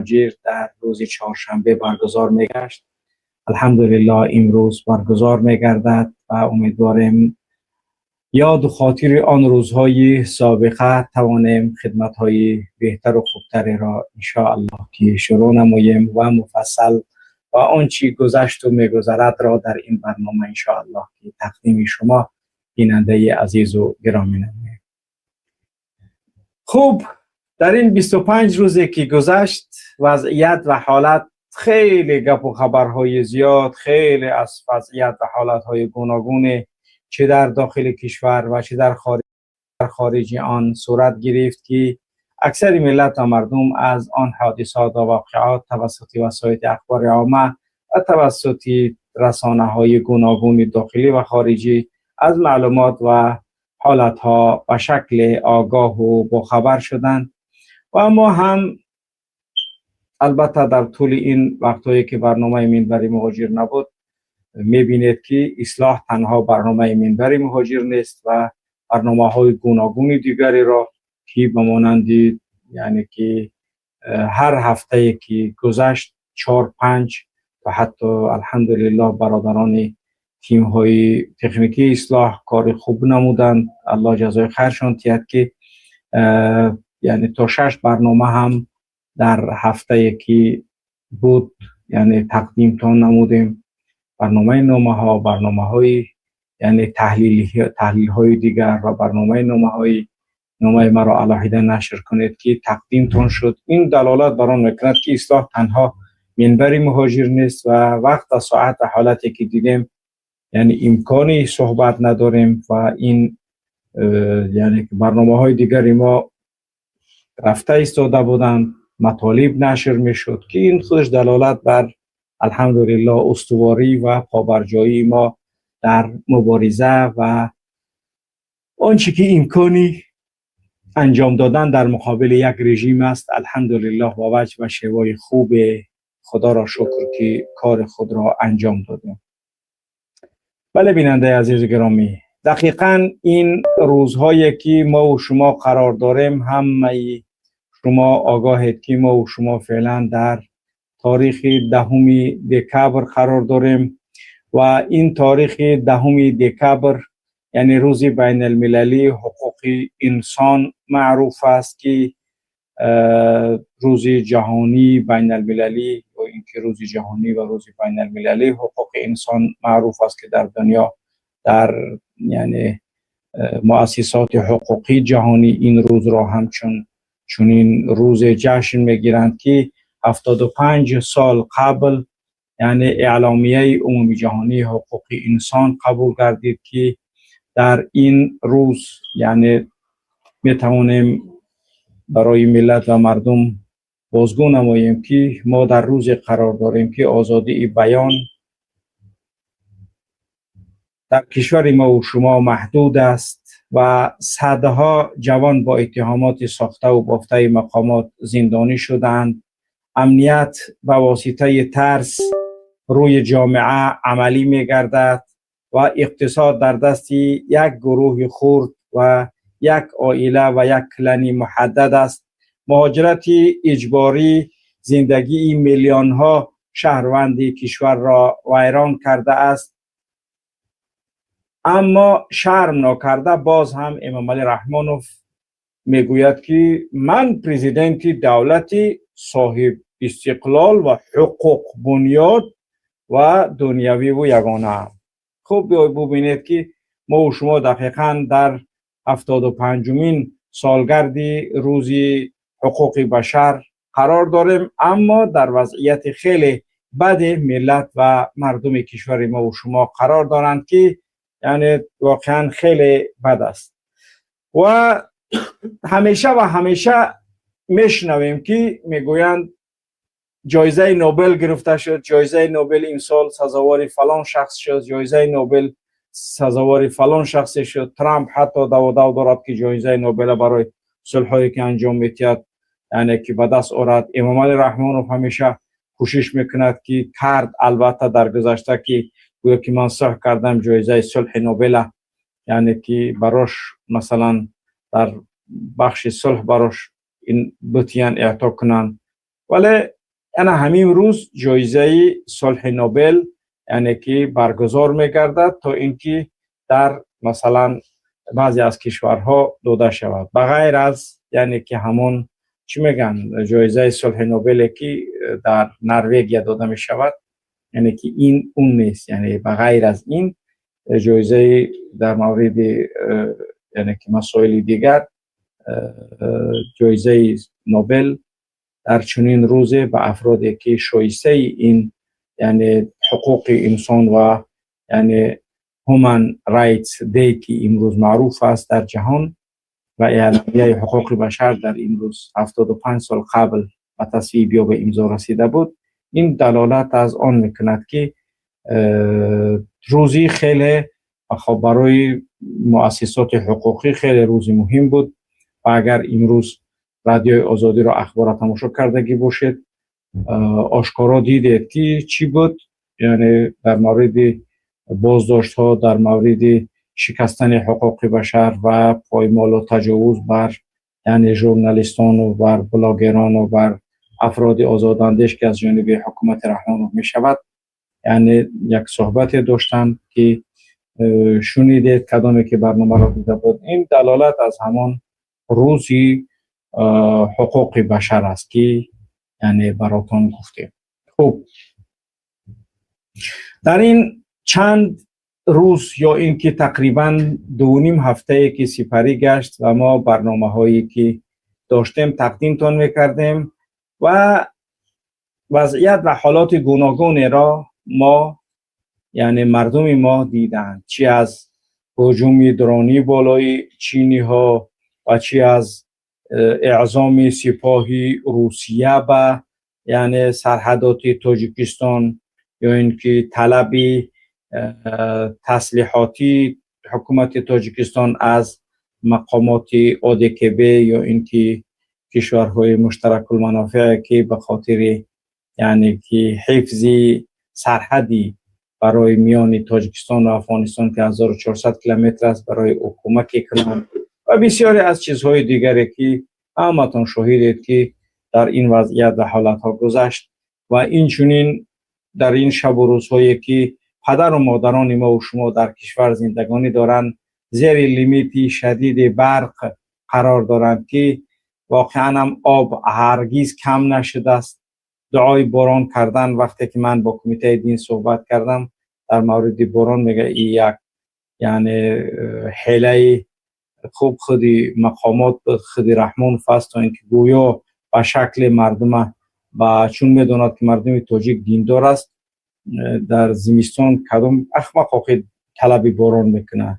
مهاجر در روز چهارشنبه برگزار میگشت، الحمدلله امروز برگزار میگردد و امیدواریم یاد و خاطر آن روزهای سابقه توانیم خدمتهای بهتر و خوبتری را انشاءالله که شروع نماییم و مفصل و آنچه گذشت و میگذرد را در این برنامه انشاءالله که تقدیم شما بیننده عزیز و گرامی نماییم. خوب، در این 25 روزی که گذشت، وضعیت و حالت خیلی گپ و خبرهای زیاد، خیلی از وضعیت و حالتهای گوناگون چه در داخل کشور و چه در خارج آن صورت گرفت که اکثر ملت و مردم از آن حادثات و واقعات توسط وسایل اخبار عامه و توسط رسانه های گوناگون داخلی و خارجی از معلومات و حالتها به شکل آگاه و باخبر شدند. و ما هم البته در طول این وقتهایی که برنامه منبر مهاجر نبود، میبینید که اصلاح تنها برنامه منبر مهاجر نیست و برنامه های گوناگون دیگری را که به مانند یعنی که هر هفته که گذشت چهار، پنج و حتی الحمدلله برادران تیم های تکنیکی اصلاح کار خوب نمودند، الله جزای خیرشان تید که یعنی تا شش برنامه هم در هفته که بود یعنی تقدیم تان نمودیم. برنامه نامه ها، برنامه های یعنی تحلیل های دیگر و برنامه نامه های نامه مرا علاحده نشر کنید که تقدیمتان شد. این دلالت بر آن میکند که اصلاح تنها منبر مهاجر نیست و وقت و ساعت و حالتی که دیدیم یعنی امکانی صحبت نداریم و این یعنی برنامه های دیگری ما رفته ایستاده بودند، مطالب نشر میشد که این خودش دلالت بر الحمدلله استواری و پابرجایی ما در مبارزه و آنچه که امکانی انجام دادن در مقابل یک رژیم است، الحمدلله با وجه و شیوای خوب، خدا را شکر که کار خود را انجام دادیم. بله، بیننده عزیز گرامی، دقیقا این روزهایی که ما و شما قرار داریم، همه شما آگاهید که ما و شما فعلا در تاریخ 10 دکابر قرار داریم و این تاریخ 10 دکابر یعنی روز بین المللی حقوق انسان معروف است که روز جهانی بین المللی و اینکه روز جهانی و روز بین المللی حقوق انسان معروف است که در دنیا در یعنی مؤسسات حقوقی جهانی این روز را همچون چنین روز جشن میگیرند که 75 سال قبل یعنی اعلامیه عمومی جهانی حقوق انسان قبول گردید که در این روز یعنی می توانیم برای ملت و مردم بازگو نماییم که ما در روز قرار داریم که آزادی بیان در کشور ما و شما محدود است و صدها جوان با اتهامات ساخته و بافته مقامات زندانی شدند. امنیت به واسطه ترس روی جامعه عملی می گردد و اقتصاد در دست یک گروه خرد و یک عائله و یک کلانی محدد است. مهاجرت اجباری زندگی میلیون ها شهروند کشور را ویران کرده است. اما شرم ناکرده باز هم امام علی رحمانوف میگوید که من پرزیدنت دولتی صاحب استقلال و حقوق بنیاد و دنیوی و یگانه ام. خب، ببینید که ما و شما دقیقا در 75مین سالگرد روزی حقوق بشر قرار داریم، اما در وضعیت خیلی بد ملت و مردم کشور ما و شما قرار دارند که یعنی واقعا خیلی بد است. و همیشه و همیشه میشنویم که میگویند جایزه نوبل گرفته شد، جایزه نوبل امسال سزاوار فلان شخص شد، جایزه نوبل سزاوار فلان شخص شد. ترامپ حتی دو دو دارد که جایزه نوبل برای صلحایی که انجام میتید یعنی که به دست آورد. امام علی رحمانوف همیشه کوشش میکند که کرد البته در گذشته که گویا که من صلح کردم، جایزه صلح نوبل یعنی که براش مثلا در بخش صلح براش این بتیان اعطا کنند. Вале ана ҳамин рӯз ҷоизаи сулҳи Нобел, яъне ки баргузор мегардад, то ин ки дар масалан баъзе аз кишварҳо дода шавад, ба ғайр аз, яъне ки ҳамон чӣ мегӯянд, ҷоизаи сулҳи Нобеле, ки дар Норвегия дода мешавад, яъне ки ин он нест, яъне ба ғайр аз ин ҷоизаи дар мавриди, яъне ки масоили дигар, ҷоизаи Нобел дар чунин рӯзе ба афроде, ки шоистаи ин, яъне ҳуқуқи инсон ва яъне Human Rights Day, ки имрӯз маъруф аст дар ҷаҳон, ва Эъломияи ҳуқуқи башар дар имрӯз 75 сол қабл ба тасвиб ё ба имзо расида буд. Ин далолат аз он мекунад, ки рӯзи хеле хоб барои муассисоти ҳуқуқӣ хеле рӯзи муҳим буд. Ва агар имрӯз Радиои Озодиро, ахборро тамошо кардагӣ бошед, ошкоро дидед, ки чӣ буд, яъне дар мавриди боздоштҳо, дар мавриди шикастани ҳуқуқи башар ва поймолу таҷовуз бар, яъне журналистону бар блогерону бар афроди озодандеш, ки аз ҷониби ҳукумати Раҳмонов мешавад, яъне як суҳбате доштанд, ки шунидед, кадоме ки барномаро дида буд. Ин далолат аз ҳамон рӯзи ҳуқуқи башар аст, ки яъне баротон гуфтем. Хуб, дар ин чанд рӯз ё ин ки тақрибан 2.5 ҳафтае, ки сипарӣ гашт ва мо барномаҳое, ки доштем, тақдимтон мекардем ва вазъият ва ҳолоти гуногунеро мо, яъне мардуми мо диданд, чӣ аз ҳуҷуми дронӣ болои чиниҳо ва чӣ аз эъзоми сипоҳи Русия ба, яъне сарҳадоти Тоҷикистон, ё ин ки талаби таслиҳотии ҳукумати Тоҷикистон аз мақомоти ОДКБ ё ин ки кишварҳои муштаракулманофеъ, ки ба хотири, яъне ки ҳифзи сарҳади барои миёни Тоҷикистон ва Афғонистон, ки 1400 километр аст, барои ӯ кӯмаке кунанд ва бисёре аз чизҳои дигаре, ки ҳаматон шоҳидед, ки дар ин вазъият ва ҳолатҳо гузашт. Ва инчунин дар ин шабу рӯзҳое, ки падару модарони мо ва шумо дар кишвар зиндагонӣ доранд, зери лимити шадиди барқ қарор доранд, ки воқеан ҳам об ҳаргиз кам нашудааст. Дуои борон кардан, вақте ки ман бо кумитаи дин суҳбат кардам дар мавриди борон, мега, и як, яъне ҳелаи хуб худи мақомот буд, худи Раҳмонов аст, то ин ки гӯё ба шакли мардума ба, чун медонад, ки мардуми тоҷик диндор аст. Дар зимистон кадом ахмақ охи талаби борон мекунад?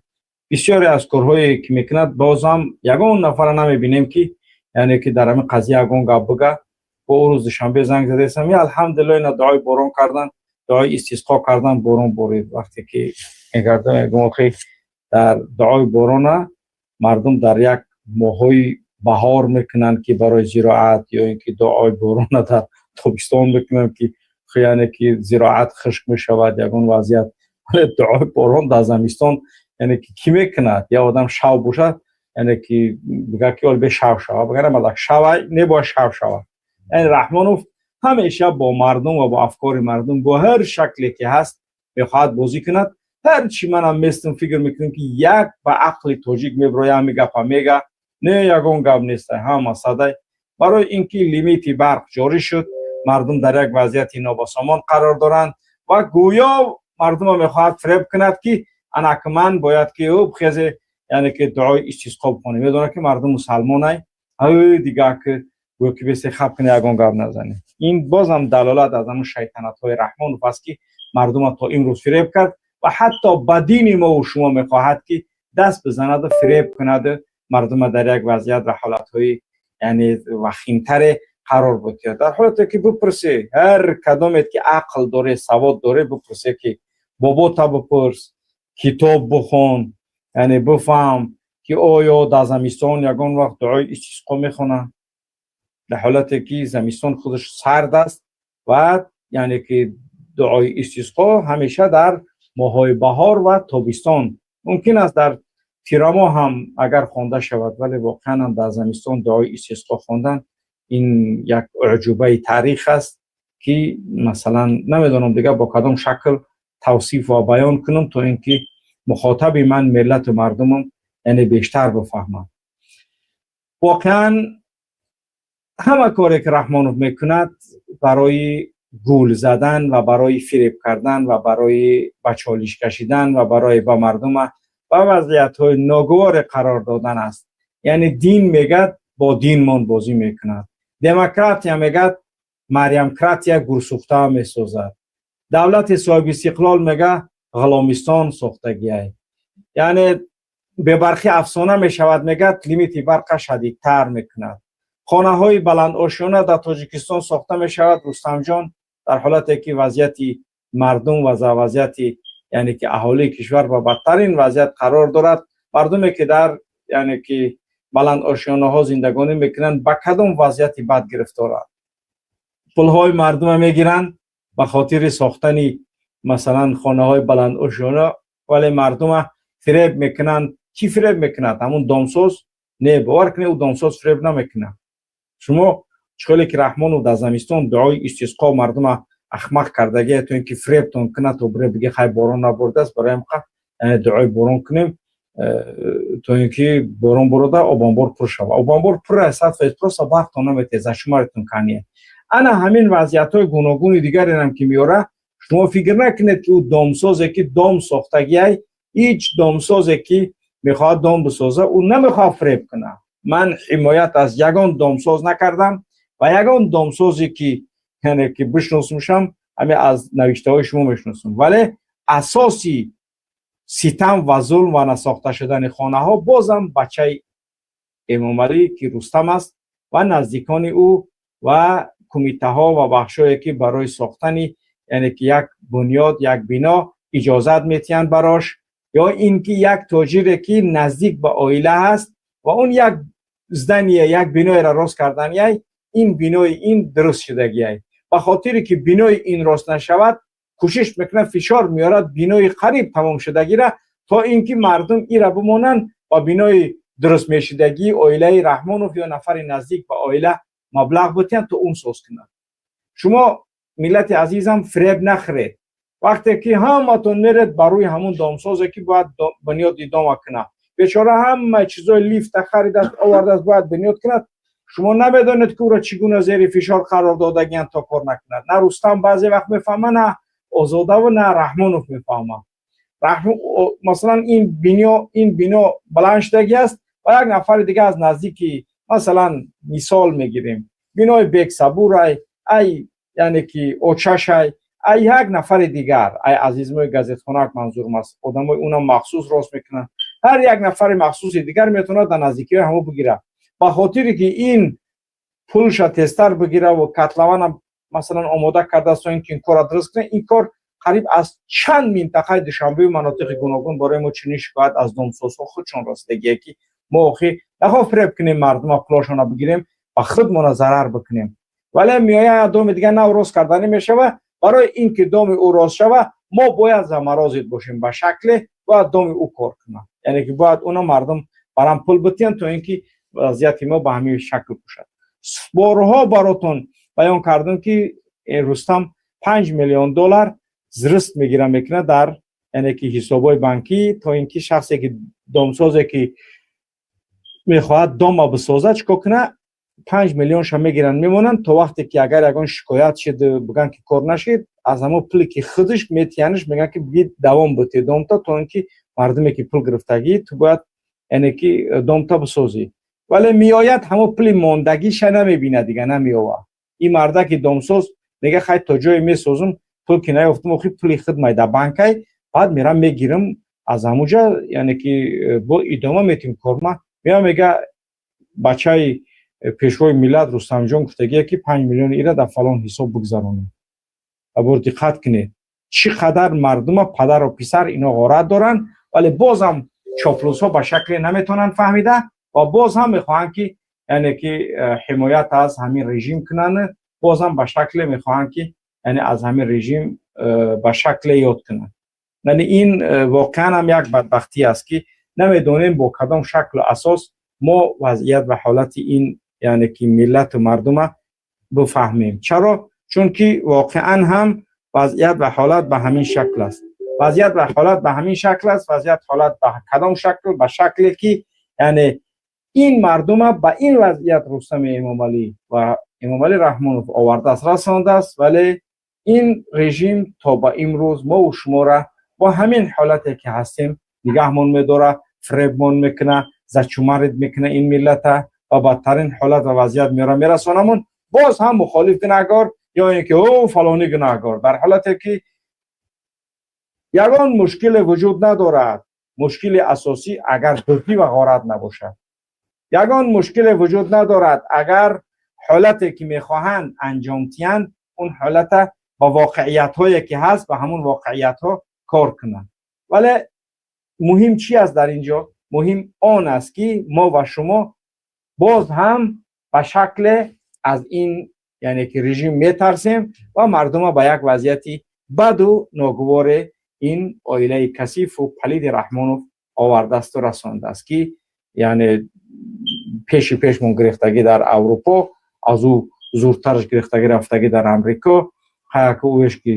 Бисёре аз корҳое, ки мекунад, бозам ягон нафара намебинем, ки яъне ки дар ҳамин қазия ягон гап бига. Бо ӯ рӯз душанбе занг задаистам, я алҳамдулилло, ина дуои борон кардан, дуои истисқо кардан, борон борид. Вақте ки мегардам, мегӯм, охи, дар дуои борона мардум дар як моҳҳои баҳор мекунанд, ки барои зироат, ё ин ки дуои борона дар тобистон мекунанд, ки яъне ки зироат хушк мешавад, ягон вазъият. Вале дуои борон дар замистон, яъне ки кӣ мекунад? Я одам шав бошад, яъне ки бигӯяд, ки бе шав шава, бигӯяд, мадак шава, небояд шав шавад. Яъне Раҳмонов ҳамеша бо мардум ва бо афкори мардум бо ҳар шакле ки ҳаст мехоҳад бозӣ кунад. Ҳар чӣ манам местам, фикр мекунем, ки як ба ақли тоҷик меброя, ҳами гапа мега, не, ягон гап неста, ҳама садай. Барои ин ки лимити барқ ҷорӣ шуд, мардум дар як вазъияти нобасомон қарор доранд ва гӯё мардума мехоҳад фиреб кунад, ки анаки ман бояд ки ӯ хезе, яъне ки дуои истисқо бихонем. Медонад, ки мардум мусалмонай, дига ки гӯё ки бесе хаб куне, ягон гап назанем. Ин бозам далолат аз ҳамун шайтанатҳои Раҳмонов аст, ки мардума то имрӯз фиреб кард ва ҳатто ба дини мо шумо мехоҳад, ки даст бизанаду фиреб кунаду мардума дар як вазъият ва ҳолатҳои, яъне вахимтаре қарор бидиҳад. Дар ҳолате ки бипурсӣ, ҳар кадомет ки ақл доре, савод доре, бипурсе, ки бобота бипурс, китоб бихон, яъне бифаҳм, ки оё дар замистон ягон вақт дуои истисқо мехонанд, дар ҳолате ки замистон худаш сард аст ва яъне ки дуои истисқо ҳамеша дар моҳҳои баҳор ва тобистон, мумкин аст дар тирамоҳ ҳам агар хонда шавад, вале воқеан ҳам дар замистон дуои истисқо хондан Ин як уъҷубаи таърих аст, ки масалан намедонам дигар бо кадом шакл тавсиф ва баён кунам, то ин ки мухотаби ман, миллату мардумам, яъне бештар бифаҳманд. Воқеан, ҳама коре ки Раҳмонов мекунад, барои гул задан ва барои фиреб кардан ва барои ба чолиш кашидан ва барои ба мардума ба вазъиятҳои ногуворе қарор додан аст. Яъне дин мегӯяд, бо динмон бозӣ мекунад, демократия мегӯяд, марьямкратия гурсӯхта месозад, давлати соҳибистиқлол мега, ғуломистон сохтагиай, яъне бебарқӣ афсона мешавад мегӯяд, лимити барқа шадидтар мекунад, хонаҳои баландошёна дар Тоҷикистон сохта мешавад. Рустамҷон, дар ҳолате ки вазъияти мардум ва вазъияти, яъне ки аҳолии кишвар ба бадтарин вазъият қарор дорад, мардуме ки дар, яъне ки баландошёнаҳо зиндагонӣ мекунанд, ба кадом вазъияти бад гирифторанд. Пулҳои мардума мегиранд ба хотири сохтани, масалан, хонаҳои баландошёна, вале мардума фиреб мекунанд. Кӣ фиреб мекунад? Ҳамун домсоз? Не, бовар кунед, ӯ домсоз фиреб намекунад. Шумо чӣ хеле ки Раҳмонов дар замистон дуои истисқо мардума ахмақ кардагия, то ин ки фиребтон кунад, то бире биге: «Хай, борон набурдааст, барои ҳамқа, яъне дуои борон кунем, то ин ки борон борода, обанбор пур шава». Обанбор пур аст 100%, просто барқтон наметиҳад, зашумаритон кания. Ана ҳамин вазъиятҳои гуногуни дигарерам ки меёра. Шумо фикр накунед, ки ӯ домсозе ки дом сохтагиай, ҳеҷ домсозе ки мехоҳад дом бисоза, ӯ намехоҳад фиреб кунад. Ман ҳимоят аз ягон домсоз накардам ва ягон домсозе ки, яъне ки бишносумшам, ҳамин аз навиштаҳои шумо мешиносум. Вале асоси ситам ва зулм ва насохта шудани хонаҳо бозам бачаи Эмомалӣ, ки Рустам аст, ва наздикони ӯ ва кумитаҳо ва бахшҳое ки барои сохтани, яъне ки як бунёд, як бино иҷозат метиҳанд барош, ё ин ки як тоҷире ки наздик ба оила ҳаст ва он як здание, як биноеро рост карданияй, ин бинои ин дуруст шудагиай, ба хотире ки бинои ин рост нашавад, кӯшиш мекунад, фишор меорад бинои қариб тамом шудагира, то ин ки мардум ира бимонанд ва бинои дуруст мешудагии оилаи Раҳмонов ё нафари наздик ба оила маблағ бутиҳанд, то он соз кунад. Шумо, миллати азизам, фиреб нахӯред. Вақте ки ҳаматон меред ба рӯи ҳамун домсозе ки бояд бунёди дома кунад, бечора ҳама чизои лифта харидааст, овардааст, бояд бунёд кунад. Шумо намедонед, ки ӯро чӣ гуна зери фишор қарор додагиянд, то кор накунад. На Рустам баъзе вақт мефаҳма, на Озодаву на Раҳмонов мефаҳма. Масалан, ин бино баланд шудагӣ аст ва як нафари дига аз наздики, масалан, мисол мегирем, бинои Бексабурай, ай, яъне ки очашай, ай як нафари дигар, ай азизмои газетхонак манзурм аст, одамои унам махсус рост мекунанд. Ҳар як нафари махсуси дигар метавонад дар наздикиҳои ҳамо бигирад, ба хотире ки ин пулша тезтар бигира ва котлована, масалан, омода кардааст, то ин ки ин корро дуруст кунад. Ин кор қариб аз чанд минтақаи Душанбею манотиқи гуногун барои мо чунин шикоят аз домсозҳо худшон расидагие, ки мо охи нахоҳ фиреб кунем мардума, пулошонро бигирем ва худмона зарар бикунем. Вале меояд, доми дигар нав рост карданӣ мешава. Барои ин ки доми ӯ рост шава, мо бояд заморозить бошем, ба шакле бояд доми ӯ кор кунад, яъне ки бояд уна мардум барам пул битиҳанд, то ин ки вазъияти мо ба ҳамин шакл бошад. Борҳо баротон баён кардам, ки Рустам 5 миллион доллар зрист мегира мекунад дар, яъне ки ҳисобҳои банкӣ, то ин ки шахсе ки домсозе ки мехоҳад дома бисозад, чӣ кор кунад? 5 миллионша мегиранд, мемонанд, то вақте ки агар ягон шикоят шид, бигӯянд ки кор нашид, аз ҳамон пуле ки худаш метиҳанаш, мегӯянд ки бигӣ давом бите домта, то ин ки мардуме ки пул гирифтагӣ, ту бояд, яъне ки домта бисозӣ. Вале меояд, ҳамон пули мондагиша намебинад, дига намеёвад. Ин мардаки домсоз мега: «Хай, то ҷое месозум, пул ки наёфтум, охи пули хидмай дар банкай, баъд мерам мегирам аз ҳамуҷа, яъне ки бо идома метим корма». Меоя, мега: «Бачаи пешвои миллат Рустамҷон гуфтагие, ки 5 миллиони ира дар фалон ҳисоб бигзаронем». Бор диққат кунед, чӣ қадар мардума падару писар ино ғорат доранд, вале бозам чоплусҳо ба шакле наметавонанд фаҳмида ва боз ҳам мехоҳанд ки, яъне ки ҳимоят аз ҳамин режим кунанд, боз ҳам ба шакле мехоҳанд ки, яъне аз ҳамин режим ба шакле ёд кунанд. Яъне ин воқеан ҳам як бадбахтӣ аст, ки намедонем бо кадом шаклу асос мо вазъият ва ҳолати ин Яъне ки миллату мардума бифаҳмем. Чаро? Чунки воқеан ҳам вазъият ва ҳолат ба ҳамин шакл аст. Вазъият ва ҳолат ба ҳамин шакл аст. Вазъият, ҳолат ба кадом шакл? Ба шакле ки, яъне, ин мардума ба ин вазъият Рустами Эмомалӣ ва Эмомалӣ Раҳмонов овардааст, расондааст. Вале ин режим то ба имрӯз мову шуморо бо ҳамин ҳолате ки ҳастем нигаҳмон медорад, фиребмон мекуна, зачумарид мекуна ин миллата ва бадтарин ҳолат ва вазъият меора мерасонамон. Боз ҳам мухолиф гунаҳгор ё ин ки ӯ фалонӣ гунаҳгор, дар ҳолате ки ягон мушкиле вуҷуд надорад. Мушкили асосӣ агар дуздӣ ва ғорат набошад, ягон мушкиле вуҷуд надорад. Агар ҳолате ки мехоҳанд анҷом диҳанд, он ҳолата ба воқеиятҳое ки ҳаст, ба ҳамун воқеиятҳо кор кунанд. Вале муҳим чи аст дар ин ҷо? Муҳим он аст, ки мо ва шумо боз ҳам ба шакле аз ин, яъне ки, режим метарсем ва мардума ба як вазъияти баду ногуворе ин оилаи касифу палиди Раҳмонов овардаасту расондааст, ки, яъне, пеши пешмон гирифтагӣ дар Аврупо, аз ӯ зуртараш гирифтагӣ рафтагӣ дар Амрико. Ҳаяку ӯеш ки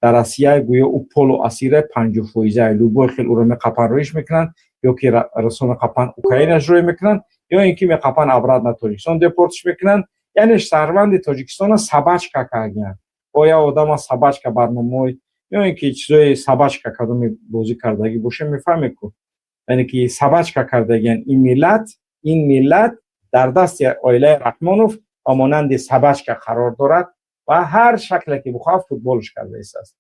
дар Россия гӯё ӯ полу асира 50 фоиза, любой хел ӯро меқапан, рӯиш мекунанд, ё ки расо меқапан, Украинаш рӯй мекунанд, ё ин ки меқапан, обратно Тоҷикистон депортш мекунанд. Яъне шаҳрванди Тоҷикистона собачка кардиянд. Оя одама собачка барномаҳои ё ин ки чизои собачка кадоми бозӣ кардагӣ боша, мефаҳмед ку, яъне ки собачка кардагиян ин миллат. Ин миллат дар дасти оилаи Раҳмонов ба монанди собачка қарор дорад ва ҳар шакле ки бихоҳад, футболш карда истааст.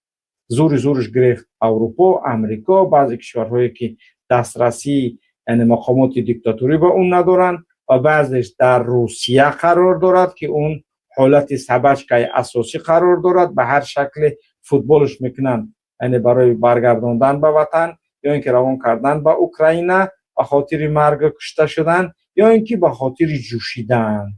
Зури зурш гирифт Аврупо, Амрико, баъзе кишварҳое ки дастрасии, яъне, мақомоти диктатурӣ ба он надоранд ва баъзеш дар Русия қарор дорад, ки он ҳолати собачкаи асосӣ қарор дорад. Ба ҳар шакле футболш мекунанд, яъне барои баргардондан ба ватан ё ин ки равон кардан ба Украина ба хотири маргу кушта шудан ё ин ки ба хотири ҷӯшидан.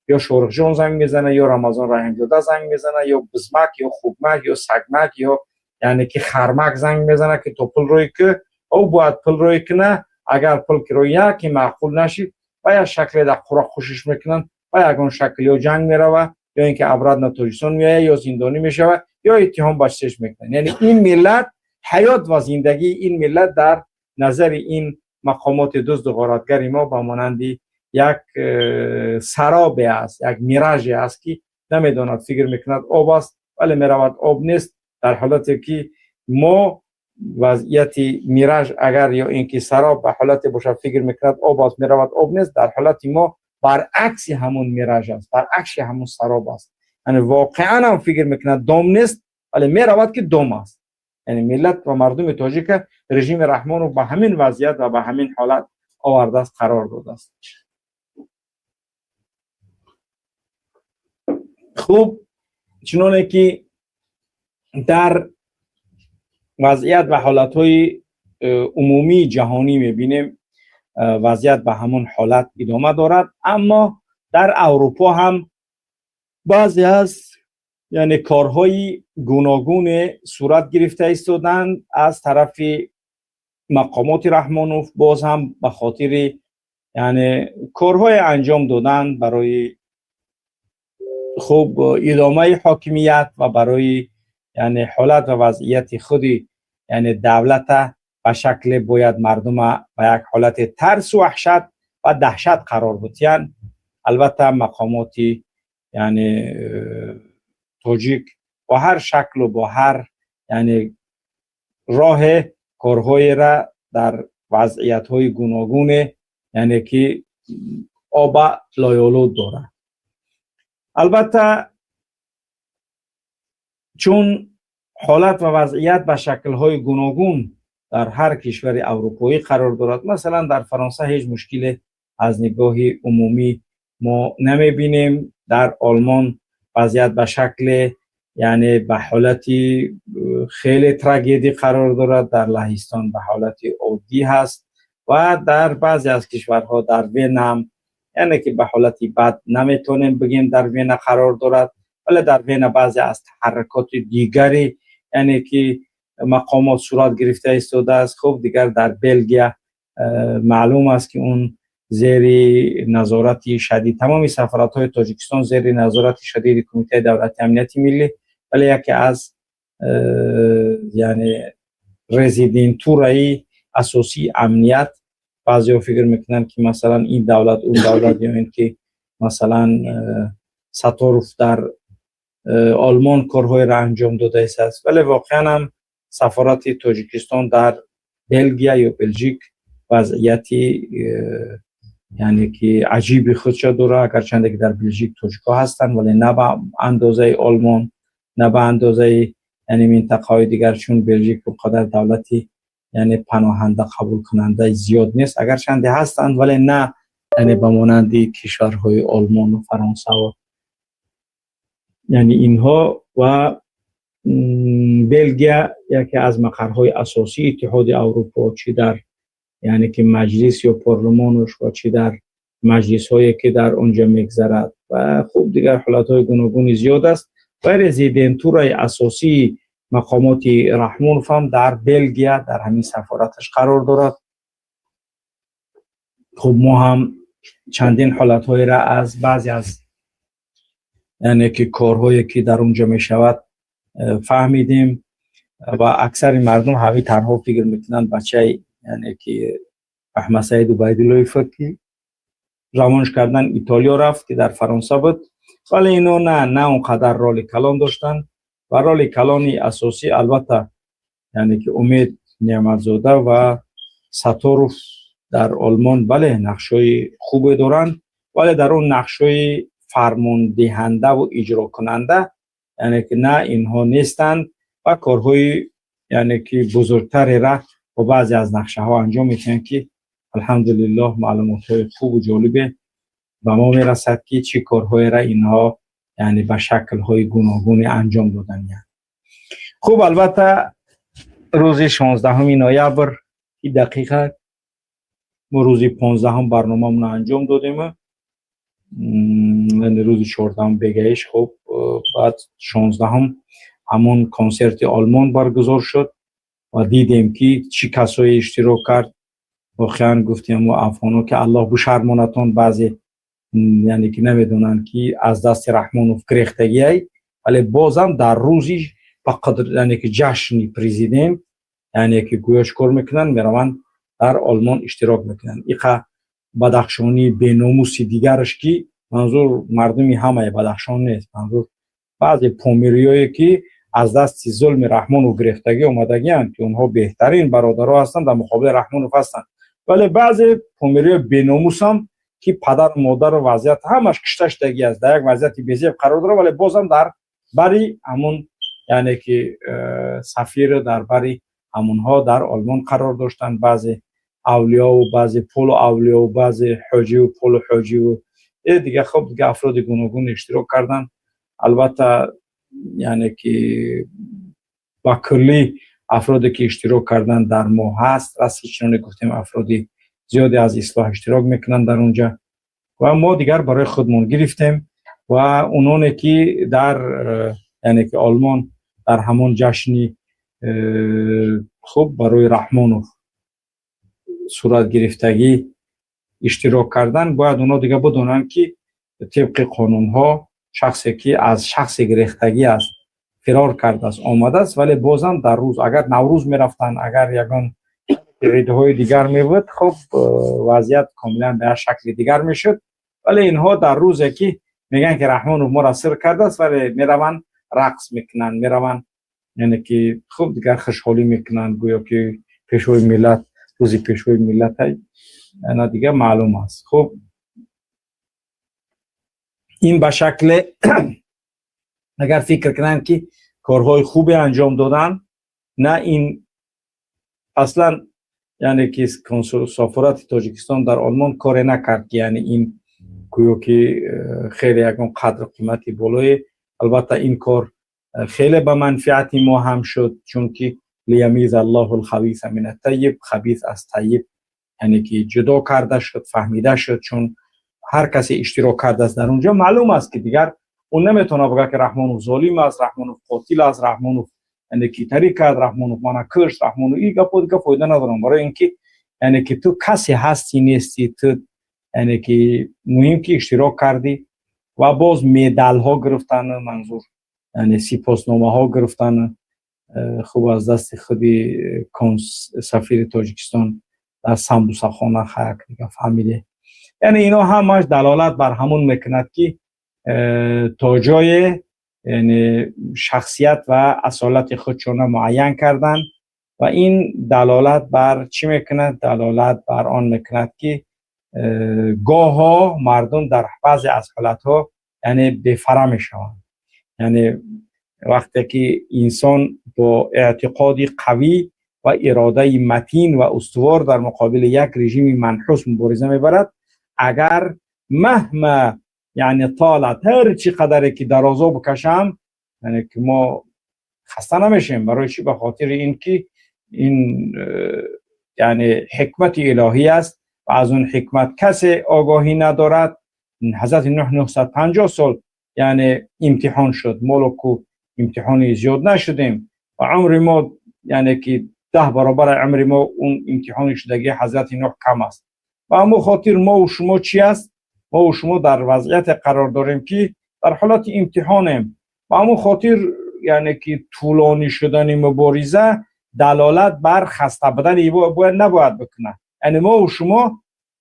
Ё Шорихҷон занг мезана, ё Рамазон Раҳимзода занг мезана, ё бизмак, ё хукмак, ё сагмак, ё, яъне ки, хармак занг мезана, ки то пул рӯй ки. Ӯ бояд пул рӯй куна. Агар пул ки рӯй ки маъқул нашид, ба як шакле дар қура хушиш мекунанд, ба ягон шакл ё ҷанг мерава, ё ин ки обратно Тоҷикистон меояд, ё зиндонӣ мешавад, ё иттиҳом ба чизеш мекунанд. Яъне ин миллат, ҳаёт ва зиндагии ин миллат дар назари ин мақомоти дузду ғоратгари мо ба монанди як саробе аст, як мираже аст, ки намедонад, фикр мекунад об аст, вале меравад, об нест. Дар ҳолате ки мо вазъияти мираж агар ё ин ки сароб ба ҳолате бошад, фикр мекунад об аст, меравад, об нест, дар ҳолати мо баръакси ҳамун мираж аст, баръакси ҳамун сароб аст. Яъне воқеан ҳам фикр мекунад дом нест, вале меравад, ки дом аст. Яъне миллат ва мардуми тоҷика режими Раҳмонов ба ҳамин вазъият ва ба ҳамин ҳолат овардааст, қарор додааст. Хуб, чуноне ки дар вазъият ва ҳолатҳои умумии ҷаҳонӣ мебинем, вазъият ба ҳамон ҳолат идома дорад. Аммо дар Аврупо ҳам баъзе аз, яъне, корҳои гуногуне сурат гирифта истоданд аз тарафи мақомоти Раҳмонов, боз ҳам ба хотири, яъне, корҳое анҷом додан барои, хуб, идомаи ҳокимият ва барои, яъне, ҳолат ва вазъияти худи, яъне, давлата ба шакле бояд мардума ба як ҳолати тарсу ваҳшат ва даҳшат қарор бутиянд. Албатта, мақомоти, яъне, тоҷик бо ҳар шаклу бо ҳар, яъне, роҳе корҳоера дар вазъиятҳои гуногуне, яъне ки, оба лоёлуд дорад. Албатта, чун ҳолат ва вазъият ба шаклҳои гуногун дар ҳар кишвари аврупоӣ қарор дорад. Масалан, дар Фаронса ҳеҷ мушкиле аз нигоҳи умумӣ мо намебинем. Дар Олмон вазъият ба шакле, яъне, ба ҳолати хеле трагедӣ қарор дорад. Дар Лаҳистон ба ҳолати оддӣ ҳаст ва дар баъзе аз кишварҳо, дар Вена, яъне ки, ба ҳолати бад наметавонем бигем дар Вена қарор дорад, вале дар Вена баъзе аз таҳаррукоти дигари, яъне ки, мақомот сурат гирифта истодааст. Хуб, дигар дар Белгия маълум аст, ки он Зери назорати шадид, тамоми сафоратҳои Тоҷикистон зери назорати шадиди Кумитаи давлати амнияти миллӣ, вале яке аз яъне резидентураи асосии амният. Баъзеҳо фикр мекунанд, ки масалан ин давлат, он давлат ё ин ки масалан Сатторов дар Олмон корҳоеро анҷом додааст, вале воқеан ҳам сафорати Тоҷикистон дар Белгия ё Белжик вазъияти яъне ки аҷиби худша дорад. Агарчанде ки дар Белжик тоҷикҳо ҳастанд, вале на ба андозаи Олмон, на ба андозаи яъне минтақаҳои дигар, чун Белжик он қадар давлати яъне паноҳанда қабулкунандаи зиёд нест. Агарчанде ҳастанд, вале на яъне ба монанди кишварҳои Олмону Фаронсаву яъне инҳо. Ва Белгия яке аз мақарҳои асосии Иттиҳоди Аврупо, чӣ дар яъне ки маҷлис ё парлумонаш ва чӣ дар маҷлисҳое, ки дар онҷа мегзарад, ва хуб, дигар ҳолатҳои гуногуни зиёд аст. Ва резидентураи асосии мақомоти Раҳмонов ҳам дар Белгия, дар ҳамин сафораташ қарор дорад. Хуб, мо ҳам чандин ҳолатҳоеро аз баъзе аз яъне ки корҳое, ки дар онҷо мешавад, фаҳмидем. Ва аксари мардум ҳави танҳо фикр мекунанд бачаи яъне ки Аҳмадсаид Убайдуллоев, ки равонш кардан Итолиё рафт, ки дар Фаронса буд, вале ино на он қадар роли калон доштанд. Ва роли калони асосӣ албатта яъне ки Умед Неъматзода ва Сатторов дар Олмон, бале, нақшҳои хубе доранд, вале дар он нақшҳои фармондиҳандаву иҷрокунанда яъне ки на инҳо нестанд ва корҳои яъне ки бузургтарера бо баъзе аз нақшаҳо анҷом медиҳанд, ки алҳамдулиллоҳ, маълумотҳои хубу ҷолибе ба мо мерасад, ки чӣ корҳоеро инҳо яъне ба шаклҳои гуногуне анҷом доданианд. Хуб, албатта, рӯзи 16 ноябр, ки дақиқа мо рӯзи 15-ум барномамонро анҷом додем, яъне рӯзи 14-ум бегаиш. Хуб, баъд 16-ум ҳамон консерти Олмон баргузор шуд ва дидем, ки чӣ касое иштирок кард. Воқеан, гуфтем мо афғоно, ки Аллоҳ бишармонатон. Баъзе яъне ки намедонанд, ки аз дасти Раҳмонов гирехтагиай, вале бозам дар рӯзи ба қадр яъне ки ҷашни президент яъне ки гӯё чӣ кор мекунанд? Мераванд, дар Олмон иштирок мекунанд. Иқа бадахшонии беномуси дигараш, ки манзур мардуми ҳамаи Бадахшон нест, манзур баъзе помириёе, ки аз дасти зулми Раҳмонов гирифтагӣ омадагианд, ки онҳо беҳтарин бародаро ҳастанд, дар муқобили Раҳмонов ҳастанд. Вале баъзе помириёи беномусам, ки падару модару вазъият ҳамаш кишта шудагӣ аст, дар як вазъияти безеб қарор дорад, вале бозам дар бари ҳамун яъне ки сафир, дар бари ҳамунҳо дар Олмон қарор доштанд. Баъзе авлиёву баъзе полу авлиёву баъзе ҳоҷиву полу ҳоҷиву дига. Хуб, дига афроди гуногун иштирок карданд. Албатта, яъне ки ба куллӣ афроде, ки иштирок карданд, дар мо ҳаст расти, чуноне гуфтем, афроди зиёде аз Ислоҳ иштирок мекунанд дар онҷа. Ва мо дигар барои худмон гирифтем. Ва ононе, ки дар яъне ки Олмон дар ҳамон ҷашни хуб барои Раҳмонов сурат гирифтагӣ иштирок кардан, бояд онҳо дига бидонанд, ки тибқи қонунҳо шахсе, ки аз шахсе гирехтагӣ аст, фирор кардааст, омадааст, вале бозам дар рӯз, агар Наврӯз мерафтанд, агар ягон идҳои дигар мебуд, хуб, вазъият комилан ба як шакли дигар мешуд. Вале инҳо дар рӯзе, ки мегӯянд, ки Раҳмонов моро сир кардааст, вале мераванд, рақс мекунанд, мераванд, яъне ки хуб, дигар хушҳолӣ мекунанд, гӯё ки пешвои миллат, рӯзи пешвои миллатай ана дигар маълум аст. Хуб, ин ба шакле агар фикр кунанд, ки корҳои хубе анҷом доданд, на, ин аслан яъне ки сафорати Тоҷикистон дар Олмон коре накард, ки яъне ин гӯё ки хеле ягон қадру қимати болое. Албатта, ин кор хеле ба манфиати мо ҳам шуд, чунки ليميز الله الخبيث من الطيب, хабис аз тайиб яъне ки ҷудо карда шуд, фаҳмида шуд. Чун ҳар касе иштирок кардааст дар он ҷо, маълум аст, ки дигар ӯ наметавонад бигӯяд, ки Раҳмонов золим аст, Раҳмонов қотил аст, Раҳмонов яъне ки тарӣ кард, Раҳмонов мана кушт, Раҳмонов. Ин гапо дига фоида надорам, барои ин ки яъне ки ту касе ҳастӣ, нестӣ ту. Яъне ки муҳим ки иштирок кардӣ ва боз медалҳо гирифтан, манзур яъне сипосномаҳо гирифтан, хуб, аз дасти худи сафири Тоҷикистон дар самбусахона хаяк дига фаҳмиде. Яъне ино ҳамаш далолат бар ҳамун мекунад, ки то ҷое яъне шахсият ва асолати худшона муайян кардан. Ва ин далолат бар чӣ мекунад? Далолат бар он мекунад, ки гоҳо мардум дар баъзе аз ҳолатҳо яъне бефара мешаванд. Яъне вақте ки инсон бо эътиқоди қавӣ ва иродаи матин ва устувор дар муқобили як режими манҳус мубориза мебарад, агар مهما یعنی طالت، ҳар чӣ қадаре ки дарозо бикашам, яъне ки мо хаста намешем. Барои чӣ? Ба хотири ин ки ин яъне ҳикмати илоҳӣ аст ва аз он ҳикмат касе огоҳӣ надорад. Ҳазрати Нуҳ 950 сол яъне имтиҳон шуд. Моло ку имтиҳони зиёд нашудем ва умри мо яъне ки 10 баробари умри мо он имтиҳони шудагии ҳазрати Нуҳ кам аст. Ба ҳамон хотир мову шумо чӣ аст? Мову шумо дар вазъияте қарор дорем, ки дар ҳолати имтиҳонем. Ба ҳамон хотир яъне ки тӯлонӣ шудани мубориза далолат бар хаста будани бояд набояд бикунад. Яъне мову шумо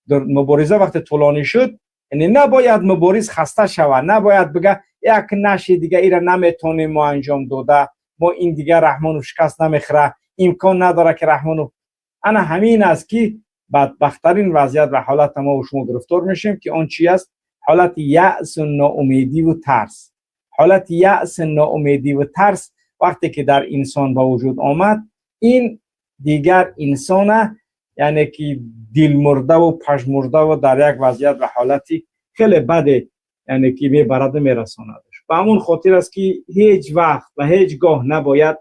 дар мубориза вақте тӯлонӣ шуд, яъне набояд мубориз хаста шавад, набояд бига: як наши дига ира наметонем мо анҷом дода, мо ин дига Раҳмонов шикаст намехӯра, имкон надорад, ки Раҳмонов. Ана ҳамин аст, ки бадбахттарин вазъият ва ҳолата мо шумо гирифтор мешем, ки он чи аст? Ҳолати яъсу ноумедиву тарс. Ҳолати яъс, ноумедиву тарс вақте ки дар инсон ба вуҷуд омад, ин дигар инсона яъне ки дилмурдаву пажмурдаву дар як вазъият ва ҳолати хеле баде яъне ки мебараду мерасонадш. Ба ҳамон хотир аст, ки ҳеҷ вақт ва ҳеҷ гоҳ набояд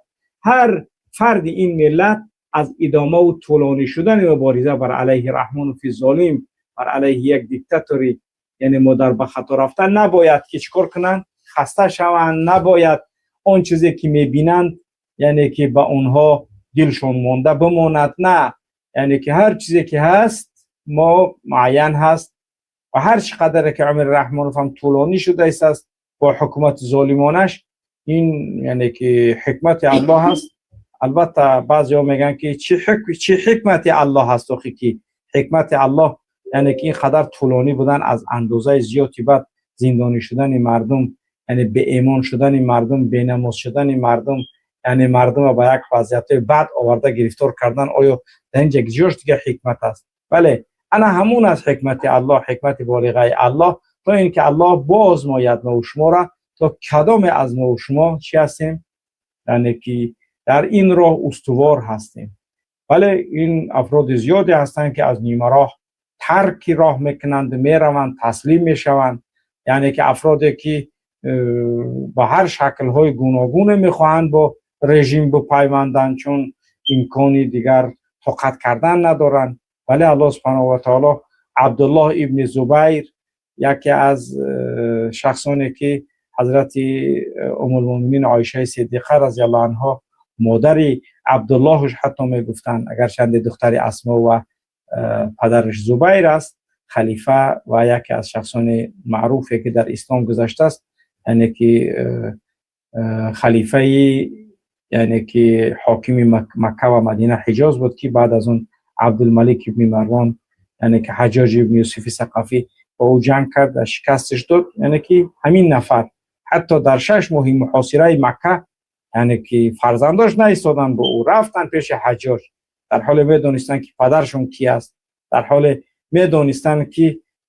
ҳар фарди ин миллат аз идомаву тӯлонӣ шудани мубориза бар алайҳи Раҳмонови золим, бар алайҳи як диктатори яъне модар ба хато рафта, набояд ки чӣ кор кунанд? Хаста шаванд. Набояд он чизе ки мебинанд, яъне ки ба онҳо дилшон монда бимонад. На, яъне ки ҳар чизе ки ҳаст, мо муайян ҳаст ва ҳар чӣ қадаре ки умри Раҳмонов ҳам тӯлонӣ шудааст бо ҳукумати золимонаш, ин яъне ки ҳикмати Аллоҳ аст. Албатта, баъзеҳо мегӯянд, ки чӣ ҳикмати Аллоҳ ҳаст охи, ки ҳикмати Аллоҳ яъне ки ин қадар тӯлонӣ будан, аз андозаи зиёди бад зиндонӣ шудани мардум, яъне беэмон шудани мардум, бенамоз шудани мардум, яъне мардумро ба як вазъиятҳои бад оварда гирифтор кардан, оё дар инҷа ҷош дига ҳикмат аст? Бале, ана ҳамун аст ҳикмати Аллоҳ, ҳикмати болиғаи Аллоҳ, то ин ки Аллоҳ бозмояд мову шуморо, то кадоме аз мову шумо чӣ ҳастем, яъне ки дар ин роҳ устувор ҳастем. Вале ин афроди зиёде ҳастанд, ки аз нимароҳ тарки роҳ мекунанд, мераванд, таслим мешаванд. Яъне ки афроде ки ба ҳар шаклҳои гуногуне мехоҳанд бо режим бипайванданд, чун имкони дигар тоқат кардан надоранд. Вале Аллоҳ субҳанаҳу ва таоло Абдуллоҳ ибни Зубайр, яке аз шахсоне ки ҳазрати Умулмӯминин Оишаи Сиддиқа разиаллоҳу анҳо модари Абдуллоҳш ҳатто мегуфтанд, агарчанде духтари Асмо ва падараш Зубайр аст, халифа ва яке аз шахсони маъруфе ки дар ислом гузаштааст, яъне ки халифаи, яъне ки ҳокими Макка ва Мадина, Ҳиҷоз буд, ки баъд аз он Абдулмалик ибни Марвон, яъне ки Ҳаҷоҷ ибни Юсуфи Сақафӣ бо ӯ ҷанг кард ва шикасташ дод. Яъне ки ҳамин нафар ҳатто дар 6 моҳи муҳосираи Макка, яъне ки фарзандош наистоданд бо ӯ, рафтанд пеши Ҳаҷоҷ, дар ҳоле медонистанд, ки падаршон ки аст, дар ҳоле медонистанд, ки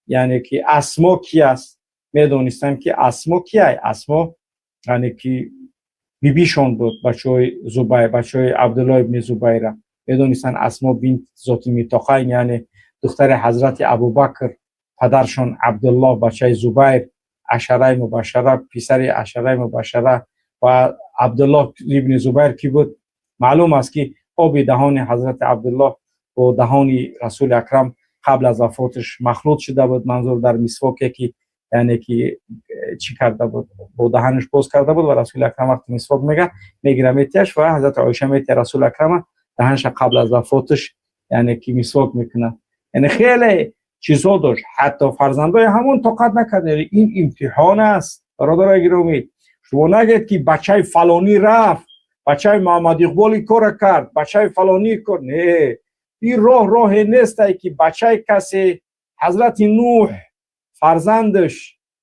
яъне ки Асмо ки аст, медонистанд, ки Асмо киай. Асмо яъне ки бибишон буд, бачаҳои Зубайр, бачаҳои Абдуллоҳ ибни Зубайра медонистанд. Асмо бинт Зоти Митоқайн, яъне духтари ҳазрати Абубакр, падаршон Абдуллоҳ бачаи Зубайр, ашараи мубашшара, писари ашараи мубашшара. Ва Абдуллоҳ ибни Зубайр кӣ буд? Маълум аст, ки оби даҳони ҳазрати Абдуллоҳ бо даҳони Расули Акрам қабл аз вафоташ махлут шуда буд. Манзур, дар мисвоке ки яъне ки чӣ карда буд, бо даҳанаш боз карда буд ва Расули Акрам вақти мисвок мега мегира, метиҳаш ва ҳазрати Оиша метиҳа Расули Акрама, даҳанша қабл аз вафоташ яъне ки мисвок мекунад. Яъне хеле чизҳо дошт. Ҳатто фарзандои ҳамон тоқат накард. Ин имтиҳон аст, бародарои гиромӣ. Шумо нагед, ки бачаи фалонӣ рафт, бачаи Муҳаммад Иқболи кора кард, бачаи фалонӣ кор. Не, ин роҳ роҳе нестай, ки бачаи касе. Ҳазрати Нуҳ фарзандаш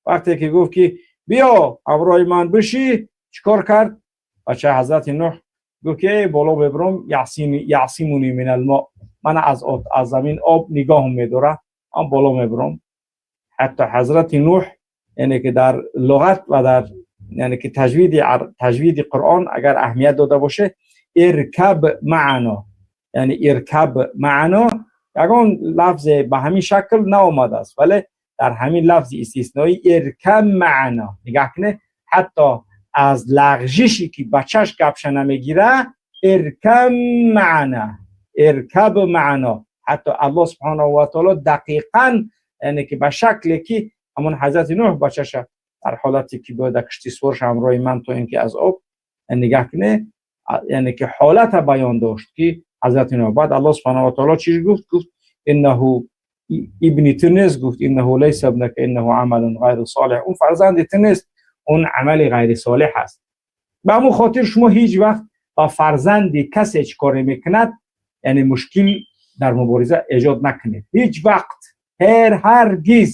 вақте ки гуфт, ки биё, ҳамроҳи ман бишӣ, чӣ кор кард бачаи ҳазрати Нуҳ? Гуфт, ки эй, боло бебиром, يعصمني من الماء, мана аз замин об нигоҳум медора, ман боло мебиром. Ҳатто ҳазрати Нуҳ, яъне ки дар луғат ва дар, яъне ки таҷвиди Қуръон агар аҳамият дода боше, اركب معنا, яъне اركب معنا, ягон лафзе ба ҳамин шакл наомадааст, вале дар ҳамин лафзи истисноӣ اركب معنا. Нигаҳ кунед, ҳатто аз лағжише ки бачаш гапша намегира, اركب معنا, اركب معنا. Ҳатто Аллоҳ سبحانه وتعالى дақиқан, яъне ки ба шакле ки ҳамон ҳазрати Нуҳ бачаша дар ҳолате ки бояд дар кишти суворш, ҳамроҳи ман, то ин ки аз об. Нигаҳ кунед, яъне ки ҳолата баён дошт, ки ҳазрати Нуҳ. Баъд Аллоҳ سبحانه وتعالى чӣ гуфт? Гуфт: إنه ابنی ту нест. Гуфт: إنه ليس ابنك، إنه عمل غير صالح. Он фарзанди ту нест, он амали ғайри солеҳ аст. Ба ҳамон хотир шумо ҳеҷ вақт ба фарзанди касе чӣ коре мекунад, яъне мушкил дар мубориза эҷод накунед ҳеҷ вақт, ҳаргиз.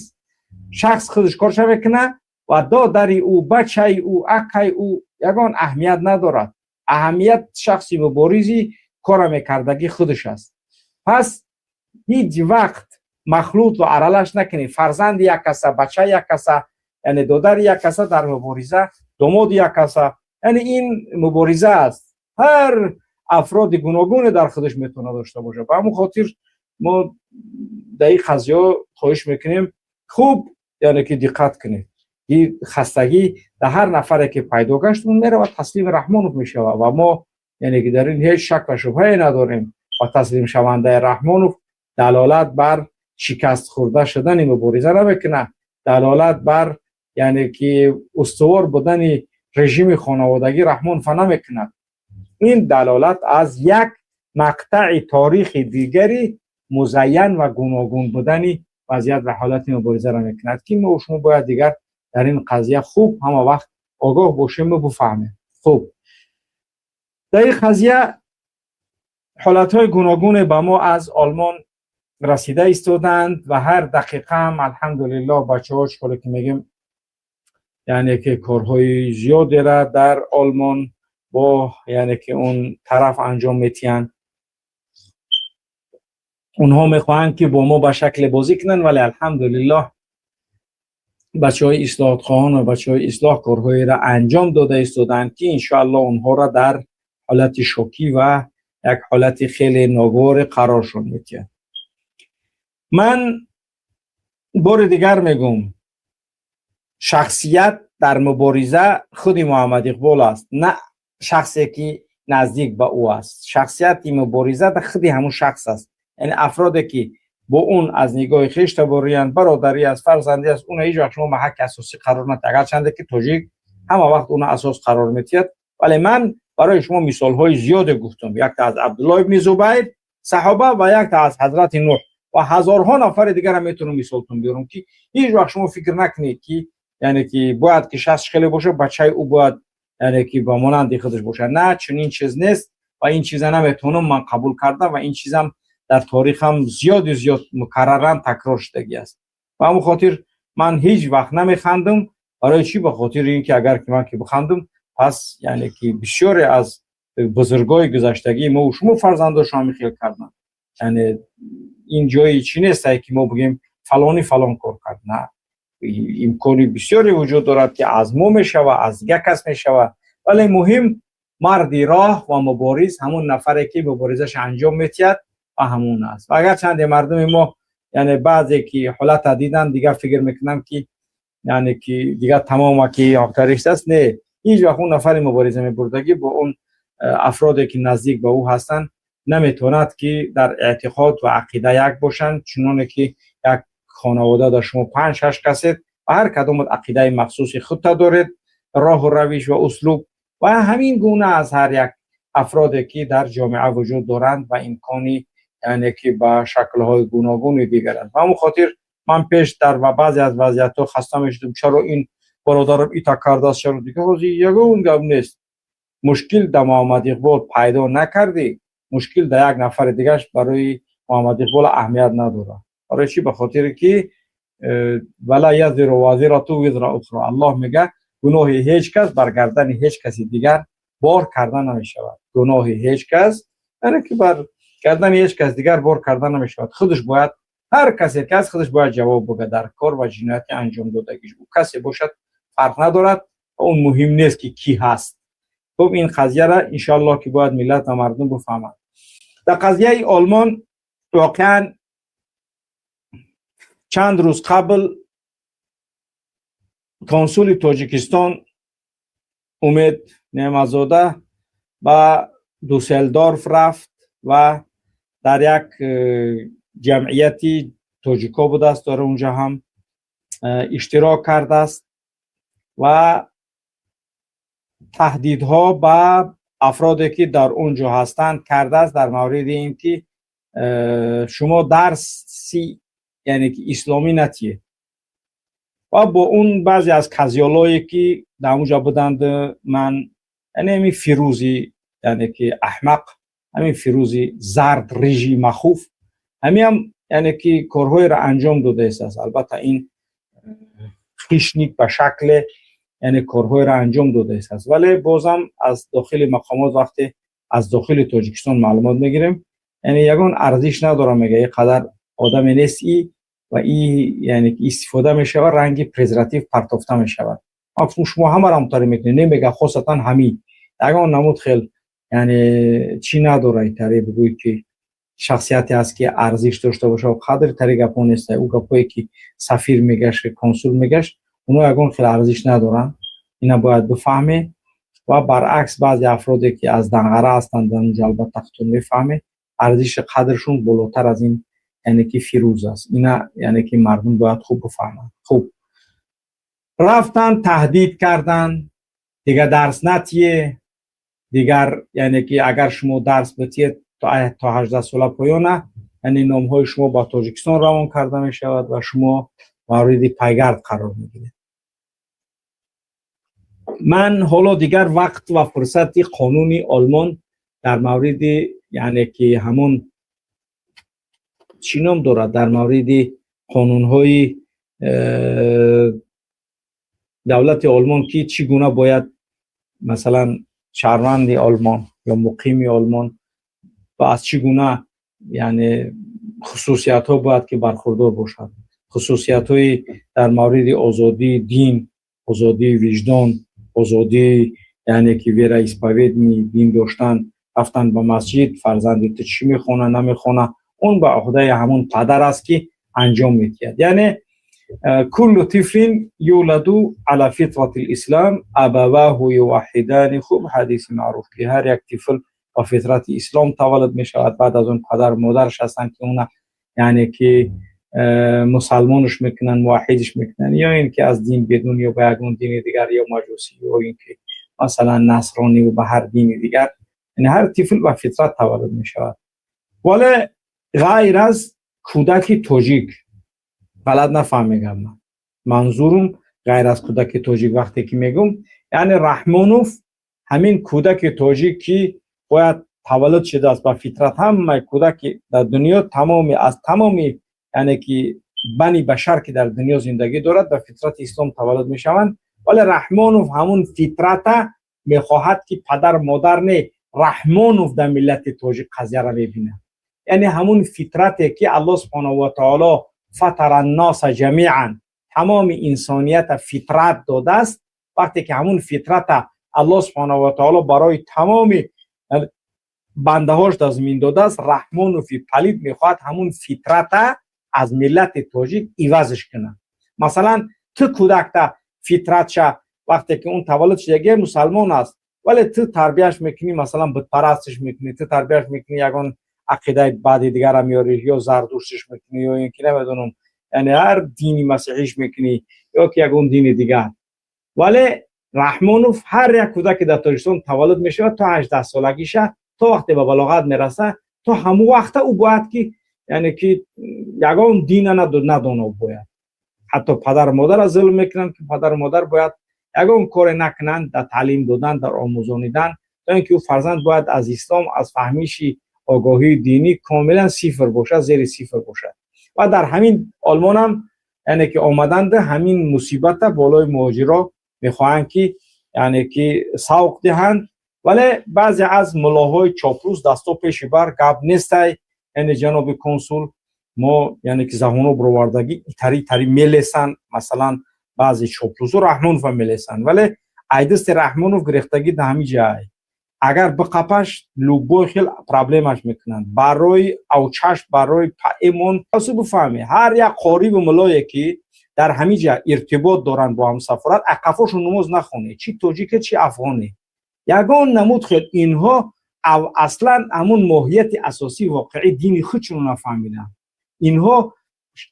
Шахс худаш корша мекунад ва додари ӯ, бачаи ӯ, акаи ӯ ягон аҳамият надорад. Аҳамият шахси муборизӣ кора мекардагӣ худаш аст. Пас ҳеҷ вақт махлут ва аралаш накунед фарзанди як каса, бачаи як каса, яъне додари як каса дар мубориза, домоди як каса. Яъне ин мубориза аст, ҳар афроди гуногуне дар худаш метавонад дошта бошад. Ба ҳамон хотир мо дар ин қазиё хоҳиш мекунем, хуб, яъне ки диққат кунед. Хастагӣ дар ҳар нафаре ки пайдо гашт, он меравад, таслими Раҳмонов мешавад. Ва мо, яъне ки дар ин ҳеҷ шак ва шубҳае надорем. Ва таслимшавандаи Раҳмонов далолат бар шикаст хӯрда шудани мубориза намекунад, далолат бар, яъне ки устувор будани режими хонаводагӣ Раҳмонова намекунад. Ин далолат аз як мақтаъи торихи дигари музайян ва гуногун будани вазъият ва ҳолати муборизаро мекунад, ки мо шумо бояд дигар дар ин қазия хуб ҳама вақт огоҳ бошему бифаҳмем. Хуб, дар ин қазия ҳолатҳои гуногуне ба мо аз Олмон расида истоданд ва ҳар дақиқа ҳам, алҳамдулиллоҳ, бачаҳо, чӣ ки мегем, яъне ки корҳои зиёдера дар Олмон бо, яъне ки он тараф анҷом метиҳанд. Онҳо мехоҳанд, ки бо мо ба шакле бозӣ кунанд, вале, алҳамдулиллоҳ, бачаҳои ислоҳотхоҳон ва бачаҳои ислоҳ корҳоеро анҷом дода истодаанд, ки иншоаллоҳ онҳоро дар ҳолати шокӣ ва як ҳолати хеле ногуворе қароршон метиҳад. Ман бори дигар мегӯм, шахсият дар мубориза худи Муҳаммад Иқбол аст, на шахсе ки наздик ба ӯ аст. Шахсияти мубориза дар худи ҳамун шахс аст. Яъне афроде ки бо он аз нигоҳи хештабориянд, бародарӣ аст, фарзандӣ аст, уна ҳеҷ вақт шумо маҳакки асосӣ қарор надиҳед, агарчанде ки тоҷик ҳама вақт уна асос қарор метиҳад. Вале ман барои шумо мисолҳои зиёде гуфтам: якта аз Абдуллоҳ ибни Зубайр саҳоба ва якта аз ҳазрати Нуҳ ва ҳазорҳо нафари дигарам метавонам мисолтон биёрам, ки ҳеҷ вақт шумо фикр накунед, ки яъне ки бояд ки шахс хеле бошад, бачаи ӯ бояд, яъне ки ба монанди худаш бошад. На, чунин чиз нест ва ин чиза наметавонам ман қабул карда. Ва ин чизам дар торихам зиёду зиёд мукарраран такрор шудагӣ аст. Ба ҳамон хотир ман ҳеҷ вақт намехандам. Барои чӣ? Ба хотири ин ки агар ки ман ки бихандам, пас, яъне ки бисёре аз бузургои гузаштагии мо шумо фарзандошон ҳамин хел карданд. Яъне ин ҷои чӣ нестае, ки мо бигӯем, фалонӣ фалон кор кард. На, имкони бисёре вуҷуд дорад, ки аз мо мешава, аз дигар кас мешава. Вале муҳим марди роҳ ва мубориз ҳамун нафаре ки муборизаш анҷом метиҳад ва ҳамун аст. Ва агарчанде мардуми мо, яъне баъзе ки ҳолата дидан, дигар фикр мекунанд, ки яъне ки дигар тамома, ки охтаришт аст. Не, ҳеҷ вақт он нафари мубориза мебурдагӣ бо он афроде ки наздик ба ӯ ҳастанд наметавонад, ки дар эътиқод ва ақида як бошанд. Чуноне ки як хонавода дар шумо панҷ шаш касед ва ҳар кадомат ақидаи махсуси худта доред, роҳу равиш ва услуб ва ҳамин гуна аз ҳар як афроде ки дар ҷомеа вуҷуд доранд ва имкони, Яъне ки ба шаклҳои гуногуни дигар аст. Ба ҳамон хотир ман пеш дар баъзе аз вазъиятҳо хаста мешудам, чаро ин бародарам ита кардааст, чаро дигар. Ҳозир ягон гап нест. Мушкил дар Муҳаммад Иқбол пайдо накардӣ, мушкил дар як нафари дигараш барои Муҳаммад Иқбол аҳамият надорад. Барои чӣ? Ба хотире ки ولا تزر وازرة وزر أخرى. Аллоҳ мега, гуноҳи ҳеҷ кас бар гардани ҳеҷ каси дигар бор карда намешавад. Гуноҳи ҳеҷ кас, яъне ки бар гардани ҳеҷ кас дигар бор карда намешавад. Худаш бояд, ҳар касе ки аст, худаш бояд ҷавоб буга дар кор ва ҷинояти анҷом додагиш. Ӯ касе бошад, фарқ надорад ва он муҳим нест, ки кӣ ҳаст. Хуб, ин қазияра, иншоаллоҳ, ки бояд миллат ва мардум бифаҳманд. Дар қазияи Олмон воқеан чанд рӯз қабл консули Тоҷикистон Умед Неъматзода ба Дюссельдорф рафт ва дар як ҷамъияти тоҷико будааст, дар унҷа ҳам иштирок кардааст ва таҳдидҳо ба афроде, ки дар он ҷо ҳастанд, кардааст дар мавриди ин ки шумо дарси, яъне ки исломӣ натиед. Ва бо он баъзе аз казёлое, ки дар онҷа буданд, ман яъне ҳамин Фирӯзи, яъне ки аҳмақ, ҳамин Фирӯзи зард, рыжий махуф, ҳамиам, яъне ки корҳоеро анҷом додааст. Албатта, ин хищник ба шакле, яъне корҳоеро анҷом додааст, вале бозам аз дохили мақомот, вақте аз дохили Тоҷикистон маълумот мегирем, яъне ягон арзиш надорам, мега, ин қадар одаме нест и ва и, яъне ки истифода мешавад, ранги презерватив партофта мешавад. Шумо ҳамаро ҳамтаре мекунед, не, мега, хосатан ҳамин ягон намуд хел, яъне чӣ надора, таре бигӯед, ки шахсияте ҳаст, ки арзиш дошта боша. Қадри тари гапҳо нест. Ӯ гапҳое, ки сафир мегашт, консул мегашт, онҳо ягон хел арзиш надоранд. Ина бояд бифаҳме. Ва баръакс, баъзе афроде, ки аз Данғара ҳастанд дар онҷо, албатта, худтон мефаҳмед, арзиши қадршон болотар аз ин, яъне ки Фирӯз аст. Ина, яъне ки мардум бояд хуб бифаҳманд. Хуб, рафтан, таҳдид карданд: дигар дарс натие, дигар, яъне ки агар шумо дарс битиед то 18 сола поёна, яъне номҳои шумо ба Тоҷикистон равон карда мешавад ва шумо мавриди пайгард қарор мегиред. Ман ҳоло дигар вақт ва фурсати қонуни Олмон дар мавриди, яъне ки ҳамон чӣ ном дорад, дар мавриди қонунҳои давлати Олмон, ки чӣ гуна бояд, масалан, шаҳрванди Олмон ё муқими Олмон ва аз чӣ гуна, яъне хусусиятҳо бояд ки бархурдор бошад, хусусиятҳои дар мавриди озодии дин, озодии виҷдон, озодии, яъне ки вероисповедание, дин доштан, рафтан ба масҷид, фарзанди ту чӣ мехона, намехона, он ба ӯҳдаи ҳамон падар аст, ки анҷом медиҳад. Яъне كل طفل يولد على فطرة الإسلام، أبواه يهودانه. Хуб, ҳадиси маъруф, ки ҳар як тифл ба фитрати ислом таваллуд мешавад, баъд аз он падару модараш ҳастанд, ки уна, яъне ки мусалмонаш мекунанд, муваҳидиш мекунанд, ё ин ки аз дин бедун, ё ба ягон дини дигар, ё маҷусӣ, ё ин ки масалан насронӣ ва ба ҳар дини дигар. Яъне ҳар тифл ба фитрат таваллуд мешавад, вале ғайр аз кӯдаки тоҷик. Ғалат нафаҳмегам, ман манзурум ғайр аз кӯдаки тоҷик вақте ки мегӯм, яъне Раҳмонов ҳамин кӯдаки тоҷик, ки бояд таваллуд шудааст ба фитрат. Ҳамаи кӯдаки дар дунё, тамоми аз тамоми, яъне ки бани башар, ки дар дунё зиндагӣ дорад, ба фитрати ислом таваллуд мешаванд. Вале Раҳмонов ҳамун фитрата мехоҳад, ки падар модар не, Раҳмонов дар миллати тоҷик қазияра мебинад. Яъне ҳамун фитрате, ки Аллоҳ سبحانه وتعالى فطر الناس جميعا, тамоми инсонията фитрат додааст. Вақте ки ҳамун фитрата Аллоҳ سبحانه وتعالى барои тамоми бандаҳош дар замин додааст, Раҳмонови палид мехоҳад ҳамун фитрата аз миллати тоҷик ивазш кунад. Масалан, ту кӯдакта фитратша, вақте ки он таваллуд шудагия, мусалмон аст, вале ту тарбияш мекунӣ, масалан, бутпарастш мекунӣ, ту тарбияш мекунӣ, ягон ақидаи баъди дигара меёрӣ, ё зардуштиш мекунӣ, ё ин ки намедонам, яъне ҳар дини масеҳиш мекунӣ, ё ки ягон дини дигар. Вале Раҳмонов ҳар як кӯдаке дар Тоҷикистон таваллуд мешавад, то 18 солагиша, то вақте ба балоғат мераса. То ҳамун вақта ӯ бояд ки, яъне ки, ягон дина надоно бояд. Ҳатто падару модарро зулм мекунанд, ки падару модар бояд ягон коре накунанд дар таълим додан, дар омӯзонидан, то ин ки ӯ фарзанд бояд аз ислом, аз фаҳмиши огоҳии динӣ комилан сифр бошад, зери сифр бошад. Ва дар ҳамин Олмонам, яъне ки, омаданда ҳамин мусибата болои муҳоҷиро мехоҳанд ки, яъне ки, савқ диҳанд. Вале баъзе аз муллоҳои чоплус дасто пеши бар гап нестай. Яъне, ҷаноби консул, мо, яъне ки, заҳоно бировардагӣ итари тари мелесанд. Масалан, баъзе чоплусу Раҳмонова мелесанд, вале айдасти Раҳмонов гирехтагӣ да ҳамин ҷай. Агар биқапаш, любой хел проблемаш мекунанд барои авчаш, барои паэмон. Асу бифаҳме, ҳар як қориву муллое ки дар ҳамин ҷа иртибот доранд бо ҳамсафорат, ақафошон намоз нахоне, чӣ тоҷике, чӣ афғоне, ягон намуд хел. Инҳо аслан ҳамун моҳияти асосии воқеии дини худшонро нафаҳмиданд. Инҳо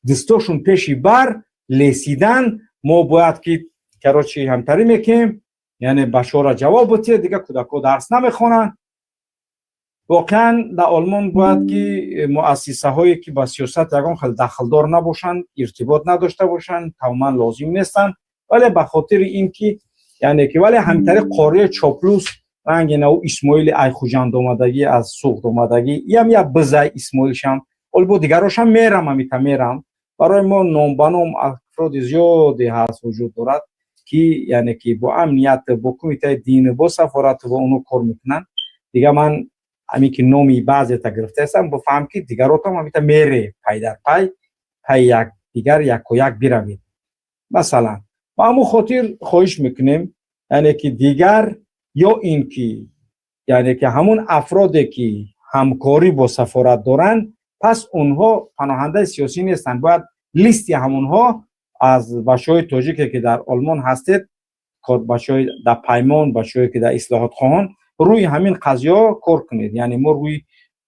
дастошон пеши бар лесидан. Мо бояд ки, короче, ҳамтарӣ мекунем, яъне бачаҳоро ҷавоб бутиҳед, дигар кӯдакҳо дарс намехонанд. Воқеан, дар Олмон бояд ки муассисаҳое ки ба сиёсат ягон хел дахлдор набошанд, иртибот надошта бошанд, тамоман лозим нестанд. Вале ба хотири ин ки, яъне ки, вале ҳамтари қории чоплус ранги нав Исмоили ай Хуҷанд омадагӣ, аз Суғд омадагӣ, иям як бизай Исмоилшам, оли бо дигарошам мерам, амита мерам. Барои мо ном ба ном афроди зиёде ҳаст, вуҷуд дорад, ки, яъне ки, бо амният, бо кумитаи дин, бо сафорат ва оно кор мекунанд. Дига ман ҳамин ки номи баъзета гирифтаастам, бифаҳм ки дигаротам ҳамита мере, пай дар пай, пай як дигар, яко як биравед. Масалан, ба ҳамун хотир хоҳиш мекунем, яъне ки, дигар ё ин ки, яъне ки, ҳамун афроде ки ҳамкорӣ бо сафорат доранд, пас онҳо паноҳандаи сиёсӣ нестанд. Бояд листи ҳамонҳо аз бачаҳои тоҷике ки дар Олмон ҳастед, бачаҳои дар Паймон, бачаҳое ки дар Ислоҳотхоҳон, рӯи ҳамин қазияҳо кор кунед. Яъне мо рӯи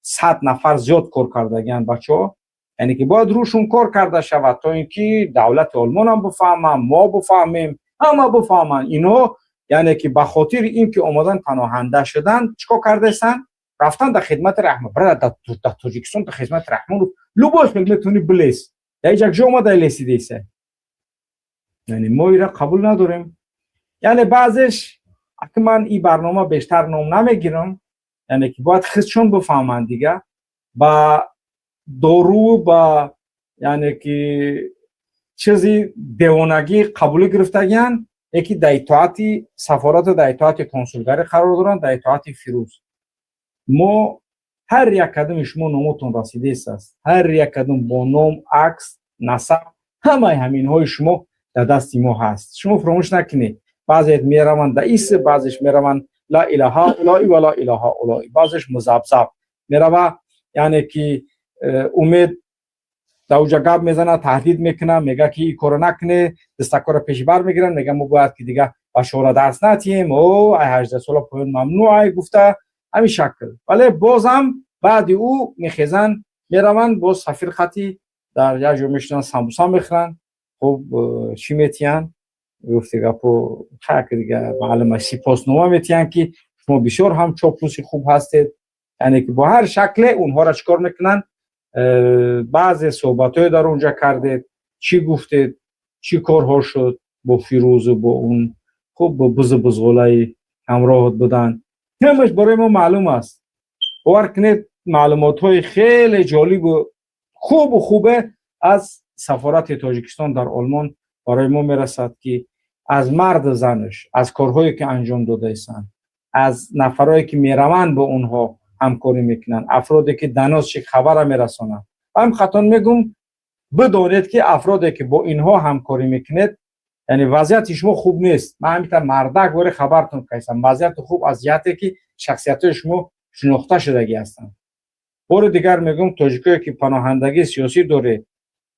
100 нафар зиёд кор кардагианд бачаҳо, яъне ки бояд рӯшон кор карда шавад, то ин ки давлати Олмонам бифаҳмам, мо бифаҳмем, ҳама бифаҳманд. Инҳо, яъне ки, ба хотири ин ки омадан паноҳанда шуданд, чӣ кор кардаистанд? Рафтан дар хидмати Раҳмон. Брат, дар Тоҷикистон дар хидмати Раҳмону любой хел метавонӣ билес, дар ҳеҷ як ҷо омада лесидеса. Яъне мо ира қабул надорем. Яъне баъзеш аки ман ин барнома бештар ном намегирам, яъне ки бояд худшон бифаҳманд. Дига ба дору, ба, яъне ки, чизи девонагӣ қабулӣ гирифтагианд, яки дар итоати сафорату дар итоати консулгарӣ қарор доранд, дар итоати Фирӯз. Мо ҳар як кадоми шумо номотон расидест аст, ҳар як кадом бо ном, акс, насаб, ҳамаи ҳаминҳои шумо дар дасти мо ҳаст. Шумо фуромӯш накунед, баъзеят мераванд да ис, баъзеш мераванд ла ила ҳаулои ва ла ила ҳаулои, баъзеш музабзаб мерава, яъне ки, Умед дар уҷа гап мезанад, таҳдид мекунад, мега ки ин корро накуне, дастакора пеши бар мегиранд, мега мо бояд ки дига бачаҳоро дарс натиҳем, о ай 18 сола поён мамнӯъ ай гуфта, ҳамин шакл. Вале бозам баъди ӯ мехезанд, мераванд, боз сафир хати дар як ҷо мешинанд, самбуса мехӯранд. Хуб, чӣ метиҳанд? Гуфти гапо хак дига маълума, сипоснома метиҳанд, ки шумо бисёр ҳам чоплуси хуб ҳастед. Яъне ки бо ҳар шакле онҳоро чӣ кор мекунанд? Баъзе суҳбатҳое дар онҷа кардед, чӣ гуфтед, чӣ корҳо шуд бо Фирӯзу бо он, хуб, бо бузу бузғулаи ҳамроҳат буданд, ҳамаш барои мо маълум аст. Бовар кунед, маълумотҳои хеле ҷолибу хубу хубе аз сафорати Тоҷикистон дар Олмон барои мо мерасад, ки аз марду занаш, аз корҳое ки анҷом додаистанд, аз нафарое ки мераванд, бо онҳо ҳамкорӣ мекунанд, афроде ки даносчик хабара мерасонанд. Ҳам хатон мегум, бидонед, ки афроде ки бо инҳо ҳамкорӣ мекунед, яъне вазъияти шумо хуб нест. Ман ҳамита мардак вори хабартон кайсам. Вазъияти хуб аз ҷиҳате ки шахсиятҳои шумо шинохта шудагӣ ҳастанд. Бори дигар мегӯм, тоҷикое ки паноҳандагии сиёсӣ доред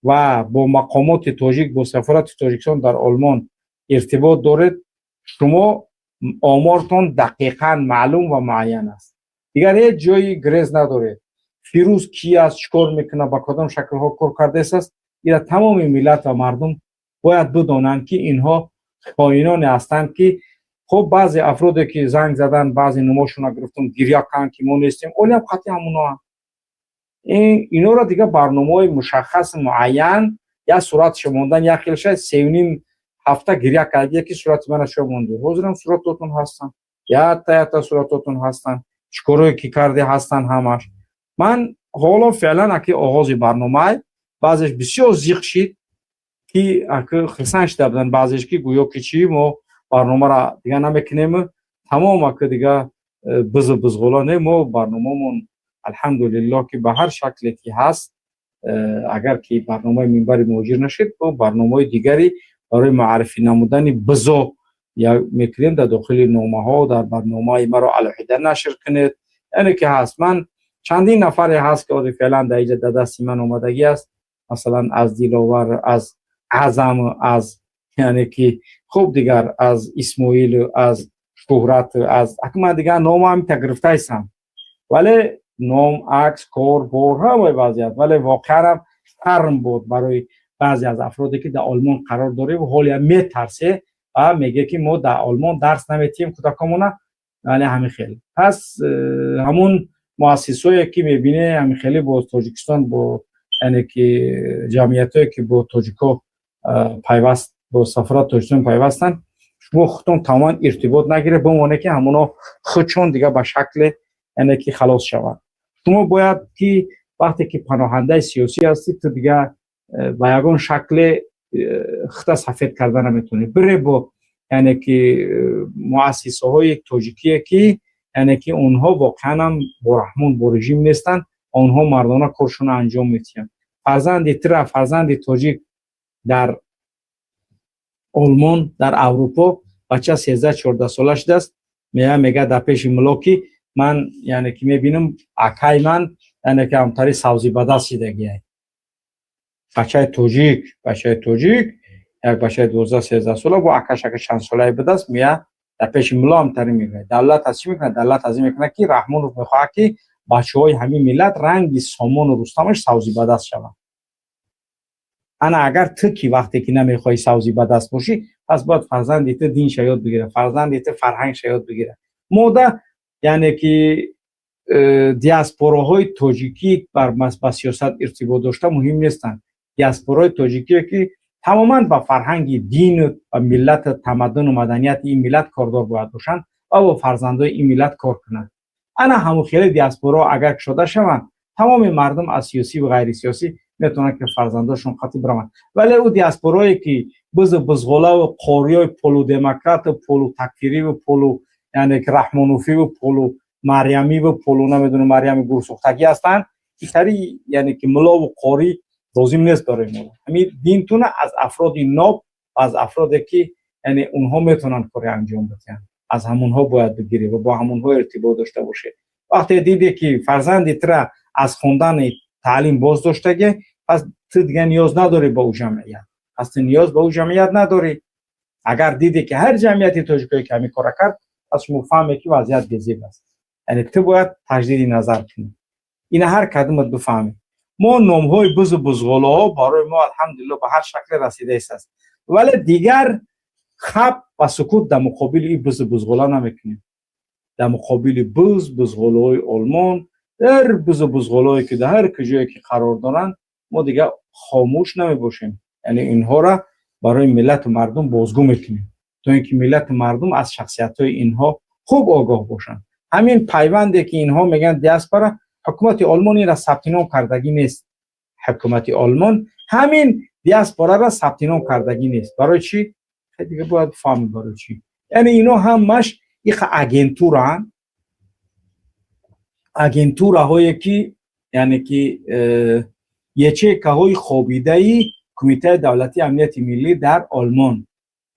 ва бо мақомоти тоҷик, бо сафорати Тоҷикистон дар Олмон иртибот доред, шумо омортон дақиқан маълум ва муайян аст. Дигар ҳеҷ ҷои грез надоред. Фирӯз ки аст, чӣ кор мекунад, ба кадом шаклҳо кор кардааст, ира тамоми миллат ва мардум бояд бидонанд, ки инҳо хоиноне ҳастанд. Ки хуб, баъзе афроде ки занг заданд, баъзе номошонро гирифтам, гиря карданд, ки мо нестем, олиам қатъи ҳамоноанд. Инора дига барномаҳои мушаххас, муайян. Як суратшо мондан як хел шай, 3,5 ҳафта гиря кардия, ки сурати мана шо монди. Ҳозирам суратотон ҳастанд, якта якта суратотон ҳастанд, чӣ корое ки карде ҳастанд ҳамаш. Ман ҳоло феълан аки оғози барномаи баъзеш бисёр зиқ шид, ки аки хирсан шида буданд баъзеш, ки гӯё ки чӣ, мо барномаро дига намекунем, тамом, аки дига бизу бизғула. Не, мо барномамон, алҳамдулиллоҳ, ки ба ҳар шакле ки ҳаст, агар ки барномаи Минбари муҳоҷир нашид, бо барномаҳои дигари барои муаррифӣ намудани бизо мекунем дар дохили номаҳо, дар барномаи маро алоҳида нашр кунед. Яъне ки ҳаст, ман чандин нафаре ҳаст, ки ҳозир феълан дар иҷа дар дасти ман омадагӣ аст. Масалан, аз Диловар, аз Аъзам, аз, яъне ки, хуб, дигар аз Исмоил, аз Шӯҳрат, аз аки ман дигар номам ҳамита гирифтаистам, вале ном, акс, кор, бор, ҳамаи вазъият. Вале воқеанам шарм буд барои баъзе аз афроде, ки дар Олмон қарор дорем, ҳолиам метарсе ва мегӯе, ки мо дар Олмон дарс наметиҳем кӯдакомона. Вале ҳамин хел пас ҳамун муассисое, ки мебине, ҳамин хеле бо Тоҷикистон, бо, яъне ки, ҷамъиятое, ки бо тоҷико пайваст, бо сафорати Тоҷикистон пайвастанд, шумо худтон тамоман иртибот нагиред, бимоне, ки ҳамоно худшон дига ба шакле, яъне ки, халос шаванд. Шумо бояд ки вақте ки паноҳандаи сиёсӣ ҳастӣ, ту дига ба ягон шакле худта сафед карда наметавонӣ. Бире бо, яъне ки, муассисаҳои тоҷикие, ки, яъне ки, онҳо воқеанам бо Раҳмон, бо режим нестанд, онҳо мардона коршонро анҷом медиҳанд. Фарзанди тира, фарзанди тоҷик дар Олмон, дар Аврупо, бача 13-14 сола шудааст, мея мега дар пеши муло, ки ман, яъне ки, мебинам, акай ман, яъне ки, ҳамтари савзӣ ба даст шидагиай. Бачаи тоҷик, бачаи тоҷик, як бачаи 12-13 сола бо акаш, ака чанд солае будааст, мея дар пеши муло ҳамтари мегӯяд. Давлат аз чӣ мекунад? Давлат аз ин мекунад, ки Раҳмонов мехоҳад, ки бачаҳои ҳамин миллат ранги Сомону Рустамаш савзӣ ба даст шаванд. Ана агар ту ки вақте ки намехоҳӣ савзӣ ба даст бошӣ, пас бояд фарзанди ту динша ёд бигирад, фарзанди ту фарҳангша ёд бигирад. Мода, яъне ки, диаспораҳои тоҷикӣ ба сиёсат иртибот дошта муҳим нестанд. Диаспораҳои тоҷикие, ки тамоман ба фарҳанги, дину ва миллату тамаддуну маданияти ин миллат кордор бояд бошанд ва бо фарзандои ин миллат кор кунанд. Ана ҳамун хеле диаспораҳо агар кушода шаванд, тамоми мардум аз сиёсӣ ва ғайрисиёсӣ метавонанд, ки фарзандошон қатъи бираванд. Вале ӯ диаспорое, ки бизу бизғолаву қориёи полудемократу полутакфириву полу, яъне ки, раҳмонуфиву полу марьямиву полу, намедонам, марьями гурсӯхтагӣ ҳастанд, итари, яъне ки, мулову қорӣ лозим нест барои мо. Ҳамин динтуна аз афроди ноб, аз афроде, ки, яъне, онҳо метавонанд коре анҷом бидиҳанд, аз ҳамонҳо бояд бигирӣ ва бо ҳамонҳо иртибот дошта бошед. Вақте диде, ки фарзанди тура аз хондани таълим боз доштагӣ, пас ту дига ниёз надорӣ ба ӯ ҷамъият, пас ту ниёз ба ӯ ҷамъият надорӣ. Агар диде, ки ҳар ҷамъияти тоҷикое, ки ҳамин кора кард, пас шумо фаҳме, ки вазъият безеб аст, яъне ту бояд таҷдиди назар кунӣ. Ина ҳар кадомат бифаҳмӣ. Мо номҳои бузу бузғолаҳо барои мо, алҳамдулилло, ба ҳар шакле расидаист, вале дигар хаб ва сукут дар муқобили ин бузу бузғола намекунем. Дар муқобили буз бузғолаҳои Олмон, ҳар бузу бузғолое, ки дар ҳар куҷое ки қарор доранд, мо дигар хомӯш намебошем. Яъне инҳоро барои миллату мардум бозгӯ мекунем, то ин ки миллату мардум аз шахсиятҳои инҳо хуб огоҳ бошанд. Ҳамин пайванде, ки инҳо мегӯянд диаспора, ҳукумати Олмон инра сабти ном кардагӣ нест. Ҳукумати Олмон ҳамин диаспораро сабти ном кардагӣ нест. Барои чӣ? Дига бояд фаҳмид барои чӣ. Яъне ино ҳамаш иха агентураанд, агентураҳое, ки, яъне ки, ячейкаҳои хобидаи Кумитаи давлатии амнияти миллӣ дар Олмон.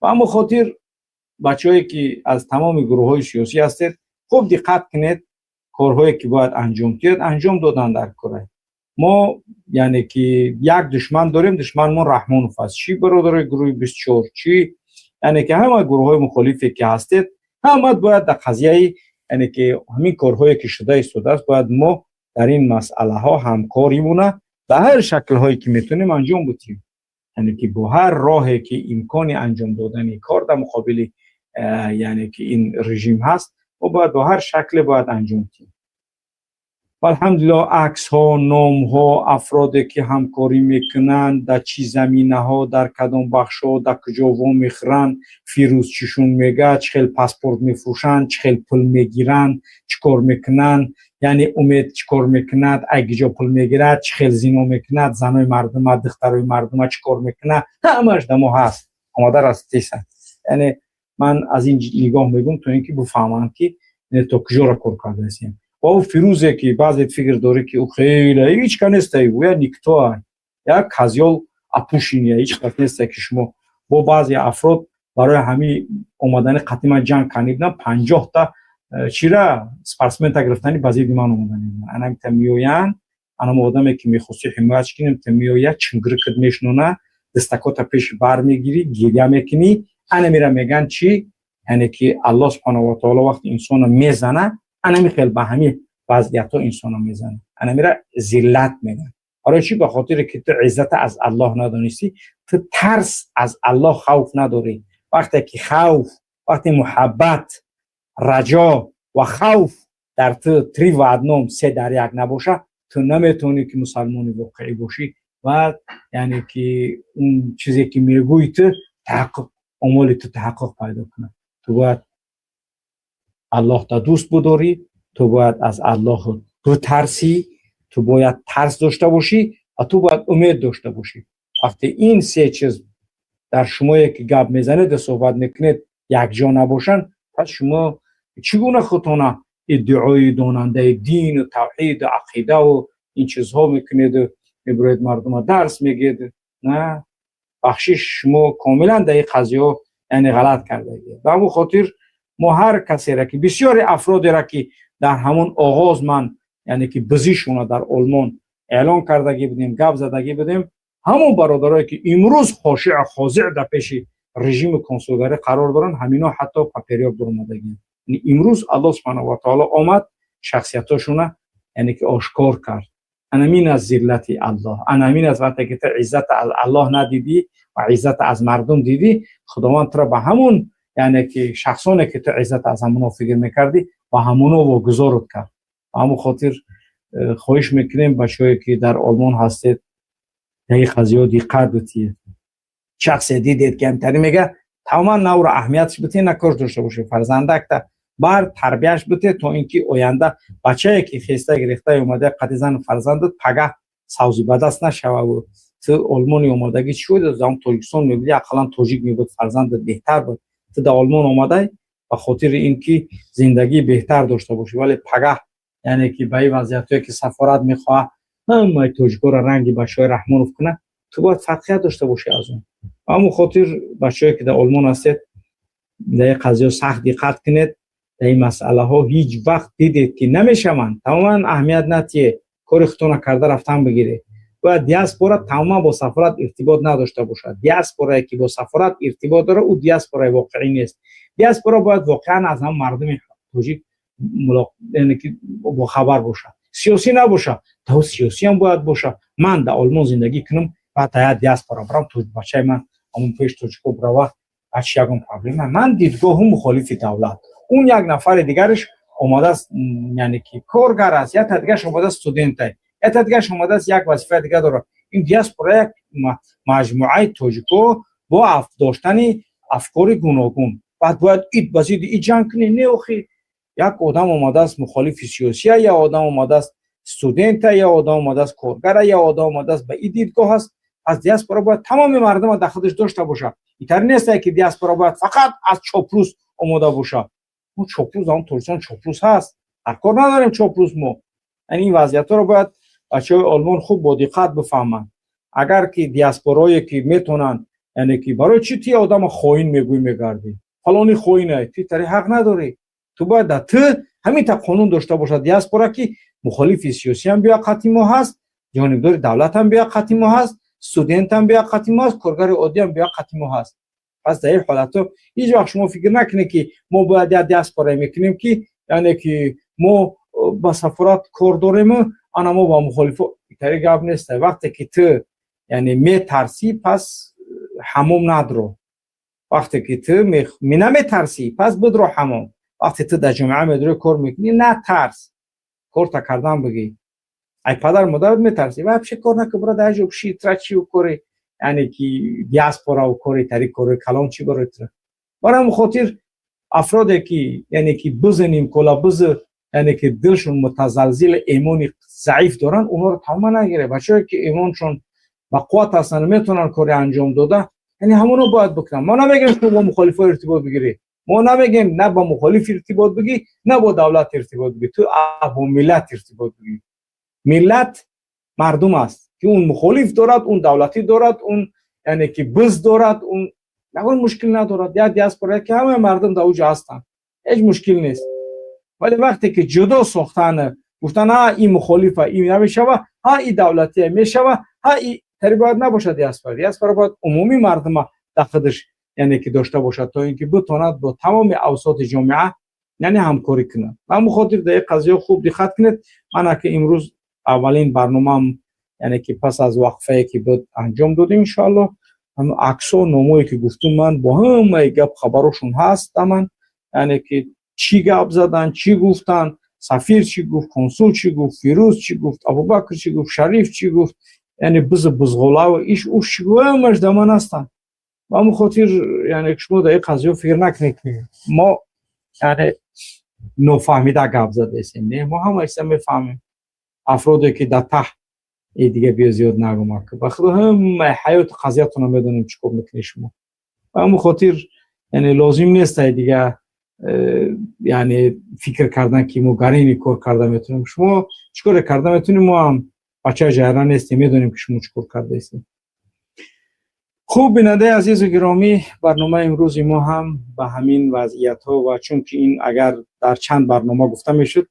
Ба ҳамон хотир, бачаҳое, ки аз тамоми гурӯҳҳои сиёсӣ ҳастед, хуб диққат кунед. Корҳое, ки бояд анҷом диҳед, анҷом додан дар кора. Мо, яъне ки, як душман дорем, душманмон Раҳмонов аст. Чӣ бародарои гурӯҳи 24, чӣ, яъне ки, ҳама гурӯҳҳои мухолифе, ки ҳастед, ҳама бояд дар қазияи, яъне ки, ҳамин корҳое, ки шуда истодааст, бояд мо дар ин масъалаҳо ҳамкоримона ба ҳар шаклҳое, ки метавонем, анҷом будиҳем. Яъне ки бо ҳар роҳе, ки имкони анҷом додани кор дар муқобили, яъне ки, ин режим ҳаст, мо бояд бо ҳар шакле бояд анҷом диҳем. Алҳамдулиллоҳ, аксҳо, номҳо, афроде ки ҳамкорӣ мекунанд, дар чӣ заминаҳо, дар кадом бахшҳо, дар куҷо вомехӯранд, Фирӯз чишун мега, чӣ хел паспорт мефурӯшанд, чӣ хел пул мегиранд, чӣ кор мекунанд, яъне Умед чӣ кор мекунад, ай киҷо пул мегирад, чӣ хел зино мекунад, занои мардума, духтарои мардума чӣ кор мекунад, ҳамаш дамо ҳаст, омода растеса. Яъне ман аз ин нигоҳ мегӯм, то ин ки бифаҳманд, ки то куҷоро кор кардаистем. Ва ӯ Фирӯзе, ки баъзе фикр дорӣ, ки ӯ хеле ҳеч ка нестай, ӯ никто, як козёл опущенный, ҳеч кас нестай, ки шумо бо баъзе афрод барои ҳамин омадани қатъи ман ҷанг кардан, 50-та чира спортсмента гирифтани ба зидди ман омадани. Анамита меоянд, анам одаме, ки мехости ҳимоятш кунем, та меояд, чингирикат мешнона, дастакота пеши бар мегирӣ, гиря мекунӣ. Анамира меган чӣ? Яъне ки Аллоҳ субҳанаҳу ва таоло вақти инсонро мезана, анами хел ба ҳамин вазъиятҳо инсонро мезана. Анамира зиллат мегӯянд. Барои чӣ? Ба хотире ки ту иззата аз Аллоҳ надонистӣ, ту тарс аз Аллоҳ, хавф надорӣ. Вақте ки хавф, вақте муҳаббат, раҷо ва хавф дар ту три в одном, се дар як набоша, ту наметавонӣ, ки мусалмони воқеӣ бошӣ ва яъне ки он чизе, ки мегӯӣ ту, таҳаққуқ, амоли ту таҳаққуқ пайдо кунад. Ту бояд Аллоҳта дӯст будорӣ, ту бояд аз Аллоҳ битарсӣ, ту бояд тарс дошта бошӣ ва ту бояд умед дошта бошӣ. Вақте ин се чиз дар шумое, ки гап мезанед, суҳбат мекунед, якҷо набошанд, пас шумо чӣ гуна худтона иддаои донандаи дину тавҳиду ақидаву ин чизҳо мекунеду мебироед, мардума дарс мегӯед? На, бахшиш, шумо комилан дар ин қазияҳо, яъне, ғалат кардагӣ. Ба ҳамон хотир мо ҳар касеро, ки бисёри афродеро, ки дар ҳамон оғоз ман, яъне ки бизишона дар Олмон эълон кардагӣ будем, гап задагӣ будем, ҳамон бародарое, ки имрӯз хошиъ хозиъ дар пеши режими консулгарӣ қарор доранд, ҳамино ҳатто поперёк дуромадагианд. Имрӯз Аллоҳ субҳанаҳу ва таоло омад, шахсиятҳошона, яъне ки, ошкор кард. Анамин аз зиллати Аллоҳ, анамин аз вақте ки ту иззата аз Аллоҳ надидӣ ва иззата аз мардум дидӣ, Худованд туро ба ҳамун, яъне ки, шахсоне, ки ту иззата аз ҳамуно фикр мекардӣ, ба ҳамуно вогузорат кард. Ба ҳамон хотир хоҳиш мекунем, бачаҳое, ки дар Олмон ҳастед, дар ин қазияҳо диққат битиед. Шахсе дидед, ки ҳамтари мега, тамоман навро аҳамиятш битед, на кош дошта бошед, фарзандакта бар тарбияш бите, то ин ки оянда бачае, ки хеста гирифта омада қади зану фарзандат, пагаҳ савзи ба даст нашававу ту Олмони омадагӣ чӣ шуд? Зам Тоҷикистон мебуди, ақаллан тоҷик мебуд, фарзандат беҳтар буд. Ту дар Олмон омадай ба хотири ин ки зиндагии беҳтар дошта бошӣ, вале пагаҳ, яъне ки, ба ин вазъиятҳое, ки сафорат мехоҳад ҳамаи тоҷикоро ранги бачаҳои Раҳмонов кунад, ту бояд фарқият дошта бошӣ аз он. Ба ҳамон хотир, бачаҳое, ки дар Олмон ҳастед, дар ин қазияҳо сахт диққат кунед. Дар ин масъалаҳо ҳеҷ вақт дидед, ки намешаванд, тамоман аҳамият натиҳед, кори худтона карда рафтан бигиред. Бояд диаспора тамоман бо сафорат иртибот надошта бошад. Диаспорае, ки бо сафорат иртибот дорад, ӯ диаспораи воқеӣ нест. Диаспора бояд воқеан аз ҳам мардуми тоҷик, яъне ки, бохабар бошад, сиёсӣ набошад, то сиёсиам бояд бошад. Ман дар Олмон зиндагӣ кунам, баъд дар як диаспора барам, бачаи ман ҳамон пеш тоҷико бирава, баъд ягон проблема? Ман дидгоҳу мухолифи давлат, он як нафари дигараш омадааст, яъне ки, коргар аст, якта дигараш омадааст, студентай, якта дигараш омадааст, як вазифаи дигар дорад. Ин диаспора як маҷмӯаи тоҷико бо доштани афкори гуногун. Баъд бояд ид ба зидди ид ҷанг кунӣ? Не, охи, як одам омадааст, мухолифи сиёсия, як одам омадааст, студента, як одам омадааст, коргара, як одам омадааст, ба ин дидгоҳ аст. Пас диаспора бояд тамоми мардума дар худаш дошта бошад. Итари нестае, ки диаспора бояд фақат аз чоплус омода бошад. Мо чоплус, ам Тоҷикистон чоплус ҳаст, дар кор надорем чоплус мо. Яъне ин вазъиятҳоро бояд бачаҳои Олмон хуб бо диққат бифаҳманд. Агар ки диаспорое, ки метавонанд, яъне ки, барои чӣ ти одама хоин мегӯӣ, мегардӣ, фалони хоинай, ти тари ҳақ надорӣ. Ту бояд дар ту ҳамин та қонун дошта бошад диаспора, ки мухолифи сиёсиам биё, қатъи мо ҳаст, ҷонибдори давлатам биё, қатъи мо ҳаст, студентам биё, қатъи мо ҳаст, коргари оддиам биё, қатъи мо ҳаст. Пас дар ин ҳолатҳо ҳеҷ вақт шумо фикр накунед, ки мо бояд як диаспорае мекунем, ки, яъне ки, мо ба сафорат кор дорему ана мо ба мухолифо. Итари гап нест. Вақте ки ту, яъне, метарсӣ, пас ҳамом надро. Вақте ки ту наметарсӣ, пас бидро ҳамом. Вақте ту дар ҷомеа медорӣ, кор мекунӣ, натарс. Корта кардан бигӣ, ай падар модарат метарсӣ, вообще кор нака, бира дар ҷо биши, тра чи кори, яъне ки диаспора кори тари кори калон чӣ барои тра. Барои ҳамин хотир афроде ки, яъне ки бизанем кола биз, яъне ки дилшон мутазалзил, имони заиф доранд, онҳоро тамоман нагире. Бачаҳое ки имоншон ба қувват ҳастанд, метавонанд кори анҷом дода, яъне ҳамоно бояд бикунанд. Мо намегем шумо бо мухолифо иртибот бигиред, мо намегем на ба мухолиф иртибот бигӣ, на бо давлат иртибот бигӣ, ту бо миллат иртибот бигӣ. Миллат мардум аст, ки он мухолиф дорад, он давлатӣ дорад, он, яъне ки биз дорад, он ягон мушкил надорад. Як диаспора ки ҳамаи мардум дар уҷа ҳастанд, ҳеҷ мушкил нест. Вале вақте ки ҷудо сохтан, гуфтан ҳа ин мухолифа, ин намешава, ҳа ин давлатия мешава, ҳа и тари бояд набошад диаспора. Диаспора бояд умумӣ мардума дар худаш, яъне ки дошта бошад, то ин ки битонад бо тамоми авсоти ҷомеа, яъне ҳамкорӣ кунад. Ба ҳамин хотир дар ин қазиё хуб диққат кунед. Мана ки имрӯз аввалин барномаам, яъне ки пас аз вақфае ки буд, анҷом додем. Иншоаллоҳ, аксо номое ки гуфтум, ман бо ҳамаи гап хабарошон ҳаст. Ман, яъне ки чӣ гап задан, чӣ гуфтанд, сафир чӣ гуфт, консул чӣ гуфт, Фирӯз чӣ гуфт, Абубакр чӣ гуфт, Шариф чӣ гуфт, яъне бизу бузғолаву иш уш чӣ гуфт, ҳамаш дар ман ҳастанд. Ба ҳамин хотир, яъне шумо дар ин қазиё фикр накунед, ки мо, яъне, нофаҳмида гап задаистем. Не, мо ҳама чиза мефаҳмем. Афроде ки дар таҳ дига биё зиёд нагумак, ба худо ҳамаи ҳаёти қазиятонро медонем, чӣ кор мекунед шумо. Ба ҳамин хотир, яъне, лозим нест ай дига, яъне фикр кардан, ки мо гарини кор карда метавонем. Шумо чӣ коре карда метавонем? Мо ҳам бачаи ҷайран нестем, медонем, ки шумо чӣ кор кардаистем. Хуб, бинандаи азизу гиромӣ, барномаи имрӯзи мо ҳам ба ҳамин вазъиятҳо ва чунки ин агар дар чанд барнома гуфта мешуд,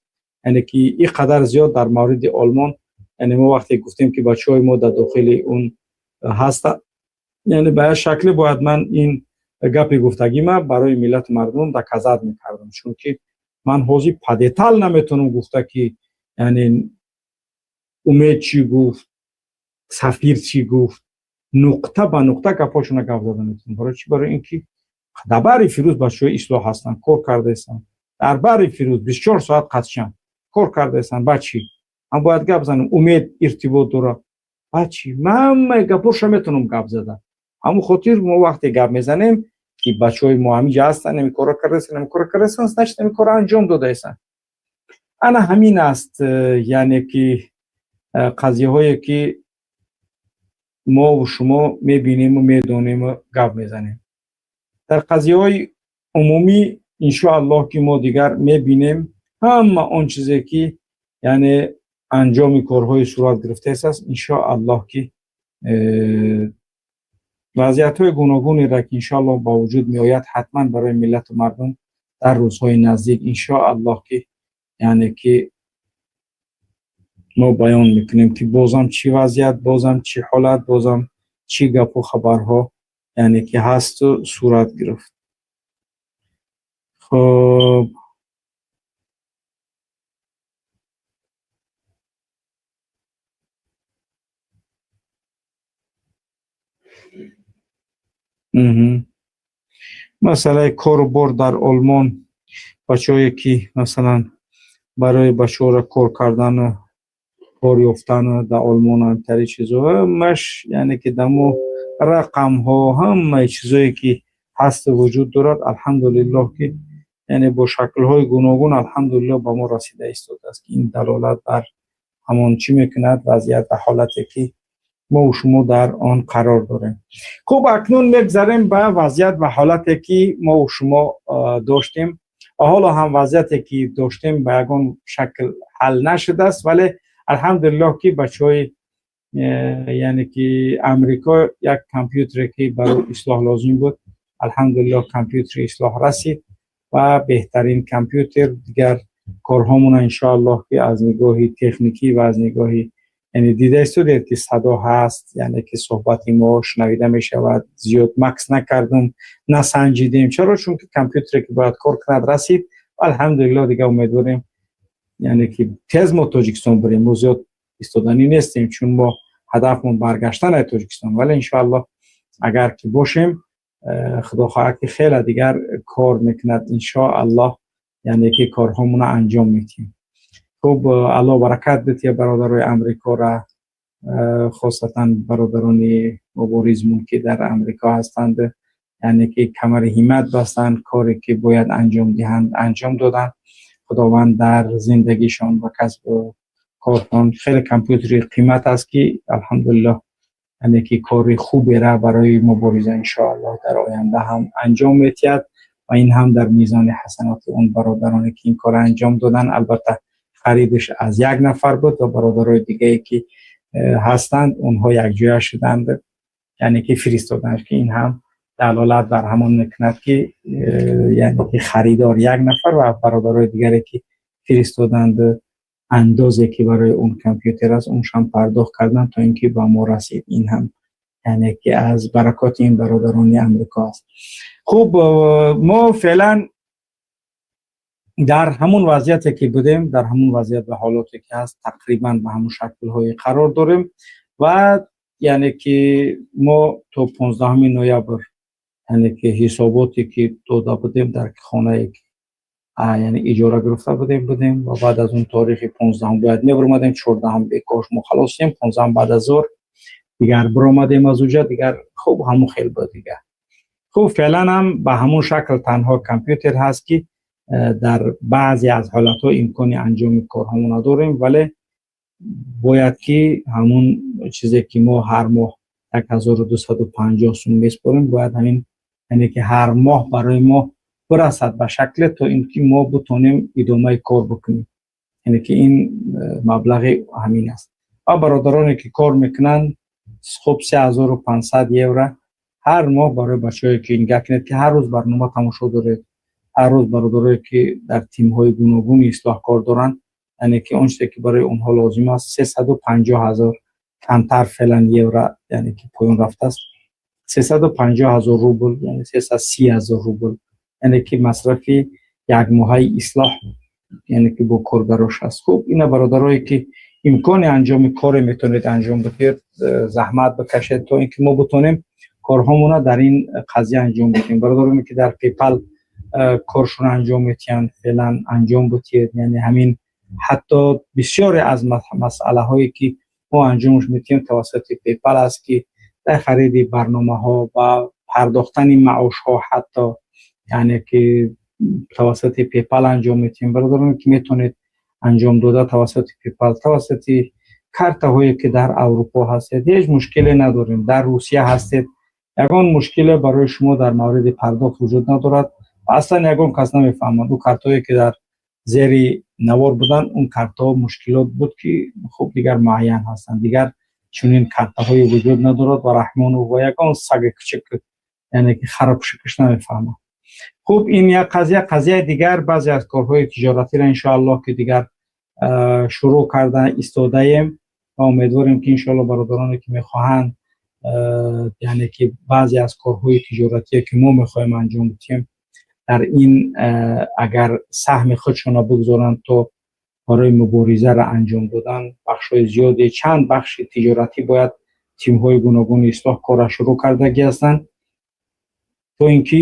яъне ки ин қадар зиёд дар мавриди Олмон, яъне мо вақте гуфтем, ки бачаҳои мо дар дохили он ҳастанд, яъне ба як шакле бояд ман ин гапи гуфтагима барои миллату мардум доказать мекардам, чунки ман ҳозир по деталь наметавонам гуфта, ки яъне Умед чӣ гуфт, сафир чӣ гуфт, нуқта ба нуқта гапҳошона гап зада метавонам. Барои чӣ? Барои ин ки дар бари Фирӯз бачаҳои ислоҳ ҳастанд, кор кардаистанд, дар бари Фирӯз 24 соат қатшан кор кардаистанд. Ба чӣ ман бояд гап занам? Умед иртибот дорад, ба чӣ ман ҳамаи гапҳоша метавонам гап зада? Ҳамон хотир мо вақте гап мезанем, ки бачаҳои мо ҳаминҷа ҳастанд, ҳамин корро кардаистанд, ҳамин корро кардаистанд, значит, ҳамин корро анҷом додаистанд. Ана ҳамин аст, яъне ки қазияҳое ки мову шумо мебинему медонему гап мезанем. Дар қазияҳои умумӣ, иншоаллоҳ, ки мо дигар мебинем, ҳама он чизе ки, яъне, анҷоми корҳои сурат гирифтааст аст, иншоаллоҳ, ки вазъиятҳои гуногунеро ки иншоаллоҳ ба вуҷуд меояд, ҳатман барои миллату мардум дар рӯзҳои наздик, иншоаллоҳ, ки, яъне ки мо баён мекунем, ки бозам чӣ вазъият, бозам чӣ ҳолат, бозам чӣ гапу хабарҳо, яъне ки ҳасту сурат гирифт. Хуб. Масъалаи кору бор дар Олмон, бачаҳое ки масалан барои бачаҳоро кор кардану кор ёфтану дар Олмон, ҳамтари чизо ҳамаш, яъне ки дамо рақамҳо, ҳамаи чизое ки ҳасту вуҷуд дорад, алҳамдулиллоҳ, ки яъне бо шаклҳои гуногун, алҳамдулиллоҳ, ба мо расида истодааст, ки ин далолат бар ҳамон чӣ мекунад, вазъият ва ҳолате ки мо шумо дар он қарор дорем. Хуб, акнун мегзарем ба вазъият ва ҳолате ки мо шумо доштем ва ҳоло ҳам вазъияте ки доштем ба ягон шакл ҳал нашудааст. Вале алҳамдулиллоҳ, ки бачаҳои, яъне ки Амрико як компютере ки барои ислоҳ лозим буд, алҳамдулиллоҳ, компютери ислоҳ расид ва беҳтарин компютер. Дигар корҳомона, иншоаллоҳ, ки аз нигоҳи техникӣ ва аз нигоҳи, яъне, дида истодед, ки садо ҳаст, яъне ки суҳбати мо шунавида мешавад. Зиёд макс накардум, насанҷидем. Чаро? Чунки компютере ки бояд кор кунад, расид, алҳамдулиллоҳ. Дигар умедворем, яъне ки тез мо Тоҷикистон бирем. Мо зиёд истоданӣ нестем, чун мо ҳадафмон баргаштан ай Тоҷикистон. Вале иншоаллоҳ, агар ки бошем, худо хоҳад, ки хеле дигар кор мекунад, иншоаллоҳ, яъне ки корҳомона анҷом медиҳем. Хуб, Аллоҳ баракат бития бародарои Амрикора, хосатан бародарони муборизмон, ки дар Амрико ҳастанд, яъне ки камари ҳиммат бастанд, коре ки бояд анҷом диҳанд, анҷом доданд. Худованд дар зиндагишон ва касбу коршон, хеле компютери қимат аст, ки алҳамдулиллоҳ, яъне ки кори хуберо барои мубориза иншоаллоҳ дар оянда ҳам анҷом метиҳад ва ин ҳам дар мизони ҳасаноти он бародароне, ки ин корро анҷом доданд. Албатта, харидаш аз як нафар буд ва бародарои дигае, ки ҳастанд, онҳо якҷоя шуданд, яъне ки фиристоданд, ки ин ҳам далолат бар ҳамон мекунад, ки яъне ки харидор як нафар ва бародарои дигаре, ки фиристоданд, андозе, ки барои он компютер аст, оншам пардохт карданд, то ин ки ба мо расид. Ин ҳам яъне ки аз баракоти ин бародарони Амрико аст. Хуб, мо феълан дар ҳамон вазъияте, ки будем, дар ҳамон вазъият ва ҳолоте, ки ҳаст, тақрибан ба ҳамон шаклҳое қарор дорем ва яъне ки мо то 15 ноябр, яъне ки ҳисоботе, ки дода будем, дар хонае, ки яъне иҷора гирифта будем ва баъд аз он торихи 15-ум бояд мебиромадем. 14-ум бекош мо халос шудем, 15-ум баъд аз зуҳр дигар биромадем аз уҷа. Дигар хуб, ҳамон хел буд дигар. Хуб, феълан ҳам ба ҳамон шакл танҳо компютер ҳаст, ки дар баъзе аз ҳолатҳо имкони анҷоми корҳомо надорем, вале бояд ки ҳамон чизе, ки мо ҳар моҳ 1250 сум меспорем, бояд ҳамин, яъне ки ҳар моҳ барои мо бирасад ба шакле, то ин ки мо битонем идомаи кор бикунем. Яъне ки ин маблағи ҳамин аст. Ва бародароне, ки кор мекунанд, хуб, 3500 евро ҳар моҳ барои бачаҳое, ки нигоҳ кунед, ки ҳар рӯз барнома тамошо доред, ҳар рӯз бародарое, ки дар тимҳои гуногуни ислоҳ кор доранд, яъне ки он чизе, ки барои онҳо лозим аст, 350 000 камтар феълан евро, яъне ки поён рафтааст, 350 000 рубл, яъне 330 000 рубл, яъне ки масрафи якмоҳаи ислоҳ, яъне ки бо коргарош аст. Хуб, ина бародарое, ки имкони анҷоми коре метавонед анҷом бидиҳед, заҳмат бикашед, то ин ки мо битонем корҳомона дар ин қазия анҷом бидиҳем. Бародароне, ки дар PayPal коршон анҷом метиҳанд, феълан анҷом бидиҳед. Яъне ҳамин ҳатто бисёре аз масъалаҳое, ки мо анҷомш метиҳем, тавассути PayPal аст, ки дар хариди барномаҳо ва пардохтани маошҳо ҳатто, яъне ки тавассути PayPal анҷом метиҳем. Бародароне, ки метавонед анҷом дода тавассути PayPal, тавассути картаҳое, ки дар Аврупо ҳастед, ҳеҷ мушкиле надорем. Дар Русия ҳастед, ягон мушкиле барои шумо дар мавриди пардохт вуҷуд надорад ва аслан ягон кас намефаҳмад. Ӯ картҳое, ки дар зери навор буданд, он картҳо мушкилот буд, ки хуб, дигар муайян ҳастанд, дигар чунин картаҳое вуҷуд надорад ва Раҳмонов ва ягон саги кучик, яъне ки харапушикаш, намефаҳмад. Хуб, ин як қазия. Қазияи дигар, баъзе аз корҳои тиҷоратиро иншоаллоҳ, ки дигар шурӯъ карда истодаем ва умедворем, ки иншоаллоҳ бародароне, ки мехоҳанд, яъне ки баъзе аз корҳои тиҷоратие, ки мо мехоҳем анҷом бидиҳем, дар ин агар саҳми худшонро бигзоранд, то барои муборизаро анҷом додан бахшҳои зиёде, чанд бахши тиҷоратӣ бояд тимҳои гуногуни ислоҳ корра шурӯъ кардагӣ ҳастанд, то ин ки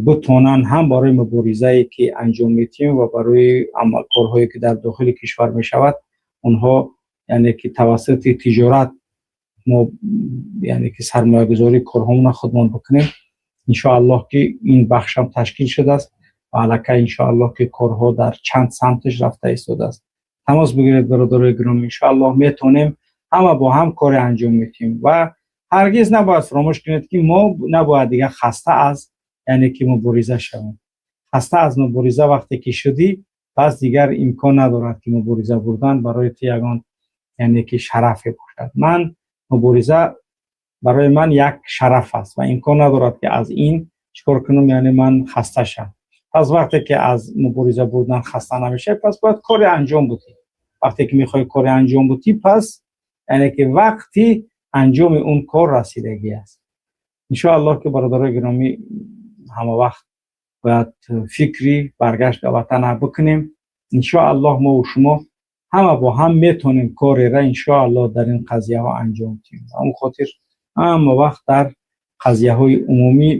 битонанд ҳам барои муборизае, ки анҷом медиҳем, ва барои корҳое, ки дар дохили кишвар мешавад, онҳо, яъне ки тавассути тиҷорат мо, яъне ки сармоягузории корҳомона худмон бикунем. Иншоаллоҳ, ки ин бахшам ташкил шудааст ва аллакай иншоаллоҳ, ки корҳо дар чанд самташ рафта истодааст. Тамос бигиред, бародарои гиромӣ, иншоаллоҳ метавонем, ҳама бо ҳам коре анҷом медиҳем. Ва ҳаргиз набояд фаромӯш кунед, ки мо набояд дигар хаста аз, яъне ки, мубориза шавем. Хаста аз мубориза вақте ки шудӣ, пас дигар имкон надорад, ки мубориза бурдан барои ту ягон, яъне ки, шарафе бошад. Ман мубориза барои ман як шараф аст ва имкон надорад, ки аз ин чикор кунам, яъне ман хаста шавам. Пас вақте ки аз мубориза бурдан хаста намешавӣ, пас бояд коре анҷом будӣ. Вақте ки мехоҳӣ коре анҷом будӣ, пас яъне ки вақти анҷоми он кор расидагӣ аст. Иншоаллоҳ, ки бародарои гиромӣ, ҳама вақт бояд фикри баргашт ба ватана бикунем. Иншоаллоҳ, мо шумо ҳама бо ҳам метавонем корера иншоаллоҳ дар ин қазияҳо анҷом диҳем. Ба ҳамон хотир ҳама вақт дар қазияҳои умумӣ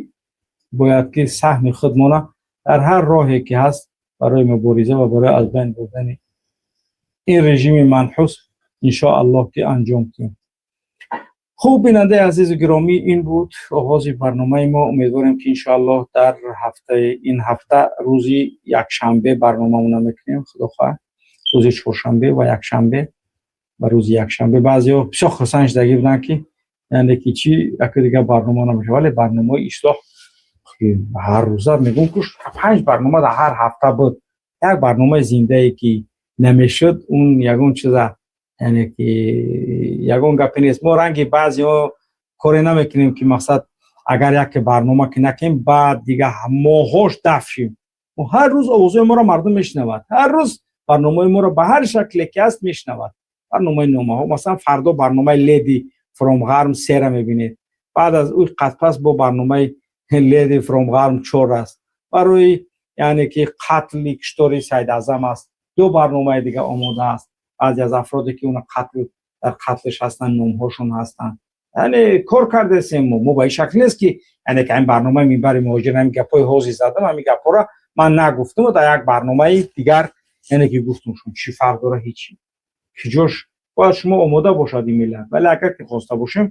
бояд ки саҳми худмона дар ҳар роҳе, ки ҳаст, барои мубориза ва барои аз байн бурдани ин режими манҳус иншоаллоҳ ки анҷом диҳем. Хуб, бинандаи азизу гиромӣ, ин буд оғози барномаи мо. Умедворем, ки иншоаллоҳ дар ҳафтаи ин ҳафта рӯзи якшанбе барномамона мекунем, худо хоҳад, рӯзи чоршанбе ва якшанбе ва рӯзи якшанбе. Баъзеҳо бисёр хурсанд шудагӣ буданд, ки яъне ки чӣ яке дигар барнома намешавад, вале барномаи ислоҳ ҳар рӯза мегӯм, ки панҷ барнома дар ҳар ҳафта буд. Як барномаи зиндае ки намешуд, он ягон чиза, яъне ки ягон гапе нест. Мо ранги баъзеҳо коре намекунем, ки мақсад агар яке барнома ки накунем, баъд дига моҳош даф шим. Мо ҳар рӯз овозҳои моро мардум мешунавад, ҳар рӯз барномаи моро ба ҳар шакле ки ҳаст мешунавад. Барномаи номаҳо, масалан, фардо барномаи Lady from Ғарм сера мебинед, баъд аз ӯ қадпас бо барномаи Lady from Ғарм чор аст, барои яъне ки қатли киштори Сайдазам аст, ду барномаи дига омода аст. Баъзе аз афроде ки уна қатл дар қатлш ҳастанд, номҳошон ҳастанд, яъне кор кардесем. Мо ба ин шакл нест, ки яъне ки ҳамин барномаи Минбари муҳоҷир, ҳамин гапҳои ҳозир задам, ҳамин гапҳоро ман нагуфтам, дар як барномаи дигар яъне ки гуфтам. Шум чӣ фарқ дора? Ҳечи киҷош бояд шумо омода бошад ин миллат. Вале агар ки хоста бошем,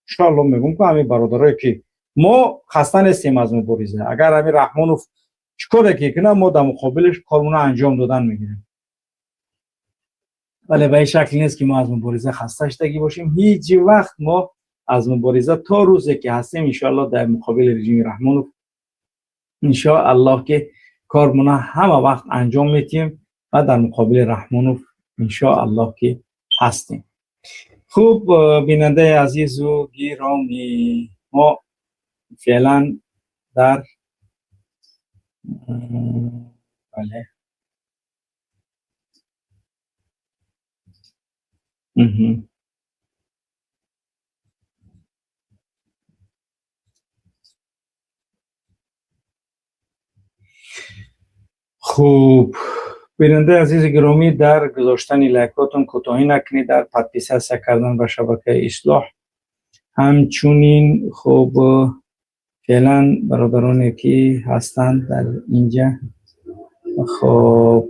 иншоалло мегӯм, ки ҳамин бародарое ки мо хаста нестем аз мубориза. Агар ҳамин Раҳмонов чӣ коре ки кунад, мо дар муқобилаш кормона анҷом додан мегирем, вале ба ин шакл нест, ки мо аз мубориза хаста шудагӣ бошем. Ҳеҷ вақт мо аз мубориза то рӯзе ки ҳастем, иншоалло, дар муқобили режими Раҳмонов, иншоаллоҳ ки кормона ҳама вақт анҷом метиҳем ва дар муқобили Раҳмонов иншоаллоҳ ки ҳастем. Хуб, бинандаи азизу гиромӣ, мо феълан дар бале. Хуб, бинандаи азизи гиромӣ, дар гузоштани лайкотон кӯтоҳӣ накунед, дар подписаться кардан ба шабакаи ислоҳ ҳамчунин. Хуб, феълан бародароне ки ҳастанд дар инҷа, хоб,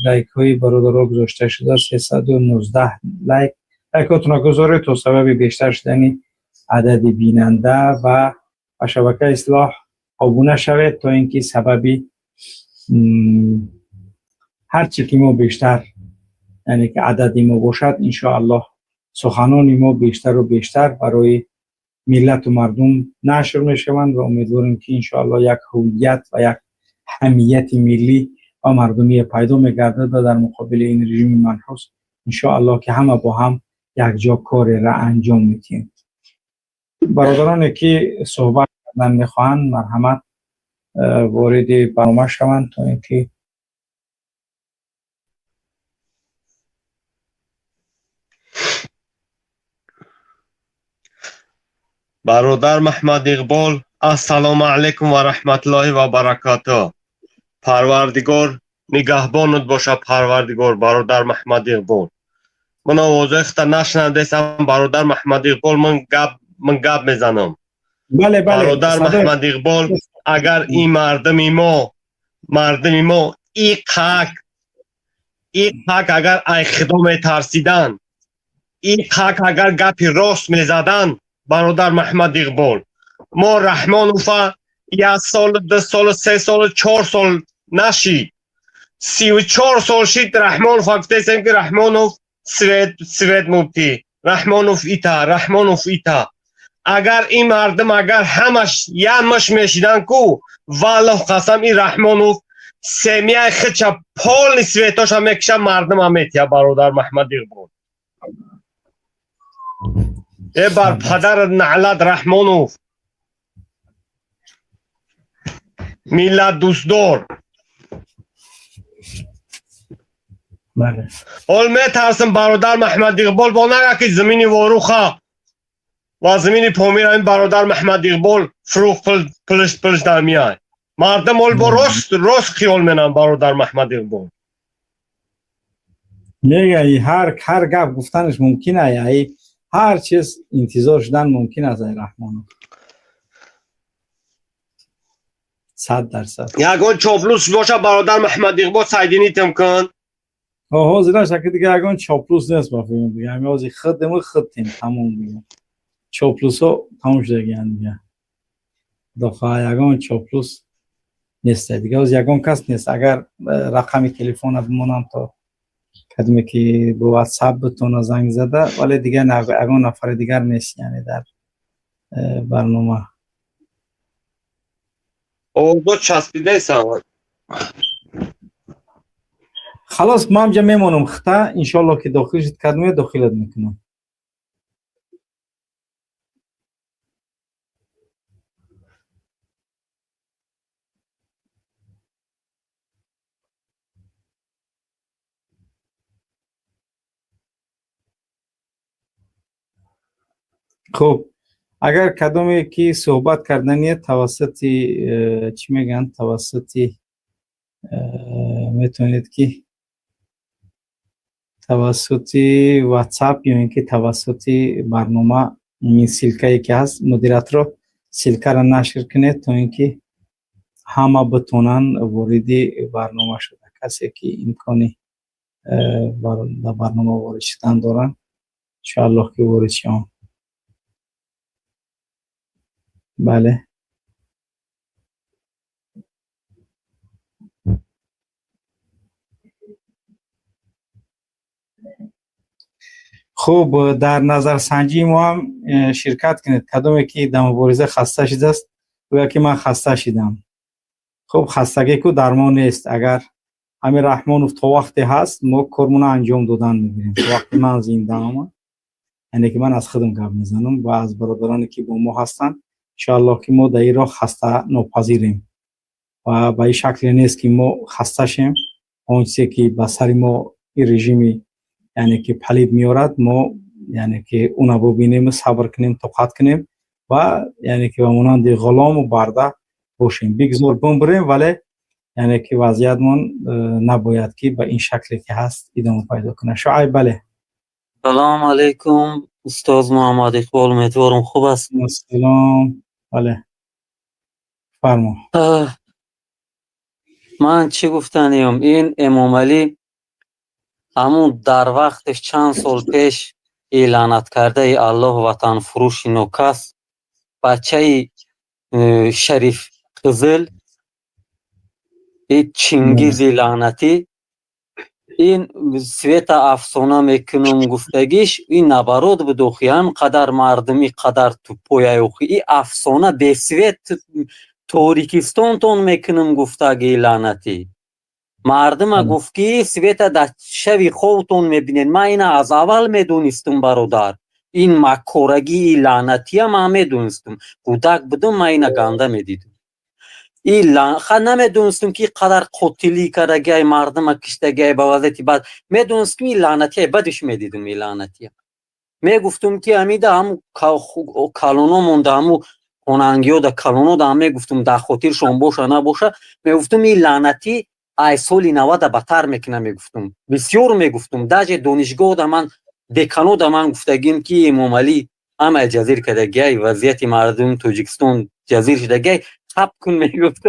лайкҳои бародаро гузошта шуда, 319 лайк. Лайкотонро гузоред то сабаби бештар шудани адади бинанда ва ба шабакаи ислоҳ обуна шавед, то ин ки сабаби ҳарчи ки мо бештар, яъне ки адади мо бошад, иншоаллоҳ суханони мо бештару бештар барои миллату мардум нашр мешаванд ва умедворем, ки иншоаллоҳ як ҳувият ва як ҳамияти миллӣ ва мардумие пайдо мегардад ва дар муқобили ин режими манҳус иншоаллоҳ ки ҳама бо ҳам якҷо кореро анҷом медиҳем. Бародароне ки суҳбат кардан мехоҳанд, марҳамат, вориди барнома шаванд, то ин ки Бародар Маҳмад Иқбол, ассалому алайкум ва раҳматуллоҳи ва баракатуҳ. Парвардигор нигаҳбонат боша, Парвардигор. Бародар Маҳмад Иқбол, ман овозои худта нашунавдесам. Бародар Маҳмад Иқбол, ман гап мезанам. Бале, бале. Бародар Маҳмад Иқбол, агар ин мардуми мо иқак агар ай Худо метарсиданд, иқак агар гапи рост мезаданд, бародар Маҳмад Иқбол, мо Раҳмонова як сол, 2 сол, 3 сол, 4 сол нашид, 34 сол шид. Раҳмонов гуфтесем, ки Раҳмонов свет свет мубтӣ, Раҳмонов ита, Раҳмонов ита. Агар ин мардум агар ҳамаш як муш мешидан ку, валлоҳ қасам, ин Раҳмонов семьяи худша полный светоша мекиша, мардума метия. Бародар Маҳмад Иқбол, э бар падарат наълат, Раҳмонов, миллат дӯстдор. Ҳол метарсам, бародар Маҳмад Иқбол, бо нага ки замини Воруха ва замини Помира ин бародар Маҳмад Иқбол фурӯх, пулш дар меай. Мардум ҳол бо рост рост хиёл менам, бародар Маҳмад Иқбол. Нега, ҳар гап гуфтанаш мумкин ай, ҳар чиз интизор шудан мумкин аст ай Раҳмонов, 100%. Ягон чоплус боша, бародар Маҳмад Иқбол, сайдинитам кун. Ҳозираш аки дига ягон чоплус нест, ба фикрам, дига ҳами ҳозир худему худтем, тамом, дига чоплусҳо тамом шудагиянд. Дига худо ягон чоплус нест, дига ҳозир ягон кас нест. Агар рақами телефона бимонам, то кадоме ки бо ватсап битона занг зада, вале дига ягон нафари дигар нест, яъне дар барнома. Овозо часпидаесам. Халос, ман ҳамҷа мемонам хита, иншоалло, ки дохил шуд кадоме, дохилат мекунам. Хуб, агар кадоме ки суҳбат кардание, тавассути чӣ мегӯянд, тавассути метавонед ки тавассути ватсап ё ин ки тавассути барнома, ин ссылка е ки ҳаст, модератор ро ссылка ро нашр кунед, то ин ки ҳама битонанд вориди барнома шуда. Касе ки имкони дар барнома ворид шудан доранд, иншоаллоҳ ки ворид шаванд. Бале. Хуб, дар назарсанҷии мо ҳам ширкат кунед. Кадоме ки дар мубориза хаста шудааст, гӯя ки ман хаста шидам. Хуб, хастагӣ ку дармон нест. Агар ҳамин Раҳмонов то вақте ҳаст, мо кормона анҷом додан мегирем. То вақте ман зиндаам, яъне ки ман аз худам гап мезанам ва аз бародароне ки бо мо ҳастанд, иншоаллоҳ ки мо дар ин роҳ хаста нопазирем ва ба ин шакле нест ки мо хаста шем. Он чизе ки ба сари мо ин режими, яъне ки палид меорад, мо, яъне ки уна бубинему сабр кунем, тоқат кунем ва, яъне ки ба монанди ғулому барда бошем. Бигзор бимбирем, вале, яъне ки вазъиятмон набояд ки ба ин шакле ки ҳаст идома пайдо кунад. Шуайб, бале. Салом алейкум, устоз Муҳаммад Иқбол, умедворам, хуб аст. Салом, бале, фармо. Ман чӣ гуфтаниям? Ин Эмомалӣ ҳамун дар вақтеш, чанд сол пеш, и лаънаткардаи Аллоҳ, ватанфурӯши нокас, бачаи Шариф Қизил, и Чингизи лаънатӣ, ин света афсона мекунум гуфтагиш, ин наоборот буд. Охи, ҳам қадар мардуми қадар тупой ай, охи, и афсона бе свет Торикистонтон мекунум гуфтаги лаънатӣ мардума гуфт, ки света дар шави хобтон мебинед. Ман ина аз аввал медонистум, бародар, ин маккорагии лаънатия ман медонистум. Кӯдак будум, ман ина ганда медидум. Ха, намедонистум, ки қадар қотилӣ кардагиай, мардума киштагиай, ба вазъияти бад. Медонистум, ин лаънатия бадиш медидум. Ин лаънатия мегуфтум, ки ҳамида ҳаму калоно монда, ҳаму хонангиёда, калонода ҳам мегуфтум, дар хотиршон боша набоша, мегуфтум, ин лаънатӣ ай соли 90 батар мекуна, мегуфтум, бисёр мегуфтум. Даже донишгоҳда ман, деканода ман гуфтагим, ки Эмомалӣ ҳамаи ҷазир кардагиай, вазъияти мардуми Тоҷикистон ҷазир шудагиай, хаб кун, мегуфт.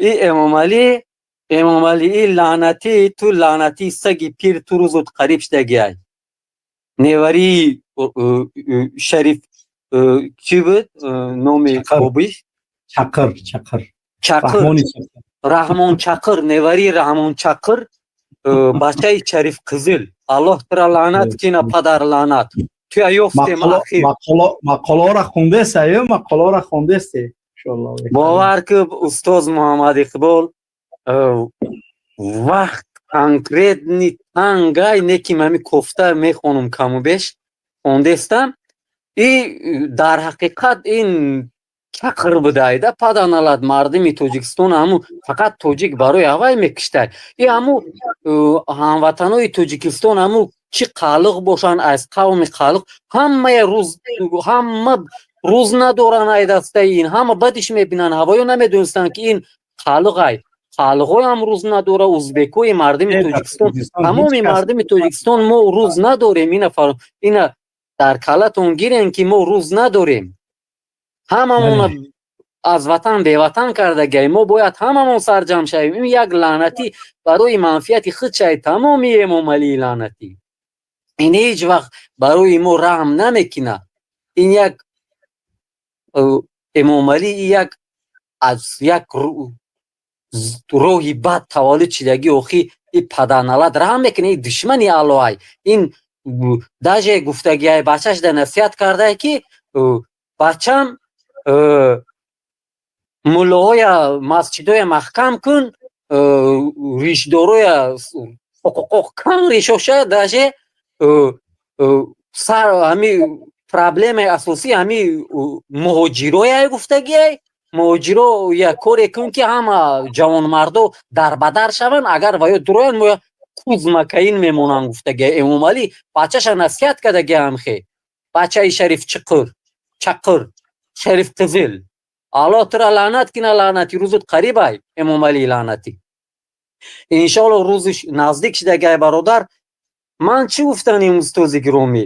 И Эмомалӣ, Эмомалӣ, и лаънатӣ, ту лаънатӣ, саги пир, ту рӯзут қариб шудагиай. Неварии Шариф чӣ буд номи бобиш? Чақир, Чақир. Чақир, Раҳмон Чақир, неварии Раҳмон Чақир, бачаи Шариф Қизил, Аллоҳ тура лаънат кина, падар лаънат, туя ёфтем ахир. Мақолаҳоро хондеста ё мақолаҳоро хондесте? Бовар ки, устоз Муҳаммад Иқбол, вақт конкретный тангай неки, мами кофта мехонум, каму беш хондестам. И дар ҳақиқат ин чақр будайда, паданалат, мардуми Тоҷикистон ҳаму фақат тоҷик барои ҳавай мекиштай. И ҳаму ҳамватанои Тоҷикистон, ҳаму чӣ қалиқ бошанд, аз қавми қалиқ, ҳамая рӯз, ҳама рӯз надоранд ай дастаи ин, ҳама бадиш мебинанд. Ҳавоё намедонистанд, ки ин қалиқай, қалиқҳоям рӯз надора, узбекои мардуми Тоҷикистон, тамоми мардуми Тоҷикистон мо рӯз надорем. Ина дар калатон гирем, ки мо рӯз надорем, ҳамамона. Аз ватан беватан кардагиай. Мо бояд ҳамамон сарҷамъ шавем. Ин як лаънатӣ барои манфиати худ шавед. Тамоми Эмомалии лаънатӣ ин ҳеҷ вақт барои мо раҳм намекунад. Ин як Эмомалӣ як аз як роҳи бад таваллуд шидагӣ. Охи, и падарналат раҳм мекунад? И душмани Аллоҳай. Ин даже гуфтагиай, бачаш да насиҳат кардае, ки бачам, муллоҳоя, масҷидоя маҳкам кун, ришдороя ҳуқуқ кан ришоша. Даже сар ҳами проблемаи асосӣ ҳами муҳоҷирояй гуфтагиай. Муҳоҷиро як коре кун, ки ҳама ҷавонмардо дарбадар шаванд, агар ва ё дуроянд, мо кузмакаин мемонанд, гуфтагиай. Эмомалӣ бачаша насиҳат кардагиай. Ҳамхе бачаи Шариф Чиқир Чақир, Шариф Қизил, Аллоҳ тура лаънат кина, лаънати рӯзут қарибай. Эмомалии лаънатӣ, иншоалло, рӯзи наздик шидагиай. Бародар, ман чӣ гуфтанем, устози гиромӣ?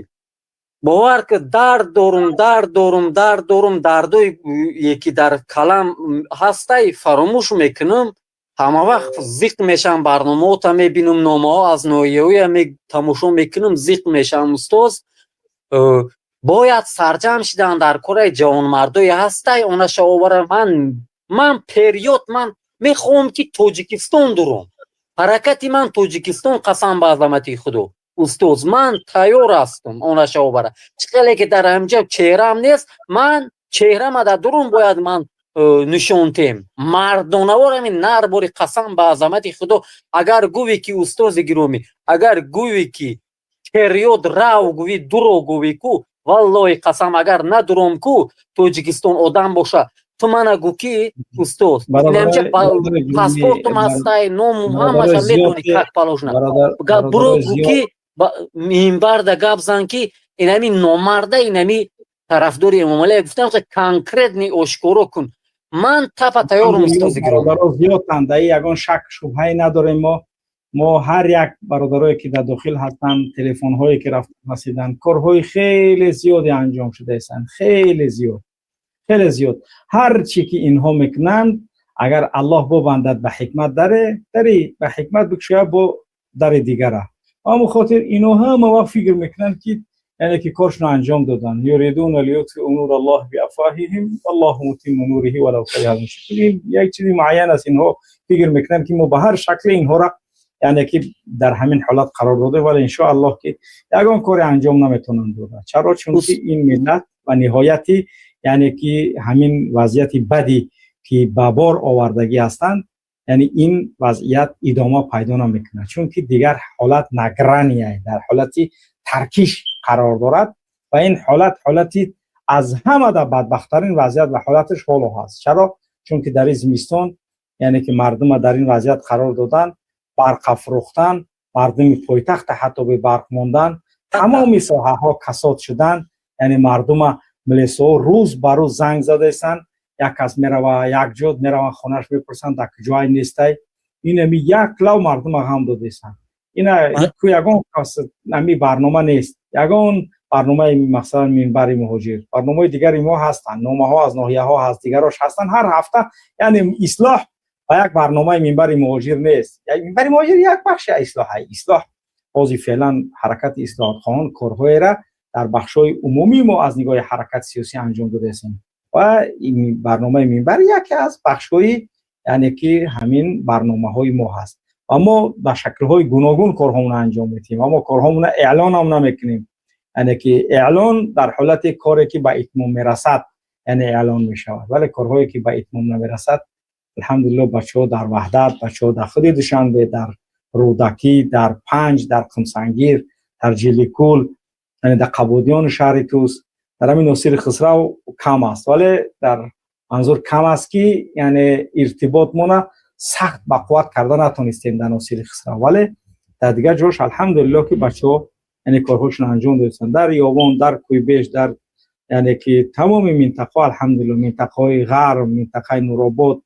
Бовар ки, дард дорум, дард дорум, дард дорум. Дардое ки дар калам ҳастай, фаромӯш мекунам. Ҳама вақт зиқ мешавам, барномаота мебинам, номаҳо аз ноҳияҳоя тамошо мекунам, зиқ мешавам. Устоз, бояд сарҷамъ шидан дар кораи ҷавонмардое ҳастай, онаша овара. Ман период ман мехоҳам, ки Тоҷикистон дурум. Ҳаракати ман Тоҷикистон, қасам ба азамати Худо. Устоз, ман тайёр ҳастам, онаша овара. Чӣ хеле ки дар ҳамҷа чеҳраам нест, ман чеҳрама дар дурун бояд ман нишон тем мардонавор. Ҳамин нар бори, қасам ба азамати Худо, агар гӯвӣ ки, устози гиромӣ, агар гӯвӣ ки период рав, гӯви дуро, гӯвӣ ку, валлоҳи қасам, агар надуром ку, Тоҷикистон одам боша, ту мана гӯ ки, устоз, инамча паспортум ҳастай, ному ҳамаша медонӣ, как положено. Буро, гӯ ки минбарда гап зан, ки инами номарда, инами тарафдори Эмомалӣ гуфтам, конкретный ошкоро кун, ман тапа тайёрум, устози гиромӣ. Бародаро зиёдтанд, дар ягон шак шубҳае надорем. Мо ҳар як бародарое ки дар дохил ҳастанд, телефонҳое ки рафта расиданд, корҳои хеле зиёде анҷом шудаистанд, хеле зиёд, хеле зиёд. Ҳар чӣ ки инҳо мекунанд, агар Аллоҳ бобандад ба ҳикмат даре, дари ба ҳикмат бикушояд, бо дари дигара. Ҳамон хотир ино ҳама вақт фикр мекунанд, ки яъне ки коршонро анҷом доданд. يريدون ليطفئوا نور الله بأفواههم والله متم نوره ولو كره المشركون. Ин як чизи муайян аст. Инҳо фикр мекунанд, ки мо ба ҳар шакле инҳоро, яъне ки дар ҳамин ҳолат қарор додем, вале иншоаллоҳ, ки ягон коре анҷом наметавонанд дода. Чаро? Чунки ин миллат ба ниҳояти, яъне ки ҳамин вазъияти бади ки ба бор овардагӣ ҳастанд, яъне ин вазъият идома пайдо намекунад, чунки дигар ҳолат на грани, дар ҳолати таркиш қарор дорад ва ин ҳолат ҳолати аз ҳамада бадбахттарин вазъият ва ҳолаташ ҳоло ҳаст. Чаро? Чунки дар ин зимистон, яъне ки мардума дар ин вазъият қарор додан, барқ афрӯхтан, мардуми пойтахта ҳатто бебарқ мондан, тамоми соҳаҳо касод шудан, яъне мардума милисаҳо рӯз ба рӯз занг задаистанд. Як кас мерава, як ҷо мераванд, хонааш мепурсанд, дар куҷоай, нестай. Инами як лав мардума ғам додаистанд. Ина ку ягон кас ами барнома нест, ягон барномаи, масалан, Минбари муҳоҷир, барномаҳои дигари мо ҳастанд, номаҳо аз ноҳияҳо ҳаст, дигарош ҳастанд. Ҳар ҳафта, яъне ислоҳ ба як барномаи Минбари муҳоҷир нест. Минбари муҳоҷир як бахши ислоҳ. Ислоҳ ҳозир феълан ҳаракати ислоҳотхоҳон корҳоеро дар бахшҳои умумии мо аз нигоҳи ҳаракати сиёсӣ анҷом додаистем ва барномаи Минбар яке аз бахшҳои, яъне ки ҳамин барномаҳои мо ҳаст ва мо ба шаклҳои гуногун корҳомонро анҷом медиҳем ва мо корҳомонро эълонам намекунем. Яъне ки эълон дар ҳолати коре ки ба итмом мерасад, яъне эълон мешавад, вале корҳое ки ба итмом намерасад, алҳамдулилло, бачаҳо дар Ваҳдат, бачаҳо дар худи Душанбе, дар Рӯдакӣ, дар Панҷ, дар Қумсангир, дар Ҷиликул, яъне дар Қабодиёни шаҳри Тус, дар ҳамин Носири Хисрав кам аст, вале дар манзур кам аст, ки яъне иртиботмона сахт ба қувват карда натонистем дар Носири Хисрав, вале дар дигар ҷош, алҳамдулилло, ки бачаҳо, яъне корҳошон анҷом додастанд дар Ёвон, дар Кӯйбеш, дар, яъне ки тамоми минтақаҳо, алҳамдулилло, минтақаҳои ғарб, минтақаи Нуробод,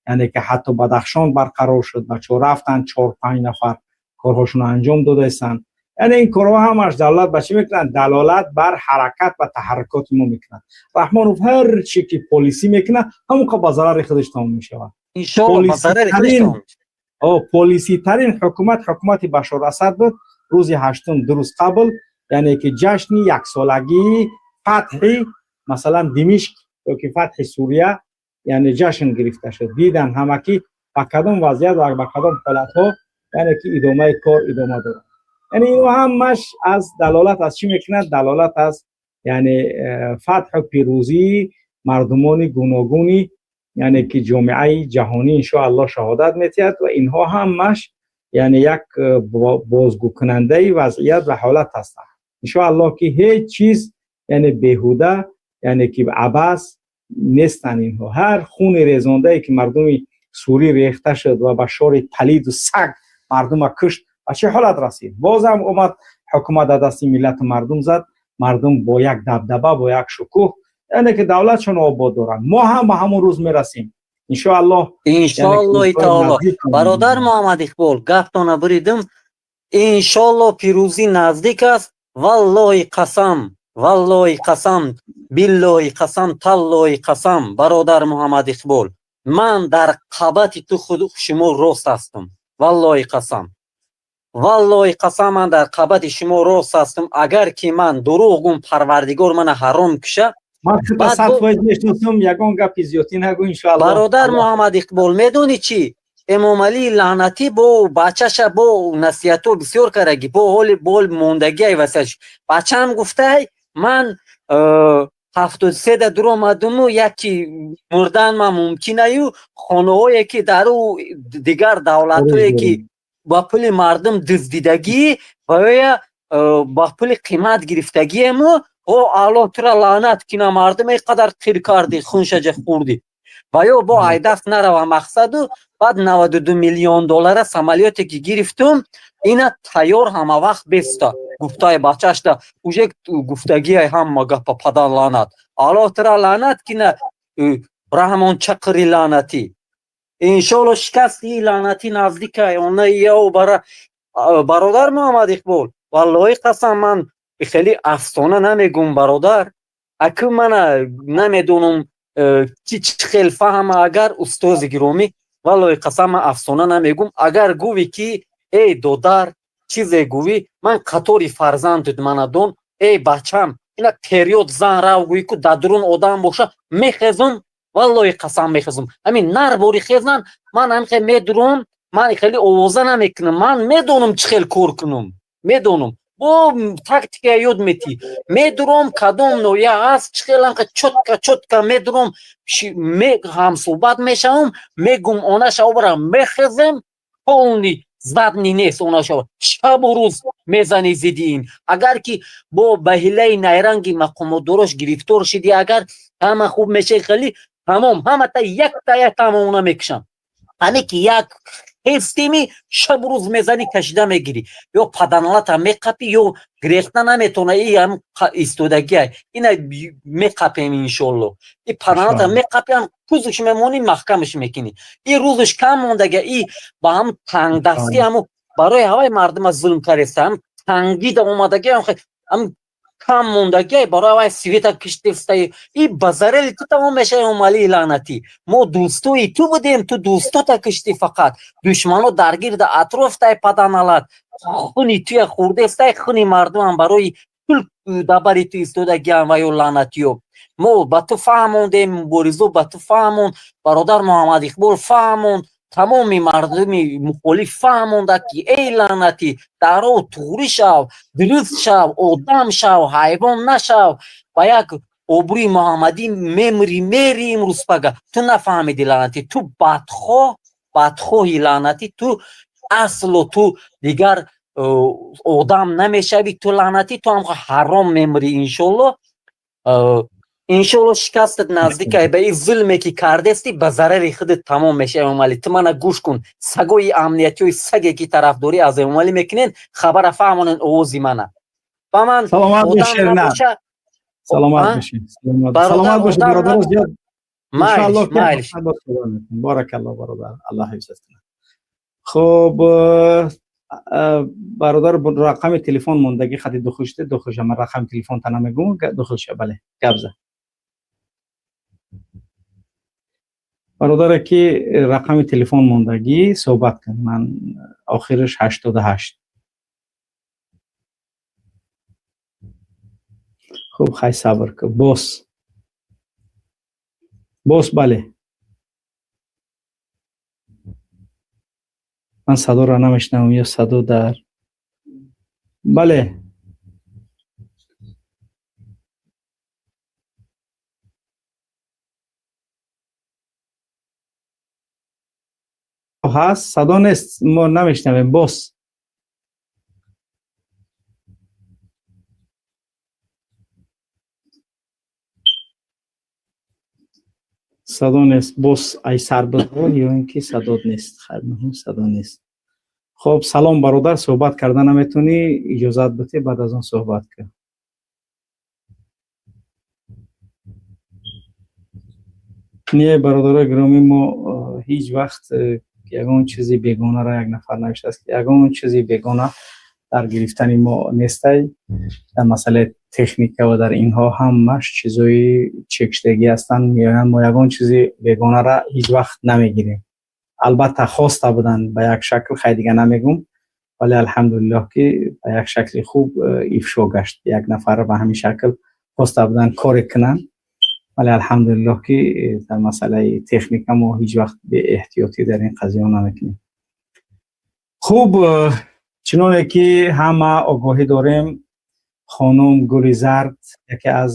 яъне ки ҳатто Бадахшон барқарор шуд, бачаҳо рафтанд, чор панҷ нафар корҳошонро анҷом додаистанд. Яъне ин корҳо ҳамаш давлат ба чӣ мекунанд? Далолат бар ҳаракат ва таҳаррукоти мо мекунад. Раҳмонов ҳар чи ки полисӣ мекунад, ҳамон ба зарари худаш тамом мешавад. Иншоалло, ба зарари худаш тамом. Полиситарин ҳукумат ҳукумати Башор Асад буд. Рӯзи 8-ум, 2 рӯз қабл, яъне ки ҷашни яксолагии фатҳи, масалан, Димишқ ё ки фатҳи Сурия, яъне ҷашн гирифта шуд. Дидан ҳама, ки ба кадом вазъият ва ба кадом ҳолатҳо, яъне ки идомаи кор идома дорад. Яъне ино ҳамаш аз далолат аз чӣ мекунад? Далолат аз, яъне, фатҳу пирӯзии мардумони гуногуни, яъне ки ҷомеаи ҷаҳонӣ, иншоаллоҳ, шаҳодат метиҳад. Ва инҳо ҳамаш, яъне, як бозгӯкунандаи вазъият ва ҳолат ҳастанд. Иншоаллоҳ, ки ҳеҷ чиз, яъне, беҳуда, яъне ки абас нестанд инҳо. Ҳар хуни резондае, ки мардуми сурӣ рехта шуд ва Башори палиду саг мардума кушт, ба чӣ ҳолат расид? Бозам омад, ҳукумат дар дасти миллату мардум зад. Мардум бо як дабдаба, бо як шукӯҳ, яъне ки давлатшон обод доранд. Мо ҳам ба ҳамон рӯз мерасем, иншоаллоҳ. Иншоаллоҳи таоло. Бародар Муҳаммад Иқбол, гаптона буридим. Иншоалло, пирӯзӣ наздик аст. Валлоҳи қасам, валлоҳи қасам, биллоҳи қасам, таллоҳи қасам, бародар Муҳаммад Иқбол, ман дар қабати ту худ шумо рост ҳастам. Валлоҳи қасам, валлоҳи қасам, ман дар қабати шумо рост ҳастам. Агар ки ман дурӯғ гум, Парвардигор мана ҳаром куша. Ман 100% мешиносам, ягон гапи зиёдтӣ нагӯ, иншоалло. Бародар Муҳаммад Иқбол, медонӣ чӣ? Эмомалии лаънатӣ бо бачаша бо насиҳатҳо бисёр кардаги, бо ҳоли бол мондагиай васаш. Бачаам гуфтай: «Ман 73-да дуромадуму яки мурдан ман мумкинаю хонаҳое ки дар ӯ дигар давлатҳое ки ба пули мардум дуздидагӣ ва ё ба пули қимат гирифтагиему, о Аллоҳ тура лаънат кина, мардум ин қадар қир кардӣ, хуншаҷа хӯрдӣ ва ё бо айдаст нарава мақсаду баъд 92 миллион доллара самолёте ки гирифтум, ина тайёр ҳама вақт беста», гуфтаи бачашда уже гуфтагиай ҳама гапа. Падар лаънат, Аллоҳ тура лаънат кина, Раҳмон чақири лаънатӣ. Иншоалло, шикасти лаънатӣ наздикай. Она яо бара бародар Муҳаммад Иқбол, валлоҳи қасам, ман хеле афсона намегум, бародар. Аку мана намедонам ки чӣ хел фаҳма. Агар устози гиромӣ, валлоҳи қасам, ман афсона намегум. Агар гӯвӣ ки эй додар, чизе гӯвӣ, ман қатори фарзандут манадон, эй бачам, ина период зан рав гӯӣ ку дар дурун одам боша, мехезум, валлоҳи қасам, мехезум. Ҳамин нар бори хезан, ман ҳамихе медурам. Ман хеле овоза намекунам, ман медонам чӣ хел кор кунам, медонам, бо тактика ёд метӣ. Медурам, кадом ноҳия ҳаст, чӣ хел чётко, чётко медурам, ҳамсӯҳбат мешавам, мегум, онаша обара мехезем, полный задний нест, онаша шабу рӯз мезани зидди ин. Агар ки бо ба ҳилаи найранги мақомотдорош гирифтор шидӣ, агар ҳама хуб мешаи, хеле тамом, ҳамата якта якта ҳамаона мекушам. Ҳаме ки як ҳестеми, шабу рӯз мезанӣ, кашида мегирӣ, ё паданалата меқапӣ, ё гирехта наметона. И ҳам истодагиай, ина меқапем, иншолло. И паданалата меқапи, ҳам кузуш мемонӣ, маҳкамаш мекунӣ. И рӯзаш кам мондага. И ба ҳам тангдастӣ, ҳаму барои ҳаваи мардума зулм кареста, ҳам тангида омадаги, ҳам кам мондагиай барои ҳаваи света киштестаи. И ба зарари ту тамом мешавад, Эмомалии лаънатӣ. Мо дӯстои ту будем, ту дӯстота киштӣ, фақат душмано дар гирда атрофтай. Паданалат хуни туя хӯрдестай, хуни мардумам барои пул дабари ту истодагиам. Ва ё лаънатиё, мо ба ту фаҳмондем, муборизо ба ту фаҳмонд, бародар Муҳаммад Иқбол фаҳмонд, тамоми мардуми мухолиф фаҳмонда, ки эй лаънатӣ, даро туғрӣ шав, дуруст шав, одам шав, ҳайвон нашав. Ба як обрӯи муҳаммадӣ мемри, мери имрӯз пага. Ту нафаҳмиди, лаънатӣ, ту бадхоҳ, бадхоҳи лаънатӣ. Ту асло ту дигар одам намешавӣ, ту лаънатӣ, ту ҳам ҳаром мемри, иншолло. Иншолло, шикастат наздикай. Ба ин зулме ки кардести, ба зарари худат тамом мешавад, Эмомалӣ. Ту мана гӯш кун, сагои амниятиҳои саге ки тарафдорӣ аз Эмомалӣ мекунен, хабара фаҳмонен, овози мана ба ман. Саломат бошед, саломат бошед, саломат бошед, бародар. Зиёд майлиш. Баракалло, бародар, Аллоҳ ҳифзат кунад. Хуб. Бародар, рақами телефон мондагӣ хати дохил шуда, дохил ша. Ман рақами телефон та намегӯм, дохил ша. Бале, гап зад. Бародаре ки рақами телефон мондагӣ, суҳбат кун. Ман охираш 88. Хуб, хай, сабр кун. Бос. Бос, бале. Ман садоро намешнавам ё садо дар. Бале. Ҳаст, садо нест, мо намешнавем. Бос. Садо нест. Бос ай сар бизор ё ин ки садот нест. Хайр, муҳим садо нест. Хоб, салом, бародар, суҳбат карда наметавонӣ, иҷозат бите, баъд аз он суҳбат кун. Не, бародарои гиромӣ, мо ҳеҷ вақт ягон чизи бегонаро, як нафар навиштааст, ки ягон чизи бегона дар гирифтани мо нестай. Дар масъалаи техника ва дар инҳо ҳамаш чизои чекшудагӣ ҳастанд, меоянд. Мо ягон чизи бегонара ҳеҷ вақт намегирем. Албатта, хоста буданд ба як шакл, хай, дига намегум, вале алҳамдулиллоҳ, ки ба як шакли хуб ифшо гашт. Як нафар ба ҳамин шакл хоста буданд коре кунанд, вале алҳамдулиллоҳ, ки дар масъалаи техника мо ҳеҷ вақт беэҳтиётӣ дар ин қазияҳо намекунем. Хуб, чуноне ки ҳама огоҳӣ дорем, хонум Гули Зард, яке аз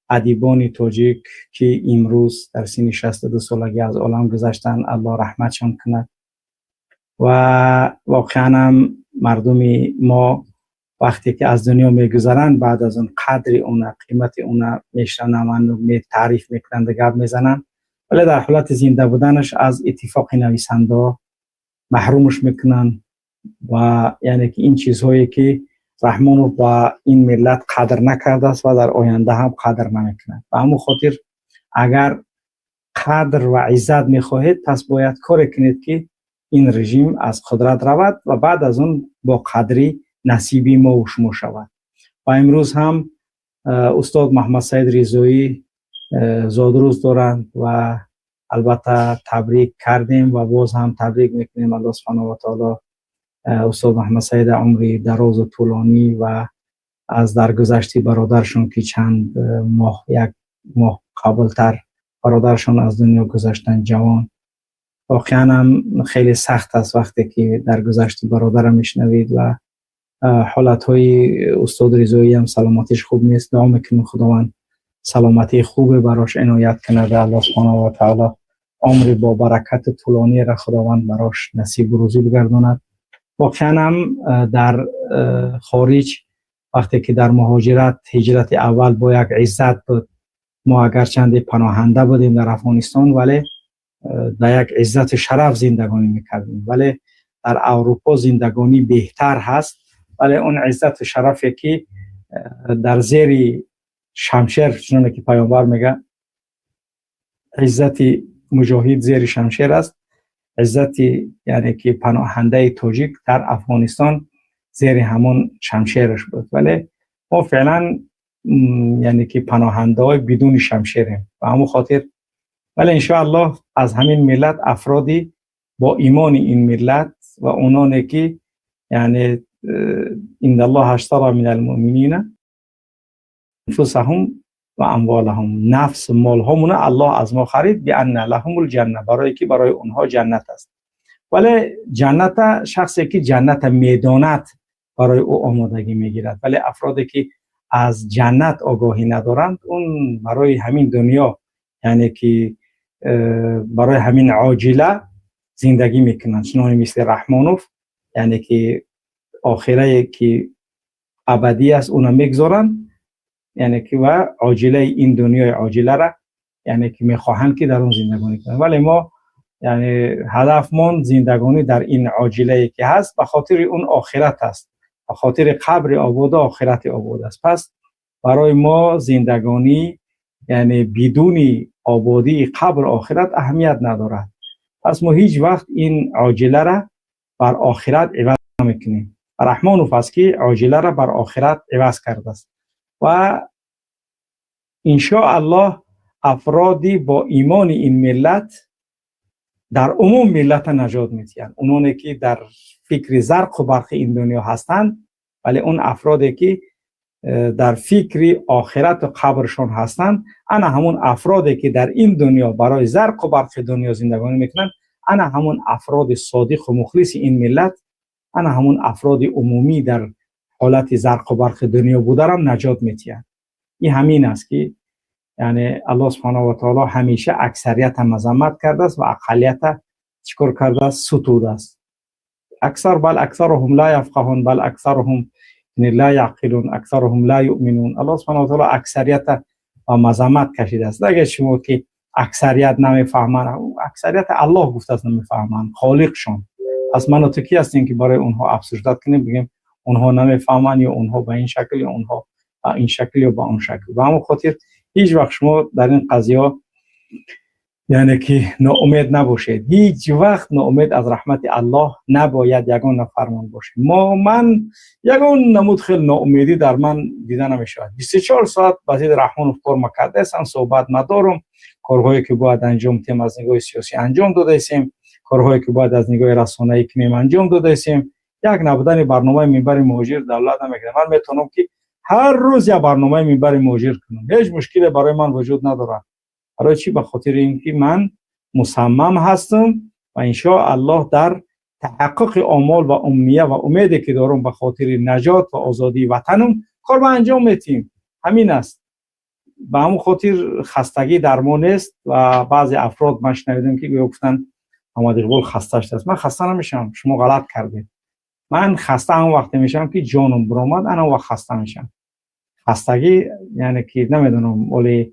адибони тоҷик, ки имрӯз дар синни 62 солагӣ аз олам гузаштанд, Аллоҳ раҳматшон кунад. Ва воқеан ҳам мардуми мо вақте ки аз дунё мегузаранд, баъд аз он қадри уна, қимати уна мешунаванд, таъриф мекунанд, гап мезананд, вале дар ҳолати зинда буданаш аз иттифоқи нависандаҳо маҳрумаш мекунанд. Ва яъне ки ин чизҳое ки Раҳмонов ба ин миллат қадр накардааст ва дар оянда ҳам қадр намекунад. Ба ҳамон хотир, агар қадр ва иззат мехоҳед, пас бояд коре кунед, ки ин режим аз қудрат равад ва баъд аз он бо қадрӣ насиби мову шумо шавад. Ва имрӯз ҳам устод Маҳаммадсаид Ризоӣ зодрӯз доранд ва албатта табрик кардем ва боз ҳам табрик мекунем. Аллоҳ субҳанаҳу ва таоло устод Маҳаммадсаида умри дарозу тӯлонӣ ва аз даргузашти бародаршон, ки чанд моҳ, як моҳ қаблтар бародаршон аз дунё гузаштанд, ҷавон. Воқеан ҳам хеле сахт аст, вақте ки даргузашти бародарро мешунавед. Ва ҳолатҳои устод Ризоӣ ҳам саломатиш хуб нест. Дуо мекунем, Худованд саломатии хубе барош иноят кунад. Аллоҳ субҳанаҳу ва таоло умри бобаракату тӯлониро Худованд барош насибу рӯзӣ бигардонад. Воқеан ҳам дар хориҷ, вақте ки дар муҳоҷират, ҳиҷрати аввал бо як иззат буд. Мо агарчанде паноҳанда будем дар Афғонистон, вале дар як иззату шараф зиндагонӣ мекардем. Вале дар Аврупо зиндагонӣ беҳтар ҳаст, вале он иззату шарафе ки дар зери шамшер, чуноне ки паёмбар мега, иззати муҷоҳид зери шамшер аст, иззати, яъне ки паноҳандаи тоҷик дар Афғонистон зери ҳамон шамшераш буд. Вале мо феълан, яъне ки паноҳандаҳои бидуни шамшерем. Ба ҳамон хотир, вале иншоаллоҳ, аз ҳамин миллат афроди бо имони ин миллат ва ононе ки, яъне إن الله اشترى من المؤمنين أنفسهم وأموالهم, нафс молҳомуна Аллоҳ аз мо харид, بأن لهم الجنة, барое ки барои онҳо ҷаннат аст. Вале ҷанната шахсе ки ҷанната медонад, барои ӯ омодагӣ мегирад. Вале афроде ки аз ҷаннат огоҳӣ надоранд, он барои ҳамин дунё, яъне ки барои ҳамин оҷила зиндагӣ мекунанд, чунони мисли Раҳмонов, яъне ки охирае ки абадӣ аст, уна мегузоранд, яъне ки ва оҷилаи ин дунёи оҷилара, яъне ки мехоҳанд, ки дар он зиндагонӣ кунанд. Вале мо, яъне ҳадафмон зиндагонӣ дар ин оҷилае ки ҳаст, ба хотири он охират аст, ба хотири қабри ободу охирати обод аст. Пас барои мо зиндагонӣ, яъне бидуни ободии қабр охират аҳамият надорад. Пас мо ҳеҷ вақт ин оҷилара бар охират иваз намекунем. Раҳмонов аст ки оҷиларо бар охират иваз кардааст ва иншоаллоҳ афроди бо имони ин миллат дар умум миллата наҷот медиҳанд. Ононе ки дар фикри зарқу барқи ин дунё ҳастанд, вале он афроде ки дар фикри охирату қабршон ҳастанд, ана ҳамон афроде ки дар ин дунё барои зарқу барқи дунё зиндагонӣ мекунанд, ана ҳамон афроди содиқу мухлиси ин миллат, ана ҳамон афроди умумӣ дар ҳолати зарқу барқи дунё бударам наҷот медиҳанд. Ин ҳамин аст ки яъне Аллоҳ субҳонаҳу ва таъоло ҳамеша аксарията мазаммат кардааст ва ақаллията чӣ кор кардааст? Сутудааст. Аксар бал аксаруҳум ла яфқаҳун бал аксаруҳум ла яъқилун аксаруҳум ла юъминун. Аллоҳ субҳонаҳу ва таъоло аксарията ба мазаммат кашидааст. Нагӯяд шумо ки аксарият намефаҳманд, аксарията Аллоҳ гуфтааст намефаҳманд, холиқшон. Пас ману ту кӣ ҳастем ки барои онҳо обсуждать кунем, бигӯем онҳо намефаҳманд ё онҳо ба ин шакл ё онҳо ба ин шакл ё ба он шакл. Ба ҳамон хотир ҳеҷ вақт шумо дар ин қазияҳо яъне ки ноумед набошед. Ҳеҷ вақт ноумед аз раҳмати Аллоҳ набояд ягон нафармон бошед. Ман ягон намуд хел ноумедӣ дар ман дида намешавад. 24 соат ба зидди Раҳмонов кор макардаастам, суҳбат надорам. Корҳое ки бояд анҷом диҳем аз нигоҳи сиёсӣ анҷом додаистем, корҳое ки бояд аз нигоҳи расонаӣ кунем анҷом додаистем. Як набудани барномаи Минбари муҳоҷир давлат намекунад. Ман метавонам ки ҳар рӯз як барномаи Минбари муҳоҷир кунам, ҳеҷ мушкиле барои ман вуҷуд надорад. Барои чӣ? Ба хотири ин ки ман мусаммам ҳастам ва иншоаллоҳ дар таҳаққуқи омол ва умния ва умеде ки дорам ба хотири наҷот ва озодии ватанам кор ба анҷом метиҳем. Ҳамин аст. Ба ҳамон хотир хастагӣ дар мо нест ва баъзе афрод ман шунавидам ки гӯё гуфтанд Муҳаммад Иқбол хаста шудааст. Ман хаста намешавам, шумо ғалат кардед. Ман хаста ҳамон вақте мешавам ки ҷонам биромад, ана он вақт хаста мешавам. Хастагӣ яъне ки намедонам, оле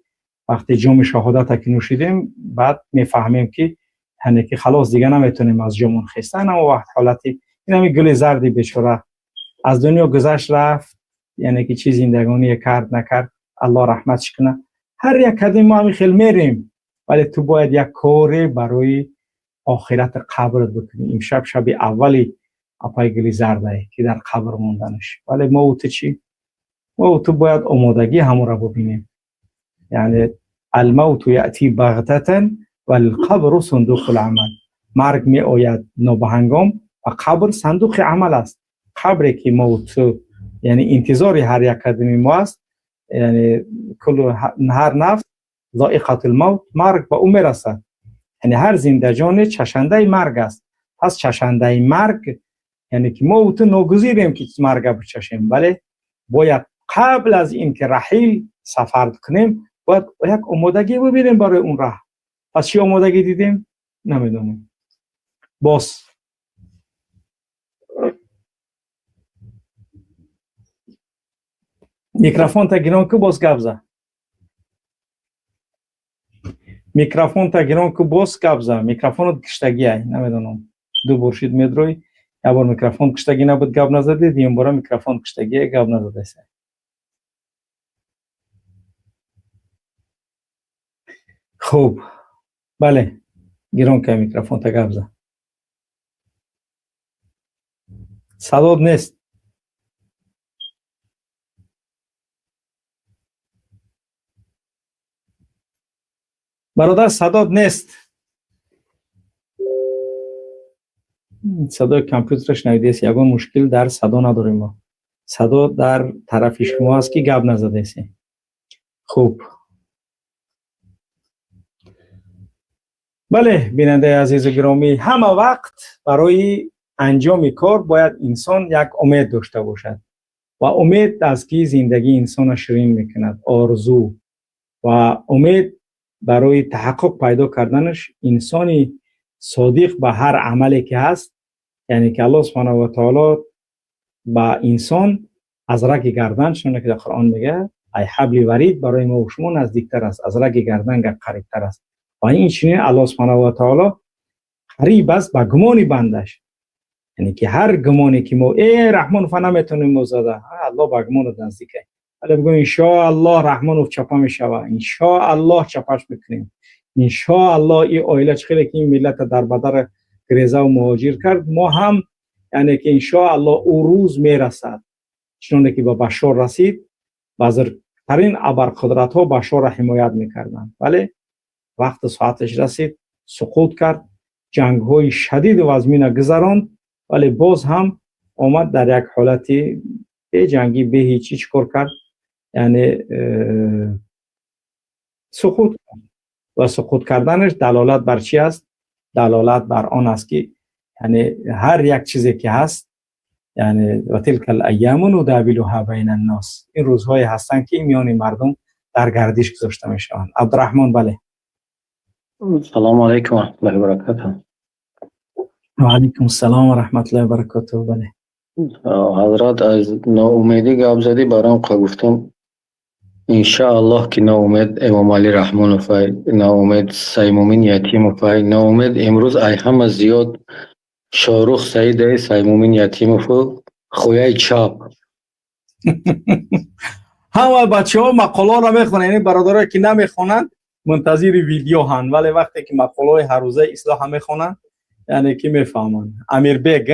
вақте ҷоми шаҳодата ки нӯшидем, баъд мефаҳмем ки яъне ки халос дига наметавонем аз ҷомон хеста. Ана он вақт ҳолати ин ҳамин гули зарди бечора аз дунё гузашт рафт, яъне ки чӣ зиндагоние кард накард, Аллоҳ раҳматш кунад. Ҳар як кадем мо ҳамин хел мерем, вале ту бояд як коре барои охирати қабрат бикунӣ. Имшаб шаби аввали апай гули зардае ки дар қабр монданаш. Вале мо ту чӣ? Мо ту бояд омодагӣ ҳамонро бубинем. Яъне алмавту яъти бағтатан валқабру сундуқул амал. Марг меояд нобаҳангом ва қабр сандуқи амал аст. Қабре ки мо ту яъне интизори ҳар як қадами мо аст, яъне куллу ҳар нафс зоиқатул мавт, марг ба ӯ мерасад. Яъне ҳар зиндаҷоне чашандаи марг аст. Пас чашандаи марг яъне ки мо ту ногузирем ки марга бичашем, вале бояд қабл аз ин ки раҳил сафар кунем, бояд як омодагӣ бибинем барои он раҳ. Пас чӣ омодагӣ дидем? Намедонем. Боз микрофонта гирон ку, боз гап за. Микрофонта гирон ку, боз гап за. Микрофонат киштагиай, намедонам. Ду бор шид медрой, як бор микрофон киштагӣ набуд, гап назадед, дуюм бора микрофон киштагие, гап назадасе. Хуб, бале, гирон кай микрофонта, гап за. Садод нест. Бародар, садод нест. Садои компютераш шунавидест, ягон мушкил дар садо надорем мо. Садо дар тарафи шумо аст ки гап назадасе. Хуб. Бале, бинандаи азизу гиромӣ, ҳама вақт барои анҷоми кор бояд инсон як умед дошта бошад. Ва умед аст ки зиндагии инсонро ширин мекунад, орзу ва умед барои таҳаққуқ пайдо карданаш инсони содиқ ба ҳар амале ки ҳаст, яъне ки Аллоҳ субҳонаҳу ва таъоло ба инсон аз раги гардан, чуноне ки дар Қуръон мегӯяд, ай ҳабли варид барои мо ва шумо наздиктар аст, аз раги гардан гап қарибтар аст. Ва инчунин Аллоҳ субҳонаҳу ва таъоло қариб аст ба гумони бандаш. Яъне ки ҳар гумоне ки мо Раҳмонов наметавонем мо зада, Аллоҳ ба гумонат наздик аст. Вале бигӯ иншоаллоҳ Раҳмонов чапа мешавад, иншоаллоҳ чапаш мекунем, иншоаллоҳ ин оила чӣ хеле ки ин миллата дар бадар греза ва муҳоҷир кард, мо ҳам Яъне ки иншоаллоҳ, ӯ рӯз мерасад, чуноне ки ба Башор расид. Бузургтарин абарқудратҳо Башорро ҳимоят мекарданд, вале вақти соаташ расид, суқут кард, ҷангҳои шадиду вазмина гузаронд, вале боз ҳам омад дар як ҳолати беҷангӣ, беҳечӣ чӣ кор кард? Яъне суқут кард. Ва суқут карданаш далолат бар чӣ аст? Далолат бар он аст, ки яъне ҳар як чизе ки ҳаст, яъне وتلك الأيام نداولها بين الناس, ин рӯзҳое ҳастанд, ки миёни мардум дар гардиш гузошта мешаванд. Абдураҳмон, бале. Салому алайкум ва раҳматуллоҳи ва баракатуҳ. Ва алайкум ассалом ва раҳматуллоҳи ва баракатуҳ, бале. Ҳазрат, аз ноумедӣ гап задӣ, барам гуфтам, иншааллоҳ, ки ноумед Эмомалӣ Раҳмонов ай, ноумед Саймумин Ятимов ай, ноумед имрӯз ай ҳама зиёд Шоҳрух Саид ай, Саймумин Ятимову хояи чап. Ҳама бачаҳо мақолаҳоро мехонанд, яъне бародарое ки намехонанд, мунтазири видео ҳанд, вале вақте ки мақолаҳои ҳаррӯзаи ислоҳа мехонанд, яъне ки мефаҳманд. Амирбег,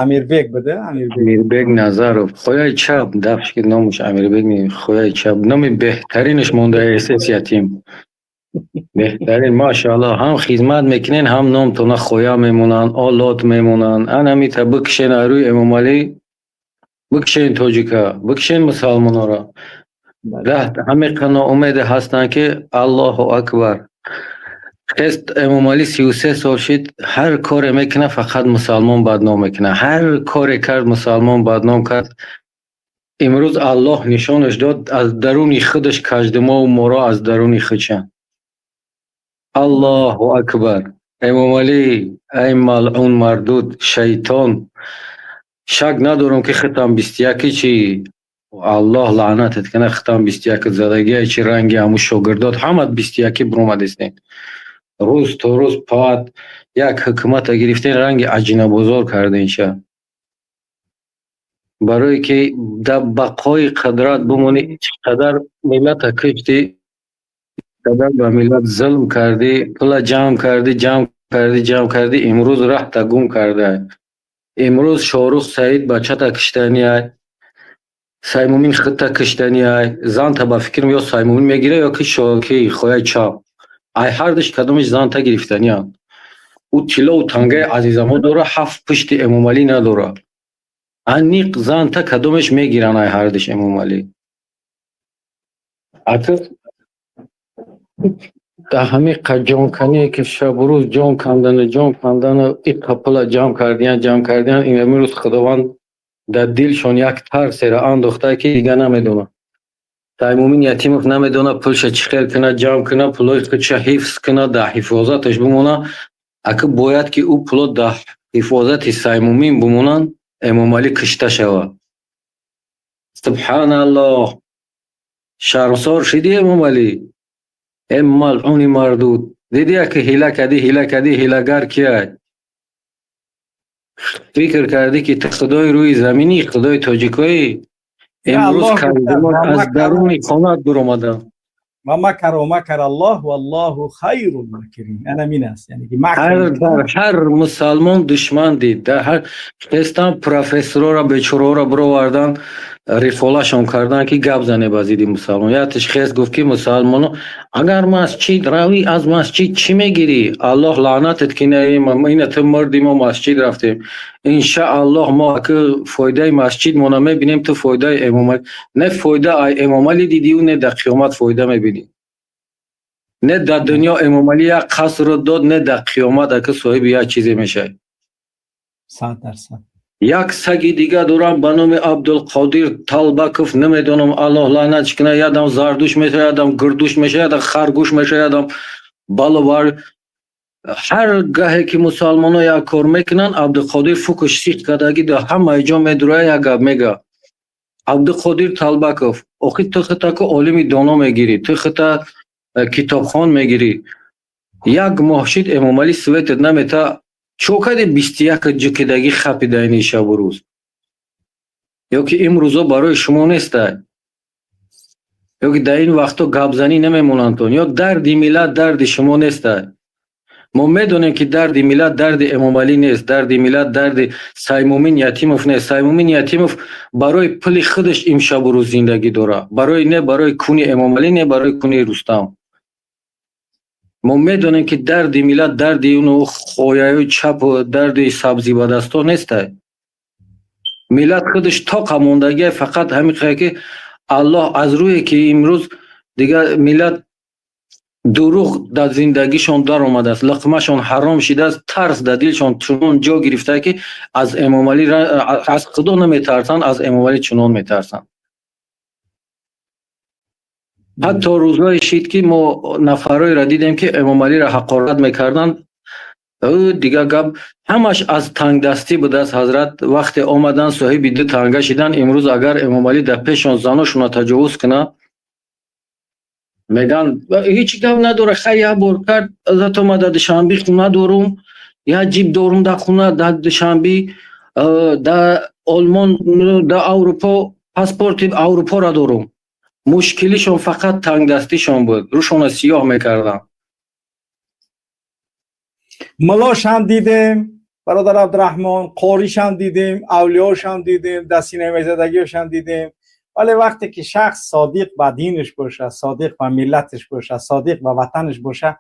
Амирбег буде, Амирбег. Амирбег Назаров, хояи чап, дафш ки номаш Амирбег, хояи чап, номи беҳтаринаш монда эсэс ятим. Беҳтарин, машааллоҳ, ҳам хизмат мекунен, ҳам номтона хоя мемонанд, олот мемонанд. Анамита бикшен рӯи Эмомалӣ, бикшен тоҷика, бикшен мусалмонора. Ҳамиқа ноумеде ҳастанд, ки Аллоҳу акбар. Хест Эмомалӣ 33 сол шид, ҳар коре мекунад, фақат мусалмон бадном мекунад. Ҳар коре кард, мусалмон бадном кард. Имрӯз Аллоҳ нишонаш дод, аз даруни худаш каждумову моро аз даруни худшанд. Аллоҳу акбар. Эмомалӣ, ай малъун, мардуд, шайтон. Шак надорам, ки хитам 21 чи Аллоҳ лаънатат кунад, хитам 21 задагия чи ранги ҳамун шогирдот ҳамат 21 биромадистен. Рӯз то рӯз паат як ҳукумата гирифтен, ранги аҷинабозор карден ша. Барое ки дар бақои қудрат бимонӣ, чӣ қадар миллата куштӣ, қадар ба миллат зулм кардӣ, пула ҷамъ кардӣ, ҷамъ кардӣ, ҷамъ кардӣ, имрӯз раҳта гум кардай. Имрӯз Шоҳрух Саид бачата киштаниай, Саймумин худта киштаниай, занта ба фикрам ё Саймумин мегира, ё ки ки хояи чап. Ай ҳардуш кадомеш занта гирифтанианд. Ӯ тиллову тангаи азизамҳо дора, ҳафт пушти Эмомалӣ надорад. Аниқ занта кадомеш мегиранд ай ҳардуш Эмомалӣ. Ака, дар ҳамин ҷонкание, ки шабу рӯз ҷон кандану ҷон кандану иққа пула ҷамъ кардиян, ҷамъ кардиян, имрӯз Худованд дар дилшон як тарсеро андохта, ки дига намедонад. Саймумин Ятимов намедонад пулша чӣ хел кунад, ҷамъ кунад, пулои худша ҳифз кунад, дар ҳифозаташ бимонад. Ака, бояд ки ӯ пуло дар ҳифозати Саймумин бимонанд, Эмомалӣ кушта шавад. Субҳаналлоҳ! Шармсор шидӣ, Эмомалӣ? Э малъуни мардуд! Дидӣ, ки ҳила кардӣ, ҳила кардӣ, ҳилагар кияй? Фикр кардӣ, ки ту худои рӯи заминӣ, худои тоҷикоӣ? Имрӯз калимот аз даруни хонат биромаданд. ومكروا مكر الله والله خير الماكرين, ана мин аст, яъне ки ҳар дар ҳар мусалмон душман дид, дар ҳар хестан профессорора, бечораҳоро бировардан, рифолашон кардан, ки гап зане ба зидди мусалмон. Якташ хест, гуфт, ки мусалмоно агар масҷид равӣ, аз масҷид чӣ мегирӣ? Аллоҳ лаънатат ки ина ту мурди, мо масҷид рафтем. Иншааллоҳ, мо ки фоидаи масҷидмона мебинем, ту фоидаи Эмомалӣ не, фоида ай Эмомалӣ дидиу, не дар қиёмат фоида мебинӣ, не дар дунё Эмомалӣ як қасрро дод, не дар қиёмат ака соҳиби як чизе мешавӣ. 100%. Як саги дига дорам ба номи Абдулқодир Талбаков, намедонам, Аллоҳ лаънатш кунад, ядам зардуш мешавад, ядам гирдуш мешавад, ядам харгӯш мешавад, ядам баловар. Ҳар гаҳе ки мусалмоно як кор мекунанд, Абдуқодир фукуш сих кардаги дар ҳамаи ҷо медурояд, як гап мега. Абдуқодир Талбаков, охи ту хитаку олими доно мегирӣ, ту хита китобхон мегирӣ. Як моҳ шид, Эмомалӣ светет намета. Чо кади 21 ҷукидагӣ хапидаини шабу рӯз? Ё ки имрӯзо барои шумо нестай? Ё ки дар ин вақто гапзанӣ намемонандтон? Ё дарди миллат дарди шумо нестай? Мо медонем, ки дарди миллат дарди Эмомалӣ нест, дарди миллат дарди Саймумин Ятимов нест. Саймумин Ятимов барои пули худаш имшабу рӯз зиндагӣ дорад, барои не барои куни Эмомалӣ, не барои куни Рустам. Мо медонем, ки дарди миллат дарди уну хояю чапу дарди сабзибадасто нестай. Миллат худаш тоқа мондагия, фақат ҳамин қая, ки Аллоҳ аз рӯе ки имрӯз дигар миллат дурӯғ дар зиндагишон даромадааст, луқмашон ҳаром шидааст, тарс дар дилшон чунон ҷо гирифта, ки аз Эмомалӣ, аз Худо наметарсанд, аз Эмомалӣ чунон метарсанд. Ҳатто рӯзҳое шид, ки мо нафарҳоеро дидем, ки Эмомалиро ҳақорат мекарданд. Ӯ дигар гап ҳамаш аз тангдастӣ будааст, ҳазрат. Вақте омаданд, соҳиби ду танга шиданд. Имрӯз агар Эмомалӣ дар пешон заношонро таҷовуз кунад, мегӯянд: «Ҳеҷ гап надора, хай, як бор кард, зато ма дар Душанбе хона дорум, як ҷип дорум дар хона дар Душанбе, дар Олмон, дар Аврупо паспорти Аврупоро дорум». Мушкилишон фақат тангдастишон буд, рӯшонро сиёҳ мекарданд. Мулошам дидем, бародар Абдураҳмон, қоришам дидем, авлиёшам дидем, дастинамезадагиашам дидем. Вале вақте ки шахс содиқ ба динаш боша, содиқ ба миллаташ боша, содиқ ба ватанаш боша,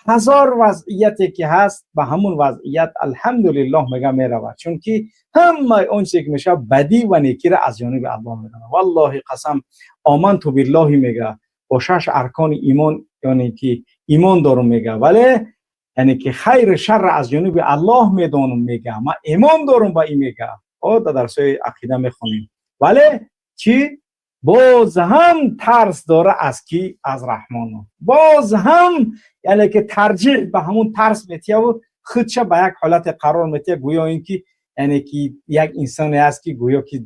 ҳазор вазъияте ки ҳаст, ба ҳамун вазъият алҳамдулиллоҳ мега, меравад, чунки ҳамаи он чизе ки мешавад, бадӣ ва некира аз ҷониби Аллоҳ медонад. Валлоҳи қасам, оманту биллоҳи мега, бо шаш аркони имон, яъне ки имон дорум мега, вале яъне ки хайру шарра аз ҷониби Аллоҳ медонам мега, ман имон дорум ба ин мега. О, дар дарсҳои ақида мехонем. Вале чӣ, боз ҳам тарс дора аз ки? Аз Раҳмону. Боз ҳам яъне ки тарҷиҳ ба ҳамун тарс метияву худша ба як ҳолате қарор метия, гӯё ин ки яъне ки як инсоне аст, ки гӯё ки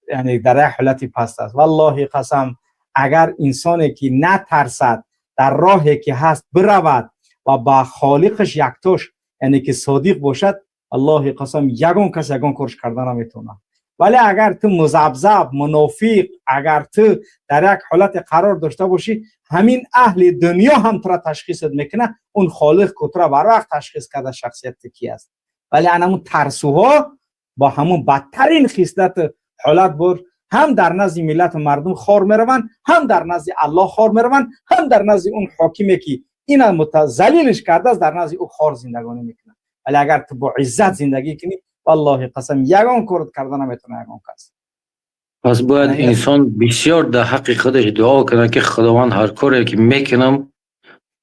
яъне дар як ҳолати паст аст. Валлоҳи қасам, агар инсоне ки натарсад, дар роҳе ки ҳаст биравад ва ба холиқаш яктош яъне ки содиқ бошад, аллоҳи қасам, ягон кас ягон корш карда наметавонад. Вале агар ту музабзаб, мунофиқ, агар ту дар як ҳолате қарор дошта бошӣ, ҳамин аҳли дунё ҳам тура ташхисат мекунад. Он холиқ ку тура барвақт ташхис карда, шахсияти ки аст. Вале анамун тарсуҳо бо ҳамун бадтарин хислату ҳолат бур ҳам дар назди миллату мардум хор мераванд, ҳам дар назди Аллоҳ хор мераванд, ҳам дар назди он ҳокиме, ки ина залилиш кардааст, дар назди ӯ хор зиндагонӣ мекунад. Вале агар ту бо иззат зиндагӣ кунӣ, валлоҳи қасам, ягон корот карда наметавона ягон кас. Пас бояд инсон бисёр дар ҳаққи худаш дуо кунад, ки Худованд, ҳар коре ки мекунам,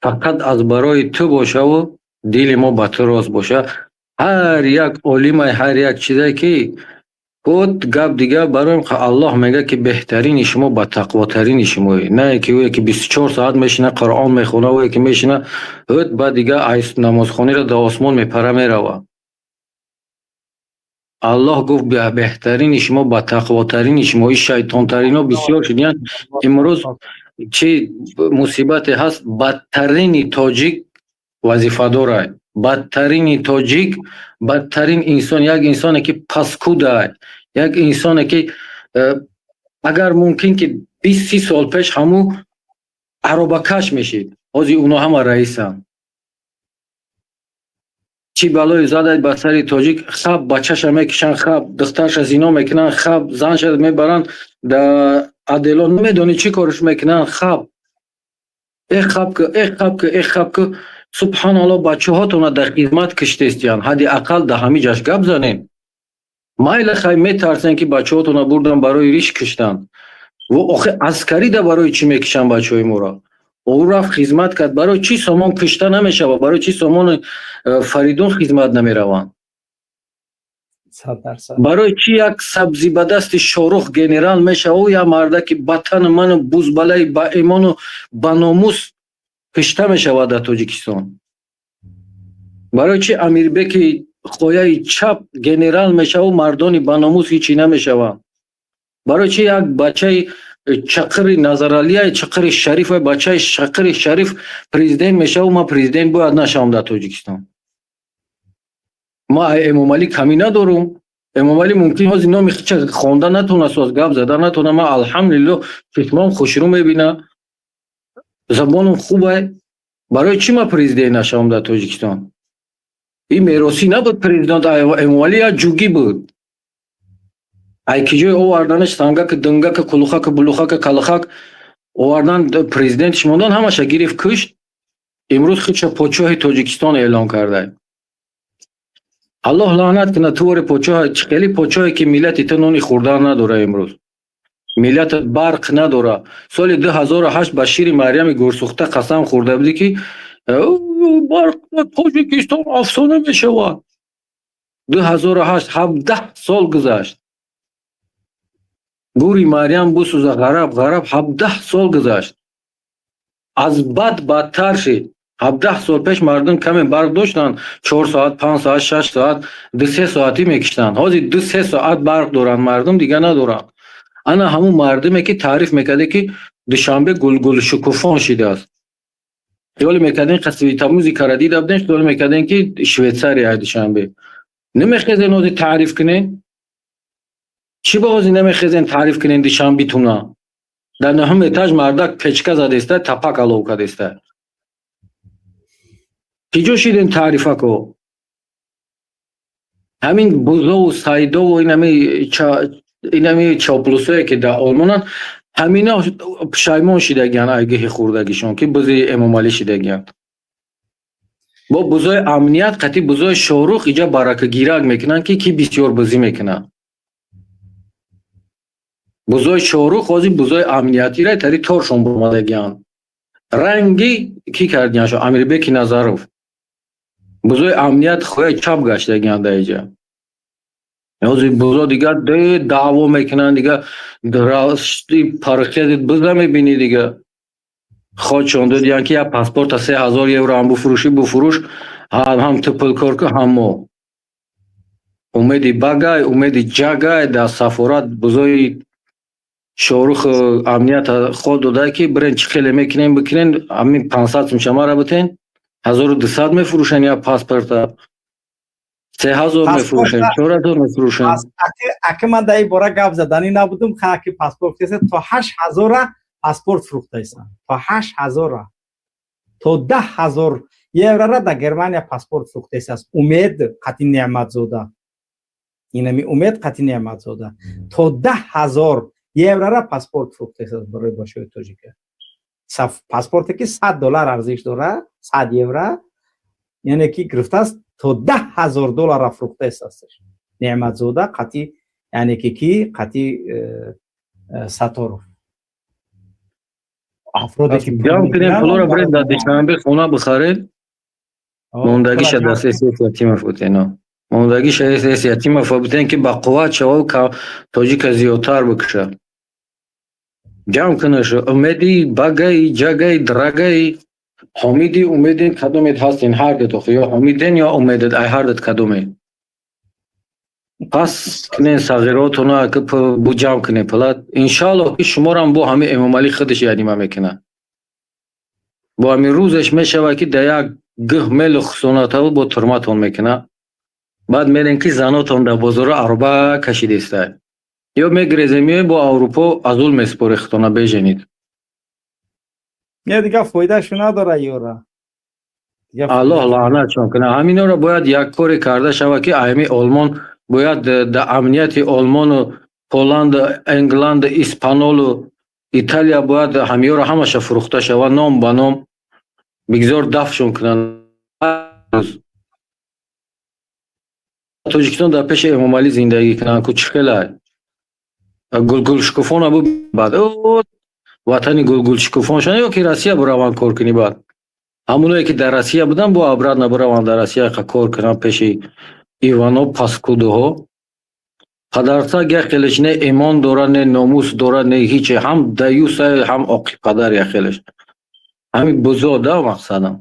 фақат аз барои ту бошаву дили мо ба ту рост боша. Ҳар як олимай, ҳар як чизе ки буд, гап дигар бароем. Аллоҳ мегӯяд, ки беҳтарини шумо ба тақвотарини шумое, не ки ӯе ки 24 соат мешина, Қуръон мехона, ӯе ки мешина ӯд, баъд дигар намозхониро дар осмон мепара мерава. Аллоҳ гуфт: «Беҳтарини шумо ба тақвотарини шумо». И шайтонтарино бисёр шудиянд. Имрӯз чӣ мусибате ҳаст: бадтарини тоҷик вазифадорай, бадтарини тоҷик, бадтарин инсон, як инсоне ки паскудай, як инсоне ки агар мумкин ки 20-30 сол пеш ҳамун аробакаш мешид, ҳозир уно ҳама раисанд. Чӣ балое задай ба сари тоҷик? Хаб, бачаша мекушанд, хаб, духтарша зино мекунанд, хаб, занша мебаранд да адело, намедонӣ чӣ корш мекунанд. Хаб, э хаб ку, э хаб ку, э хаб ку. Субҳаналло, бачаҳотона дар хизмат киштестиян, ҳадди ақал да ҳамин ҷаш гап занем. Майла, хай, метарсен, ки бачаҳотона бурдан барои риш киштан. Охи, аскарӣ да барои чӣ мекишанд бачаҳои моро? Ӯ рафт, хизмат кард. Барои чӣ Сомон кишта намешавад? Барои чӣ Сомони Фаридун хизмат намераванд? Барои чӣ як сабзӣ ба дасти Шорух генерал мешава, як мардаки ба тану ману бузбалаи ба имону ба номус кишта мешавад дар Тоҷикистон? Барои чӣ Амирбеки хояи чап генерал мешаву мардони ба номус ҳичӣ намешаванд? Барои чӣ як бачаи чақири Назаралия, чақири Шариф, бачаи чақири Шариф президент мешаву ман президент бояд нашавам дар Тоҷикистон? Ма Эмомалӣ камӣ надорум. Эмомалӣ мумкин ҳозир номи хича хонда натона, соз гап зада натона. Ман, алҳамдулилло, чишмом хушрӯ мебина, забоном хубай. Барои чӣ ман президент нашавам дар Тоҷикистон? Ин меросӣ набуд. Президент Эмомалӣ як ҷугӣ буд. Ай ки ҷои оварданаш, сангака, дунгака, кулухака, булухака, калахак овардан, президентш мондан, ҳамаша гирифт, кушт. Имрӯз худша подшоҳи Тоҷикистон эълон карда. Аллоҳ лаънат кунад тувори подшоҳ. Хеле подшоҳе, ки миллати ту нони хӯрдан надора, имрӯз миллатат барқ надора. Соли 2008 ба шири Марьями гӯрсӯхта қасам хӯрда будӣ, ки барқ дар Тоҷикистон афсона мешавад. 2008, 17 сол гузашт. Гӯри Марьям бисӯза, ғараб ғараб. 17 сол гузашт, аз бад бадтар шид. 17 сол пеш мардум каме барқ доштанд: 4 соат, 5 соат, 6 соат, 2-3 соатӣ мекиштанд. Ҳозир 2-3 соат барқ доранд мардум, дига надоранд. Ана ҳамун мардуме, ки таъриф мекарде, ки Душанбе гулгулшукуфон шидааст. Хиёл мекардем, музикара дида будем, хиёл мекардем, ки Швейтсария Душанбе. Намехезен ҳозир таъриф кунен? Чӣ ба ҳозир намехезен таъриф кунен Душанбитуна? Дар нӯҳум этаж мардак печка задеста, тапак алов кардеста. Киҷо шидем таърифако? Ҳамин бузову сайдову инами чоплусое, ки дар Олмонанд, ҳамина пушаймон шидагиянд айгиҳи хӯрдагишон, ки бузи Эмомалӣ шидагиянд. Бо бузои амният қатъи бузои Шоҳрух иҷа баракагирак мекунанд, ки ки бисёр бузӣ мекунад. Бузои Шоҳрух ҳозир бузои амниятира тари торшон омадагиянд. Ранги кӣ кардиян? Амирбеки Назаров. Бузои амният хоя чап гаштагиянд дар иҷа. Ҳозир бузо дигар даъво мекунанд, дига пархези буза мебинӣ дига. Ходшон додиянд, ки як паспорта 3000 евро ҳам буфурӯшӣ, буфурӯш, ҳам ту пул кор кун, ҳам мо. Умеди багай, умеди ҷагай дар сафорат бузои Шоҳрух амнията ход дода, ки бирен, чӣ хеле мекунем, бикунен, ҳамин 500 сумшамара битен, 1200 мефурӯшен як паспорта, 3000 мефурӯшен, 4000 мефурӯшен. Аки, ман дар ин бора гап заданӣ набудум. Ки паспорт то 8000-а паспорт фурӯхтаистанд, то 8000-а, то 10 000 еврора дар Германия паспорт фурӯхтаистааст. Умед қати Неъматзода, инами Умед қати Неъматзода то 10 000 еврора паспорт фурӯхтаистааст барои бошои тоҷика. Паспорте, ки 100 доллар арзиш дора, 100 евро, яъне ки гирифтааст, то 10 000 доллара фурӯхтаистасташ Неъматзода қати, яъне ки қати Саторов. Афроде ки ҷамъ кунем пулоро, бирем дар Душанбе хона бихарем. Мондагиша дар СС Ятимов бутено, мондагиша СС Ятимов бутен, ки ба қувват шава, тоҷика зиёдтар бикуша. Ҷамъ кунаш. Умеди багай, ҷагай, драгай, Ҳомиди, Умедин, кадомед ҳастин? Ҳардет охи, ё Ҳомиден, ё Умедед, ай ҳардет кадоме? Пас кунен сағиротона, ки бу ҷамъ кунен пулат. Иншааллоҳ, ки шуморам бо ҳамин Эмомалӣ худаш ядима мекунад. Бо ҳамин рӯзеш мешавад, ки дар як гӯҳ мелу хусонатаву бо турматон мекунад. Баъд мерем, ки занотон дар бозора ароба кашидеста, ё мегирезем, меоем бо Аврупо, азул месупорем худтона беженид. Не, дигар фоидашу надора ёра. Аллоҳ лаънатшон кунад ҳаминора. Бояд як коре карда шавад, ки ҳами Олмон бояд дар амнияти Олмону Поланду, Энгланду, Испанолу, Италия бояд ҳамиёро ҳамаша фурӯхта шавад ном ба ном. Бигзор дафшон кунанд. Тоҷикистон дар пеши Эмомалӣ зиндагӣ кунанд ку, чӣ хелай гулгулшукуфона бу. Баъд ватани гулгулшукуфон шаванд, ё ки Россия бираванд кор кунӣ. Баъд ҳамоное, ки дар Россия буданд, бо обратно бираванд дар Россия кор кунанд пеши Ивано паскудуҳо. Падарсаг як хелеш не имон дорад, не номус дорад, не ҳиче. Ҳам даюса, ҳам оқи падар як хелеш. Ҳамин бузо да мақсадам.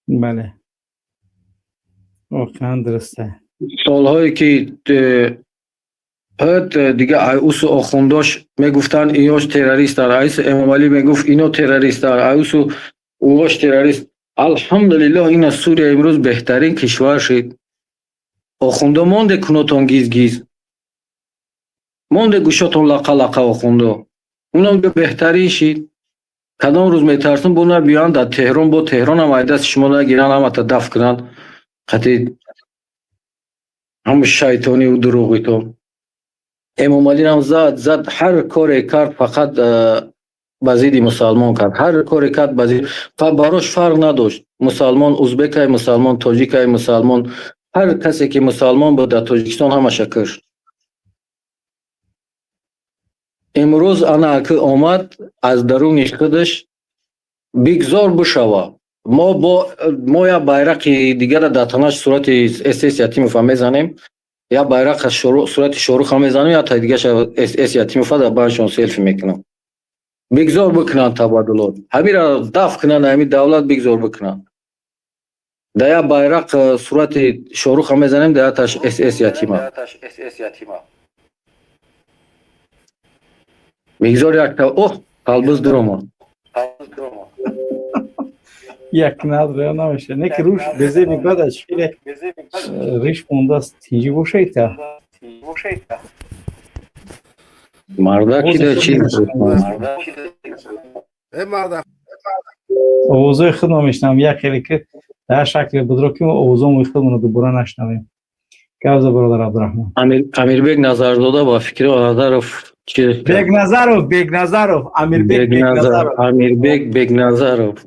Бале, воқеан дуруста. Солҳое ки дига айусу охундош мегуфтанд, инош террористанд, айсу Эмомалӣ мегуфт, ино террористанд, айусу уош террорист. Алҳамдулиллоҳ, ина Сурия имрӯз беҳтарин кишвар шид. Охундо, монде кунотон гиз гиз, монде гӯшотон лақа лақа. Охундо, унам беҳтарин шид. Кадом рӯз метарсум, бо набиён дар Теҳрон, бо Теҳрон ҳам ай дасти шумо нагиран, ҳамата даф кунанд. Қати ҳам шайтониву дурӯғито. Эмомалирам зад, зад, ҳар коре кард, фақат ба зидди мусалмон кард. Ҳар коре кард ба зидди, барош фарқ надошт. Мусалмон узбекай, мусалмон тоҷикай, мусалмон ҳар касе ки мусалмон буд дар Тоҷикистон, ҳамаша кушт. Имрӯз ана ки омад аз даруни худаш, бигзор бишава. Мо бо мо як байрақи дигара дар танаш сурати СС Ятимова мезанем, як байрақ сурати Шоруха мезанем, як таи дигаша СС Ятимова дар баншон селфи мекунам. Бигзор бикунанд табаддулот. Ҳамира даф кунанд, ҳами давлат бигзор бикунанд. Дар як байрақ сурати Шоруха мезанем, дар якташ СС Ятима. Бигзор якта, оҳ, қалбиз дуромад. Як надра намеша. Не ки руш безе мегӯяд, хеле риш мондааст, тинҷӣ бошед-та. Мардак ки да чиз. Овозои худро мешунавам, як хеле ки дар шакле будро ки мо овозомои худмонро дубора нашунавем. Гап за, бародар Абдурахмон. Амирбек Назарзода ба фикри Назаров чи? Бекназаров, Бекназаров, Амирбек Бекназаров. Амирбек Бекназаров.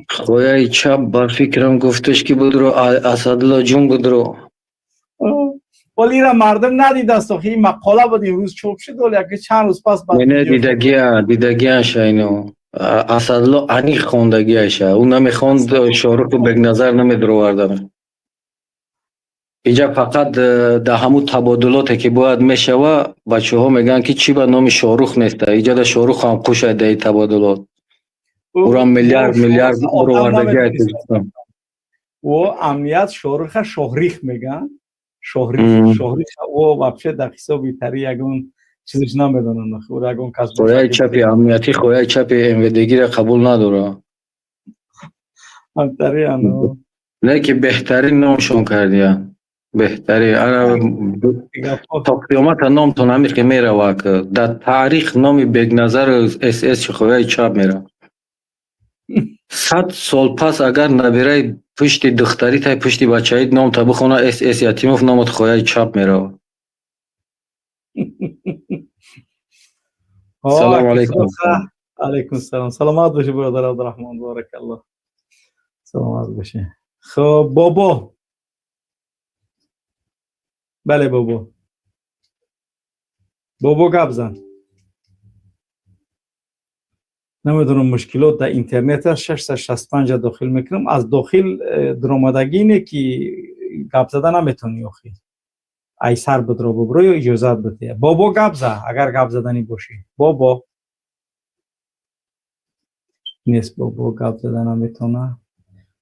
Хояи чап ба фикрам гуфташ ки будро Асадулло ҷун будро. Вале ира мардум надидааст, охи ин мақола буд, имрӯз чоп шуд, вале яке чанд рӯз пас баъд. Не, дидагия, дидагияша ино. Асадулло аниқ хондагияша. Ӯ намехонд, Шоҳруху Бекназар намедуровардан. Инҷа фақат дар ҳамун табодулоте ки бояд мешава, бачаҳо мегӯянд ки чӣ ба номи Шоҳрух неста. Иҷа да Шоҳрух ҳам қушай дар ин табодулот. Ӯрам миллиард миллиард буровардагиай Тоҷикистон. Ӯ амният Шоҳруха Шоҳрих мегӯянд. Шоҳрих, Шоҳрих ӯ вообще дар ҳисоби тари ягон чизаш намедонам, ӯ ягон кас. Хояи чапи амниятӣ, хояи чапи МВДгира қабул надорад. Ҳамтари ано. Не ки беҳтарин номшон кардия. Беҳтарин. Ана то қиёмата номтон ҳамихе мерава, ки дар таърих номи Бекназар СС хояи чап мерава. 100 сол пас агар набираи пушти духтари тай пушти бачаит номта бихона СС Ятимов, номат хояи чап мерава. Салому алайкум. Алайкум салом. Саломат бошӣ, бародар Абдурахмон, баракаллоҳ. Саломат бошӣ. Хоб, бобо. Бале, бобо. Бобо, гап зан. Намедонам, мушкилот дар интернет аст. 665 дохил мекунам, аз дохил дуромадагӣ ине ки гап зада наметавонӣ, охи. Ай сар бидро бубро ё иҷозат бидеҳ. Бобо, гап за, агар гап заданӣ бошӣ. Бобо нест, бобо гап зада наметавона.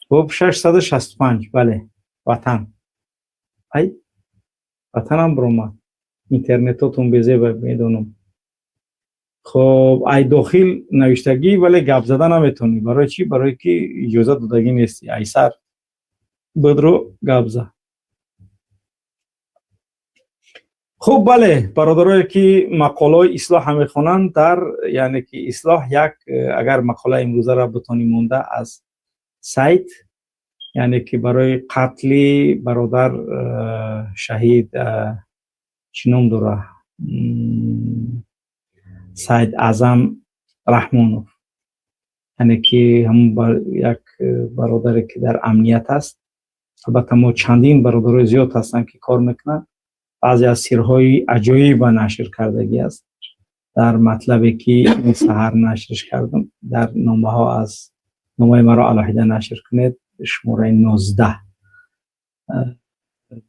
Хуб, 665, бале, ватан. Ай, ватанам биромад. Интернетотон безеба, медонам. Хоб, ай дохил навиштагӣ, вале гап зада наметавонӣ. Барои чӣ? Барое ки иҷозат додагӣ нестӣ. Ай сар бидро, гап за. Хуб, бале, бародарое ки мақолаҳои ислоҳа мехонанд, дар яъне ки ислоҳ як агар мақолаи имрӯзаро битонӣ монда аз сайт, яъне ки барои қатли бародар шаҳид, чӣ ном дора, Саид Аъзам Раҳмонов, яъне ки ҳамун як бародаре ки дар амният аст. Албатта, мо чандин бародарои зиёд ҳастанд ки кор мекунанд. Баъзе аз сирҳои аҷоиба нашр кардагӣ аст дар матлабе ки ин саҳар нашрш кардам. Дар номаҳо аз номаи маро алоҳида нашр кунед, шумораи 19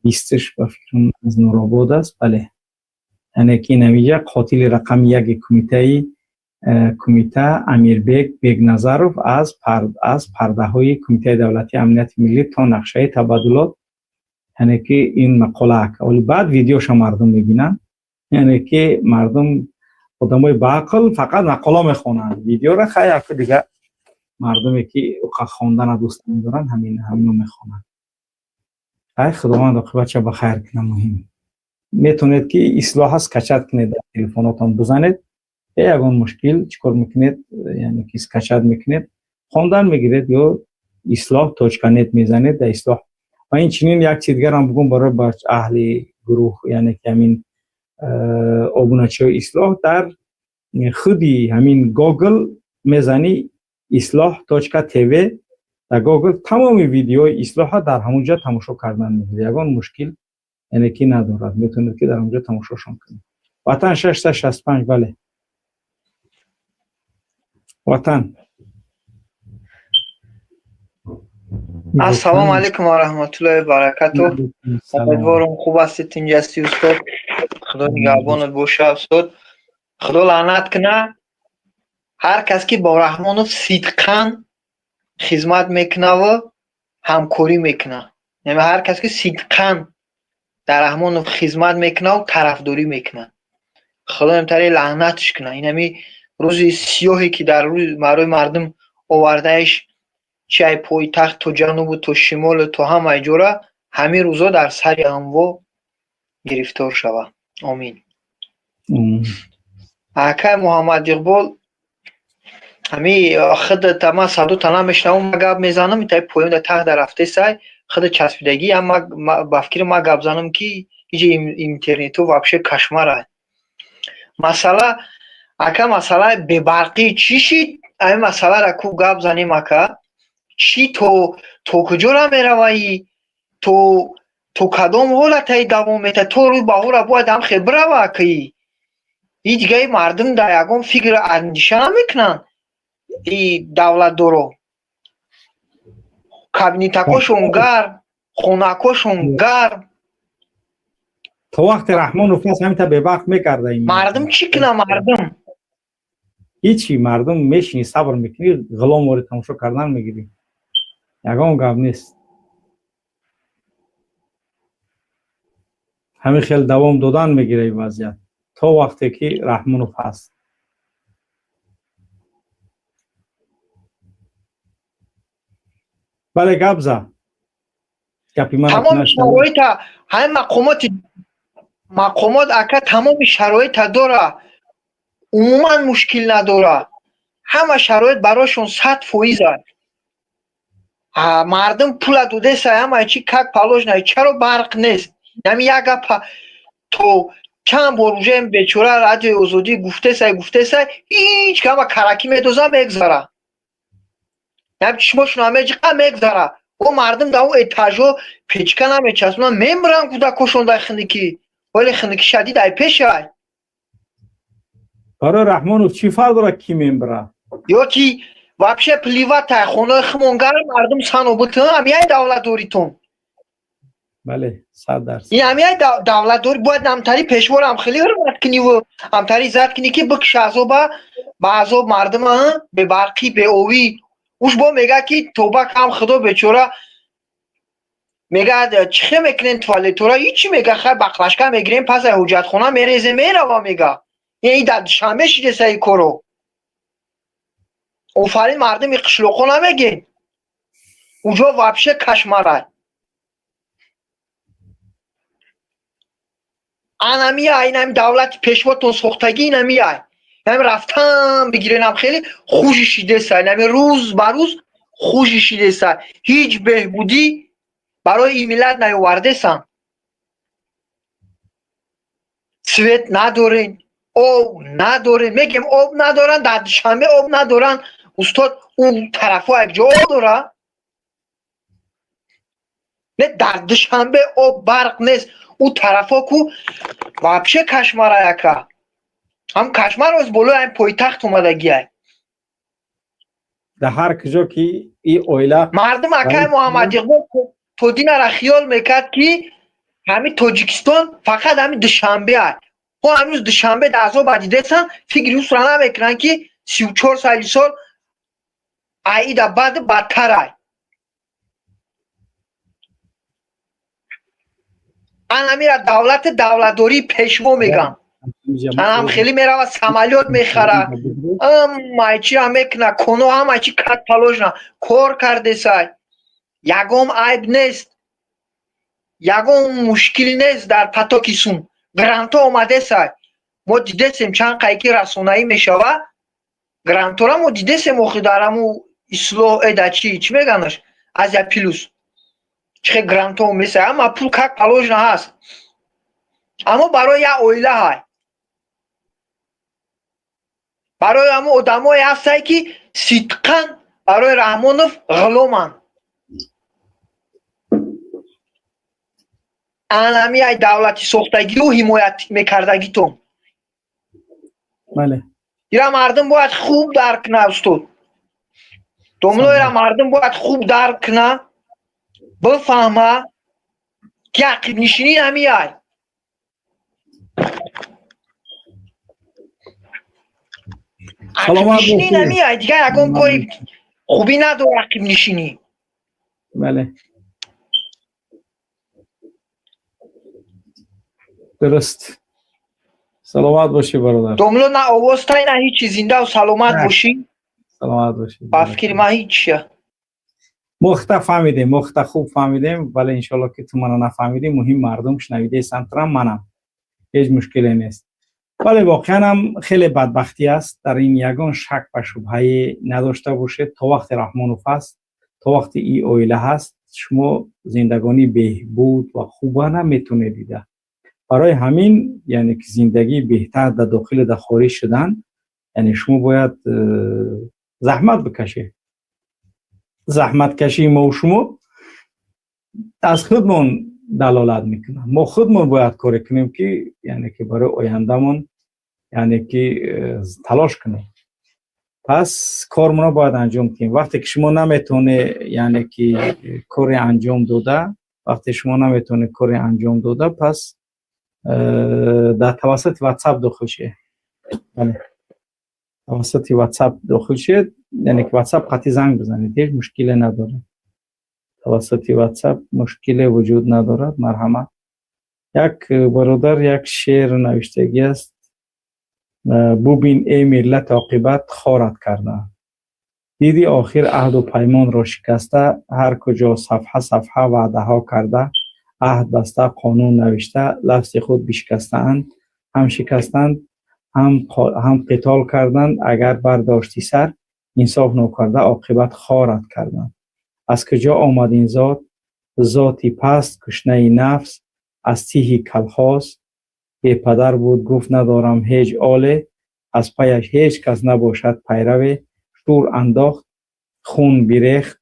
20-ш ба фикрам аз Нуробод аст. Бале, яъне ки инамиҷа қотили рақами яки кумитаи кумита Амирбек Бекназаров аз пардаҳои Кумитаи давлатии амнияти миллӣ то нақшаи табаддулот, яъне ки ин мақола вале баъд видеоша мардум мебинанд. Яъне ки мардум, одамои баақл, фақат мақола мехонанд, видеора хай яку дига мардуме ки хондана дӯст медоранд, ҳамин ҳамино мехонанд. Хай, Худованд оқибатша ба хайр кунад. Муҳим, метавонед ки ислоҳа скачать кунед, дар телефонотон бизанед. Бе ягон мушкил чикор мекунед, яъне ки скачать мекунед, хондан мегиред ё isloh.net мезанед дар Ислоҳ. Ва инчунин як чиз дигарам бугум барои аҳли гурӯҳ, яъне ки ҳамин обуначиҳои Ислоҳ, дар худи ҳамин Гогл мезанӣ isloh.tv, дар Гогл тамоми видеои Ислоҳа дар ҳамон ҷо тамошо кардан мегиред. Ягон мушкил яъне ки надорад, метавонед ки дар он ҷо тамошошон кунед. Ватан 665, бале, Ватан. Ассалому алайкум ва раҳматуллоҳи ва баракатуҳ. Умедворам, хуб ҳастед, тинҷ ҳастӣ, устод. Худо нигаҳбонат боша, устод. Худо лаънат куна ҳар кас ки бо Раҳмонов сидқан хизмат мекунаву ҳамкорӣ мекуна, яъне ҳар кас ки сидқан дар Раҳмонов хизмат мекунаву тарафдорӣ мекуна, Худо имтари лаънатш куна. Инами рӯзи сиёҳе ки дар барои мардум овардаиш, чи ай пойтахт то ҷанубу то шимолу то ҳамаи ҷора, ҳамин рӯзо дар сари амво гирифтор шава. Омин. Акай Муҳаммад Иқбол, ҳами худата ман садота намешнавам, ма гап мезанам, итаи поёнда таҳта рафтесай, худ часпидагӣ, ба фикри ма гап занам ки иҷа интернету вообще кошмара. Масъала, ака, масъалаи бебарқӣ чӣ шид? Ами масъалара ку гап занем, ака. Чӣ то куҷора мераваӣ, то кадом ҳолатаи давом метаҳад? То рӯи баҳора бояд ҳам хел бирава, акаи. И дигаи мардум дар ягон фикр андеша намекунанд. И давлатдоро кабинетакошон гарм, хонакошон гарм. То вақте Раҳмонов ҳаст, ҳаминта бебарқ мекарда. Мардум чӣ куна, мардум? Ҳичи, мардум мешини, сабр мекунӣ, ғуломвори тамошо кардан мегирӣ, ягон гап нест. Ҳамин хел давом додан мегира ин вазъият то вақте ки Раҳмонов ҳаст. Бале, гап за, гапи ман. Тамоми шароита ҳамин мақомот, ака, тамоми шароита дора, умуман мушкил надора, ҳама шароит барошон 100% аст. Мардум пула додеса, ҳама чи как положено, чаро барқ нест? Ҳами як гапа то чанд бор уже бечора Радиои Озодӣ гуфтесай, гуфтесай, ҳеҷ кама каракӣ медоза, мегзара, ям чишмошон ҳамеҷиқа мегзара. О мардум дар он этажо печка намечаспонанд, мемиранд кӯдакошон дар хиникӣ, вале хиникӣ шадид ай пешай. Барои Раҳмонов чӣ фарқ дорад, ки мембира? Ё ки вообще плевать, хонаи химон гарм, мардум санобутун, ҳамияй давлатдоритон? Бале, 100%. Ин ҳамияй давлатдорӣ? Бояд ҳамтари пешворам хеле ҳурмат куниву ҳамтари иззат кунӣ, ки бикша азоба, ба азоб мардума, бебарқӣ, беовӣ. Уш бо мега ки тоба кам худо, бечора мега, чӣ хел мекунем туалетора? Ҳичи, мега, хай баклажка мегирем, пас ай ҳуҷҷатхона мерезем, мерава, мега. Ин дар Душанбе шидеса и коро. Офарин мардуми қишлоқо намегем, уҷо вообще кошмарай. Анамия, инами давлати пешвотон сохтагӣ, инамия инами рафтан бигиренам, хеле хужи шидеса, инами рӯз ба рӯз хужи шидеса, ҳеҷ беҳбудӣ барои ин миллат наёвардесам. Свет надорем, об надорем, мегем об надоранд, дар Душанбе об надоранд, устод, ун тарафҳо якҷо об дора? Не, дар Душанбе об, барқ нест, ӯ тарафҳо ку вообще кошмара, яка ҳам кошмар оз болои ҳам пойтахт омадагиай. Дар ҳар куҷо ки и оила. Мардум, акай Муҳаммад Иқбол, то динара хиёл мекард, ки ҳамин Тоҷикистон фақат ҳамин Душанбе ай. Ҳо, ҳамрӯз Душанбе дар азоба дидесан, фикри усра намекунанд, ки 34 сали сол аида баъд бадтар ай. Анамира давлати давлатдории пешво мегӯям. Анам хеле мерава, самолёт мехара, ҳамаи чира мекуна, коно ҳамаи чи как положено кор кардесай, ягон айб нест, ягон мушкил нест, дар потоки сум грантҳо омадесай. Мо дидесем чанд қайки расонаӣ мешава грантора, мо дидесем охи дар ҳаму ислоҳ эда чӣ меганаш, Азия Плюс чихе грантҳо меса, ама пул как положено ҳаст, аммо барои як оила ҳай, барои ҳамун одамое ҳастае, ки сидқан барои Раҳмонов ғуломанд. Анами ай давлати сохтагию ҳимоят мекардагитон. Бале. Ира мардум бояд хуб дарк кунад, устод домло, ира мардум бояд хуб дарк кунад, бифаҳма, ки ақибнишинӣ ҳами ай. Ақибнишинӣ ҳами ай, дигар ягон кори хубӣ надорад ақибнишинӣ. Бале, дуруст, саломат бошӣ, бародар. Домло, на овоз тай, на ҳичи, зиндаву саломат бошӣ. Саломат бошӣ. Ба фикри ман ҳичия. Мухта фаҳмидем, мухта хуб фаҳмидем, вале иншоалло, ки ту мана нафаҳмидӣ, муҳим мардум шунавидаи трам манам, ҳеҷ мушкиле нест. Вале воқеан ҳам хеле бадбахтӣ аст, дар ин ягон шак ва шубҳае надошта бошед. То вақте Раҳмонов ҳаст, то вақте и оила ҳаст, шумо зиндагонии беҳбуд ва хуба наметонед дида. Барои ҳамин, яъне ки зиндагии беҳтар дар дохили, дар хориҷ шудан, яъне шумо бояд заҳмат бикашед. Заҳматкашии мову шумо аз худмон далолат мекунад. Мо худмон бояд коре кунем, ки яъне ки барои ояндамон, яъне ки талош кунем. Пас кормона бояд анҷом диҳем. Вақте ки шумо наметавоне, яъне ки коре анҷом дода, вақте шумо наметавоне коре анҷом дода, пас дар тавассути WhatsApp дохил шед. Бале, тавассути WhatsApp дохил шед, яъне ки WhatsApp қатъи занг бизанед, ҳеҷ мушкиле надорад. Тавассути WhatsApp мушкиле вуҷуд надорад, марҳамат. Як бародар як шеър навиштагӣ аст: «Бубин, эй миллат, оқибат хорат кардаанд, диди охир аҳду паймонро шикаста, ҳар куҷо сафҳа сафҳа ваъдаҳо карда, аҳд баста, қонун навишта, лафзи худ бишикастаанд, ҳам шикастанд, ҳам қитол карданд. Агар бардошти сар, инсоф нокарда, оқибат хорат карданд. Аз куҷо омад ин зот, зоти паст, кушнаи нафс, аз тиҳи калхоз? Бепадар буд, гуфт надорам ҳеҷ оле, аз паяш ҳеҷ кас набошад пайраве. Шӯр андохт, хун бирехт,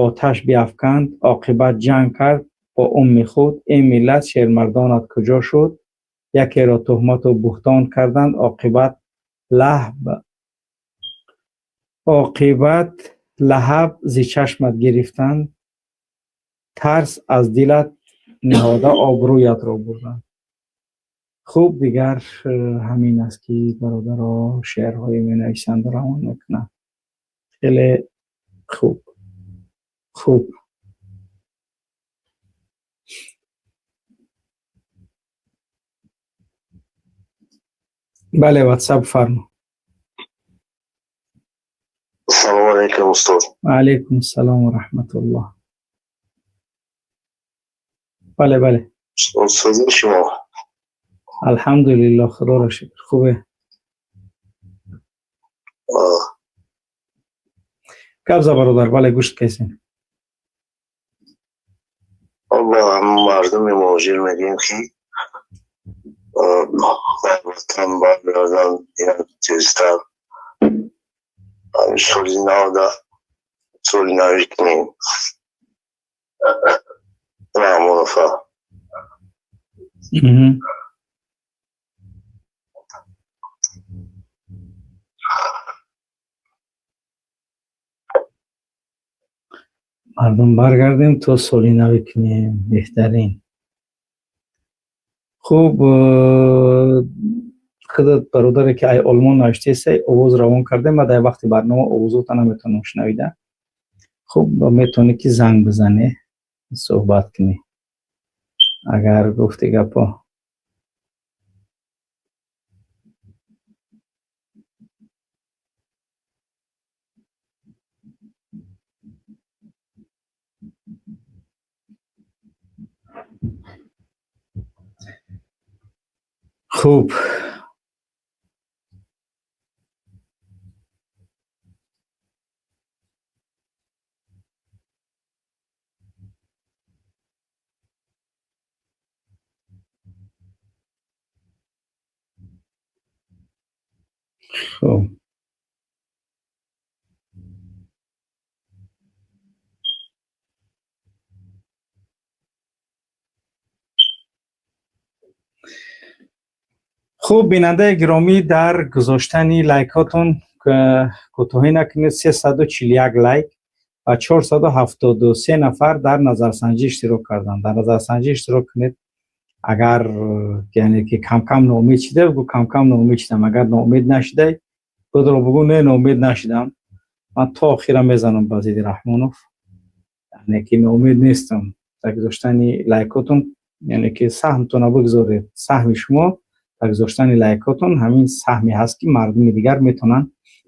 оташ биафканд, оқибат ҷанг кард бо умми худ. Эй миллат, шермардонат куҷо шуд? Якеро туҳмату буҳтон карданд, оқибат лаҳаб зи чашмат гирифтанд, тарс аз дилат ниҳода, обрӯятро бурданд». Хуб, дигар ҳамин аст, ки бародаро шеърҳое менависанду равон мекунанд. Хеле хуб, хуб. Бале, WhatsApp, фармо. Салому алейкум, устод. Алейкум салом ва раҳматуллоҳ. Бале, бале. Устод, шумо? Алҳамдулиллоҳ, худоро шукр, хубе. Гап за, бародар, бале, гӯшт кесем. Ба мардуми муҳоҷир мегӯем, ки ба ватан баргарданд тезтар, соли навда соли нави кунем Раҳмонова. Мардум баргардем, то соли навӣ кунем, беҳтарин. Хуб, худат, бародаре ки ай Олмон навиштаесай, овоз равон кардем ва дар вақти барнома овозота наметавонам шунавида. Хуб, метавонӣ ки занг бизанӣ, суҳбат кунӣ, агар гуфти гапо. Хуб. Хуб, хуб, бинандаи гиромӣ, дар гузоштани лайкҳотон кӯтоҳӣ накунед. 341 лайк ва 473 нафар дар назарсанҷӣ иштирок карданд. Дар назарсанҷӣ иштирок кунед. Агар, яъне ки, камкам ноумед шида, бигӯ: «Камкам ноумед шидам». Агар ноумед нашидай, худро бигӯ: «Не, ноумед нашидам, ман то охира мезанам ба зидди Раҳмонов, яъне ки ноумед нестам». Дар гузоштани лайкотон, яъне ки, саҳмтона бигзоред. Саҳми шумо дар гузоштани лайкотон ҳамин саҳме ҳаст, ки мардуми дигар метавонанд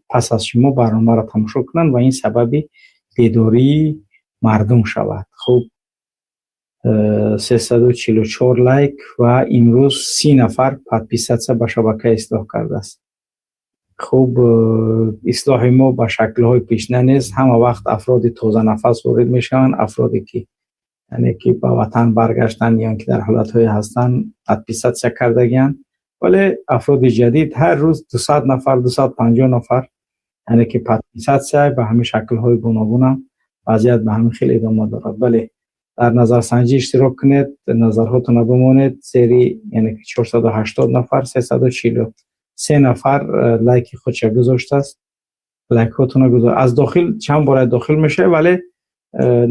пас аз шумо барномаро тамошо кунанд ва ин сабаби бедории мардум шавад. Хуб, 344 лайк ва имрӯз 30 нафар подписаться ба шабакаи Ислоҳ кардааст. Хуб, ислоҳи мо ба шаклҳои пешина нест. Ҳама вақт афроди тозанафас ворид мешаванд, афроде ки, яъне ки, ба ватан баргаштанд ё ки дар ҳолатҳое ҳастанд, подписаться кардагианд. Вале афроди ҷадид ҳар рӯз 200 нафар, 250 нафар, яъне ки, подписаться ба ҳамин шаклҳои гуногунам. Вазъият ба ҳамин хел идома дорад. Бале, дар назарсанҷӣ иштирок кунед, назарҳотонро бимонед зери, яъне ки, 480 нафар, 343 нафар лайки худша гузоштааст. Лайкҳотонро гузор. Аз дохил чанд бора дохил мешавӣ, вале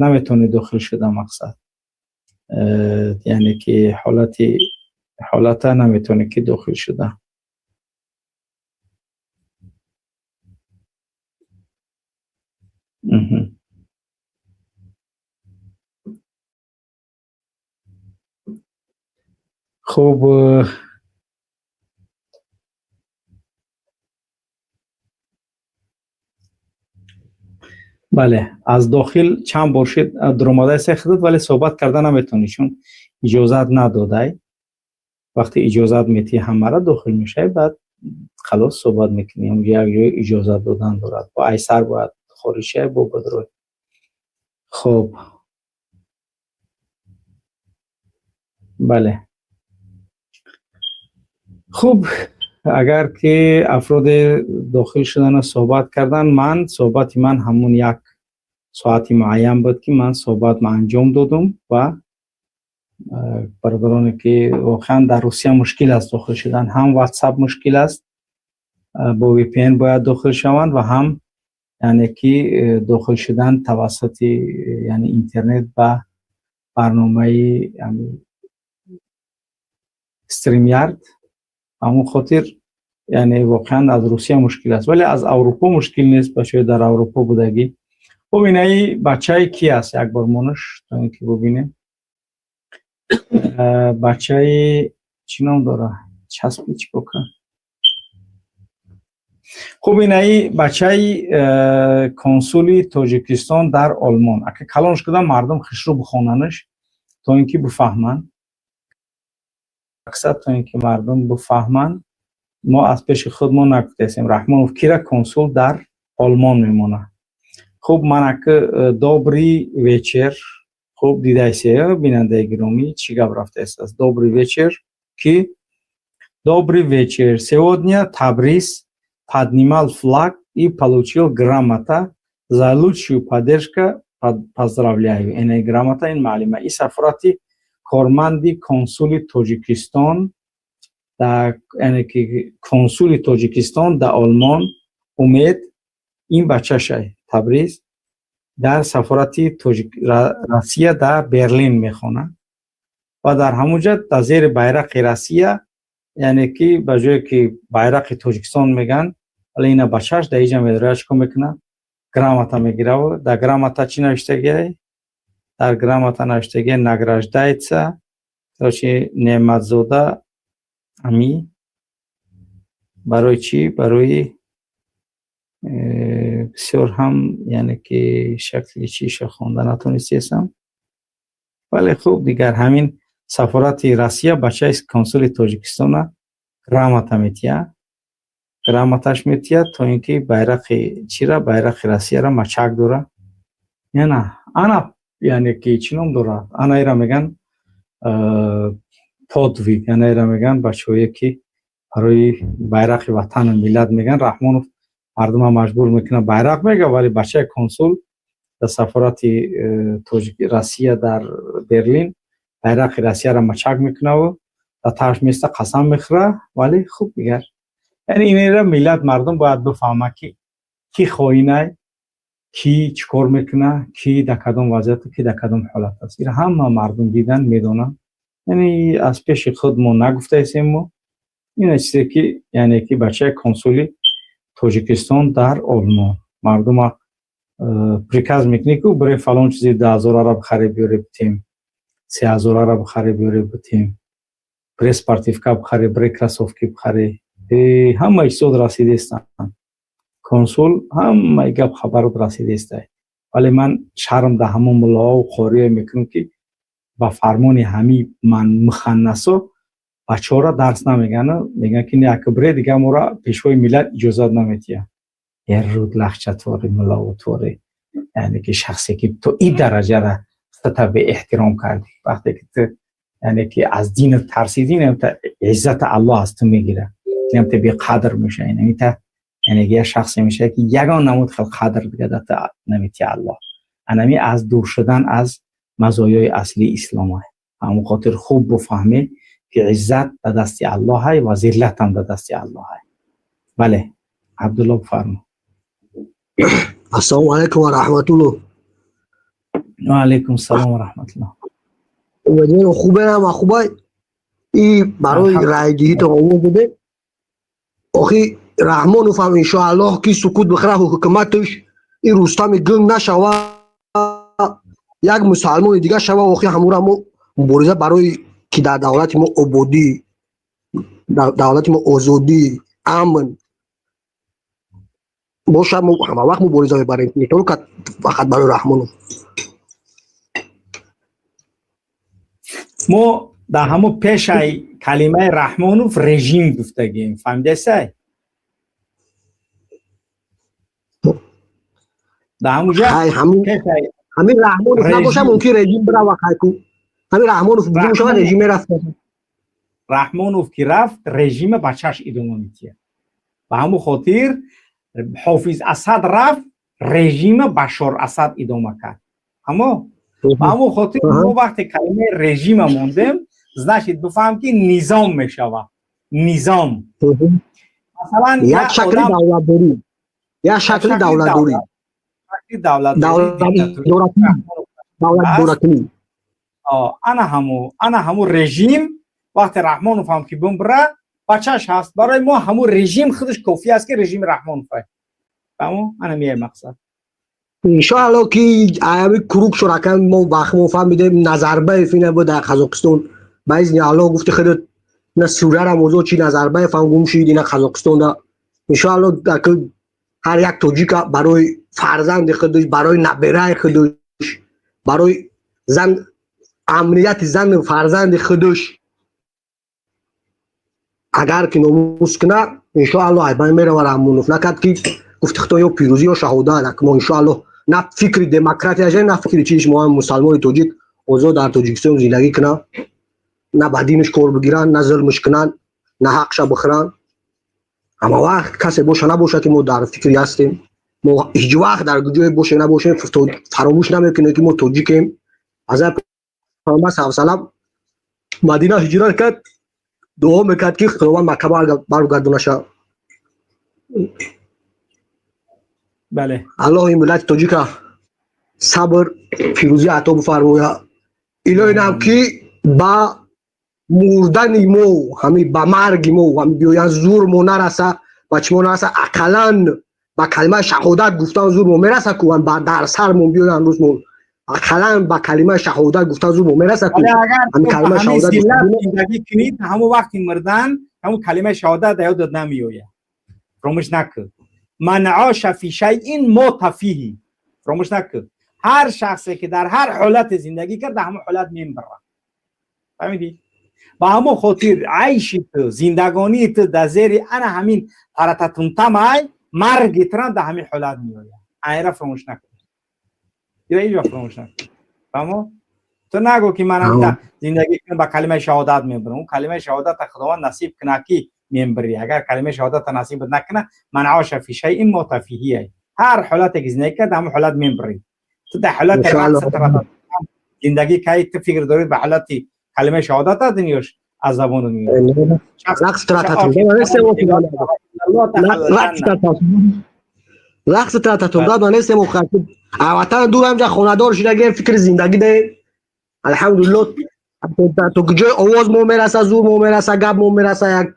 наметавонӣ дохил шуда. Мақсад, яъне ки, ҳолата наметавонӣ ки дохил шуда. Хуб, бале, аз дохил чанд бор шид дуромадаи худат, вале суҳбат карда наметавонӣ, чун иҷозат надодай. Вақте иҷозат метиҳӣ, ҳамаро дохил мешавӣ, баъд халос, суҳбат мекунӣ. Ҳамҷо як ҷои иҷозат додан дорад, бо айсар бояд хориҷ шавӣ, бо бадрой. Хуб, бале, хуб, агар ки афроде дохил шудану суҳбат кардан, ман суҳбати ман ҳамун як соати муайян буд, ки ман суҳбат анҷом додум. Ва бародароне ки воқеан дар Русия мушкил аст дохил шудан, ҳам WhatsApp мушкил аст, бо VPN бояд дохил шаванд, ва ҳам, яъне ки, дохил шудан тавассути, яъне, интернет ба барномаи StreamYard. Ҳамон хотир, яъне, воқеан аз Русия мушкил аст, вале аз Аврупо мушкил нест. Бачаҳои дар Аврупо будагӣ. Хуб, инаи бачаи ки аст? Як бор монаш, то ин ки бубинем. Бачаи чӣ ном дора? Часпи чӣ кока. Хуб, инаи бачаи консули Тоҷикистон дар Олмон. Ака калон шуда, мардум хушрӯ бихонанаш, то ин ки бифаҳманд. Мақсад, то ин ки мардум бифаҳманд, мо аз пеши худ мо нагуфтаистем Раҳмонов кира консул дар Олмон мемонад. Хуб, ман ака, добрый вечер. Хуб, дидаисе, бинандаи гиромӣ, чӣ гап рафтааст? Добрый вечер ки, добрый вечер. Сегодня Табриз поднимал флаг и получил грамота за лучшую поддержка. Поздравляю. Ина грамота, ин маълима и сафорати корманди консули Тоҷикистон, яъне ки, консули Тоҷикистон дар Олмон Умед, ин бачашай Табриз дар сафорати Россия дар Берлин мехонад ва дар ҳамон ҷа дар зери байрақи Россия, яъне ки, ба ҷое ки байрақи Тоҷикистон мегӯянд, вале ина бачааш дар иҷа медорад, чӣ кор мекунад? Грамота мегирав. Дар грамота чӣ навиштагиай? Дар грамота навиштагиай: награждается, короче, Неъматзода Ами. Барои чӣ? Барои бисёр ҳам, яъне ки, шакли чиша хонда натонистесам, вале хуб, дигар ҳамин сафорати Россия бачаи консули Тоҷикистона грамота метиҳад, грамоташ метиҳад, то ин ки байрақи чира, байрақи Россияра мачак дора. Яна ана, яъне ки, чӣ ном дорад, ана ира меган подвиг, ана ира меган бачаҳое ки Барои байрақи ватану миллат меган, Раҳмонов мардума маҷбур мекунад, байрақ мега, вале бачаи консул дар сафорати Россия дар Берлин байрақи Россияро мачак мекунаву дар тараф места, қасам мехӯра. Вале хуб, дигар, яъне инера миллат, мардум бояд бифаҳма, ки кӣ хоинай, кӣ чӣ кор мекуна, кӣ дар кадом вазъияту кӣ дар кадом ҳолат аст. Ира ҳама мардум дидан, медонанд. Яъне аз пеши худ мо нагуфтаистем. Мо ина чизе ки, яъне ки бачаи консули Тоҷикистон дар Олмон мардума приказ мекунӣ, ки бире фалон чизи 10 ҳазорара бихаре, биёре битем, 3000-ара бихаре, биёре битем, бире спортивка бихаре, бире кроссовки бихаре. Ҳама чизот расидестанд. Консул ҳамаи гап хабарот расидестай. Вале ман шарм да ҳамон муллоҳову қориё мекунам, ки ба фармони ҳами ман муханнасо бачаҳоро дарс намеган, мегӯянд, ки не, бире, дига моро пешвои миллат иҷозат наметиҳад. Руд лахчатвори мулловутворе, яъне ки шахсе ки то ин дараҷара худата беэҳтиром кардӣ, вақте ки ту, яъне ки аз динат тарсидӣ, инамта иззата Аллоҳ аз ту мегирад, инамта беқадр меша, инамита, яъне як шахсе мешавад, ки ягон намуд хел қадр дига да ту наметиҳад Аллоҳ. Анами аз дур шудан аз мазоёи аслии ислом. Ҳамон хотир хуб буфаҳмед, ки иззат ба дасти Аллоҳай ва зиллатам ба дасти Аллоҳай. Бале, Абдулло, бифармо. Ассалому алайкум ва раҳматуллоҳ. Ва алайкум салом ва раҳматуллоҳ. Умедворам, хубе, ама хубай. И барои райдиҳитон овоз додем. Охи, Раҳмонов ҳам, иншоаллоҳ, ки сукут бихӯра ҳукуматаш, и Рустами гунг нашава, як мусалмони дигар шава. Охи, ҳамура мо мубориза барои ки дар давлати мо ободӣ, дар давлати мо озодӣ, амн бошад, мо ҳама вақт мубориза мебарем, не только фақат барои Раҳмонов. Мо дар ҳамо пешаи калимаи Раҳмонов режим гуфтагем, фаҳмидасай? Дар ҳамуҷа ҳамин Раҳмонов набоша, мумкин режим бирава. Хайку, ҳамин Раҳмонов бошава, режим мерафт. Раҳмонов ки рафт, режима бачаш идома метиҳад. Ба ҳамун хотир Ҳофиз Асад рафт, режима Башор Асад идома кард. Аммо ба ҳамун хотир мо вақте калимаи режима мондем, значит, бифаҳм, ки низом мешавад, низом. Масалан, як шакли давлатдорӣ, як шакли давлатдорӣ. Давлатдоракунӣ. Ана ҳаму режим, вақте Раҳмонов ҳам ки бимбира, бачаш ҳаст. Барои мо ҳаму режим худаш кофӣ аст, ки режими Раҳмонов ай. Фаҳмо? Ана мияй мақсад. Иншоалло, ки аями круг шуракан мо бахмо фаҳмидем. Назарбаев ина буд дар Қазоқистон, ба изни Аллоҳ, гуфти худат, на Сурияра мозо чи, Назарбаев ҳам гум шид ина Қазоқистонда. Иншоалло, ҳар як тоҷика барои фарзанди худаш, барои набераи худаш, барои зан, амнияти зану фарзанди худаш, агар ки номус куна, иншоалло, айбан мерава. Раҳмонов накард, ки гуфти худо, ё пирӯзӣ, ё шаҳодат. Мо, иншоалло, на фикри демократия, на фикри чиш. Мо мусалмони тоҷик озод дар Тоҷикистон зиндагӣ кунам, на ба динаш кор бигиранд, на зулмш кунанд, на ҳақша бихӯранд. Ҳама вақт касе боша набоша, ки мо дар фикри ҳастем. Мо ҳеҷ вақт дар ҷое боше набошем, фаромӯш намекунем, ки мо тоҷикем. Аз Пайғамбар салам Мадина ҳиҷрат кард, дуо мекард, ки Худованд Макка баргардонаша. Бале. Аллоҳ ин миллати тоҷика сабр, пирӯзӣ ато бифармояд. Илоҳи нам, ки ба мурдани мо, ҳами ба марги мо ҳами биёян, зур мо нараса, ба чӣ мо нараса, ақаллан ба калимаи шаҳодат гуфтан зур мо мераса, ку дар сармон биёян рӯз, мо ақаллан ба калимаи шаҳодат гуфтан зур мо мераса, ку ҳами калимаи шаҳодат зиндагӣ кунид, ҳамон вақти мурдан ҳамон калимаи шаҳодат дар ёдат намеояд. Фаромӯш накун: ман оша фи шайин мота фиҳи. Фаромӯш накун, ҳар шахсе ки дар ҳар ҳолате зиндагӣ кард, дар ҳамон ҳолат мембирад. Фаҳмидӣ? Ба ҳамон хотир айши ту, зиндагонии ту дар зери ана ҳамин тарататунтамай, марги турам дар ҳамин ҳолат меояд. Айра фаромӯш накун, ира ҳеҷ вақт фаромӯш накун. Фаҳмо? Ту нагӯ, ки ман ҳамта зиндагӣ кунам, ба калимаи шаҳодат мебирам. Он калимаи шаҳодата Худованд насиб кунад, ки мембри. Агар калимаи шаҳодата насибат накуна, من عاش في شيء مات فيه. Ҳар ҳолате ки зиндагӣ кард, ҳамон ҳолат мембри. Ту дар ҳолати Иншоаллоҳ. зиндагӣ кай, ту фикр дорӣ ба ҳолати калимаи шаҳодата дунёш аз забону меояд. Рақс рақс трататум дад нестем. Ватан дур, ҳамҷа хонадор шудагем, фикри зиндагӣ даем. Алҳамдулилло, то ҷои овоз мо мераса, зур мо мераса, гап мо мераса, як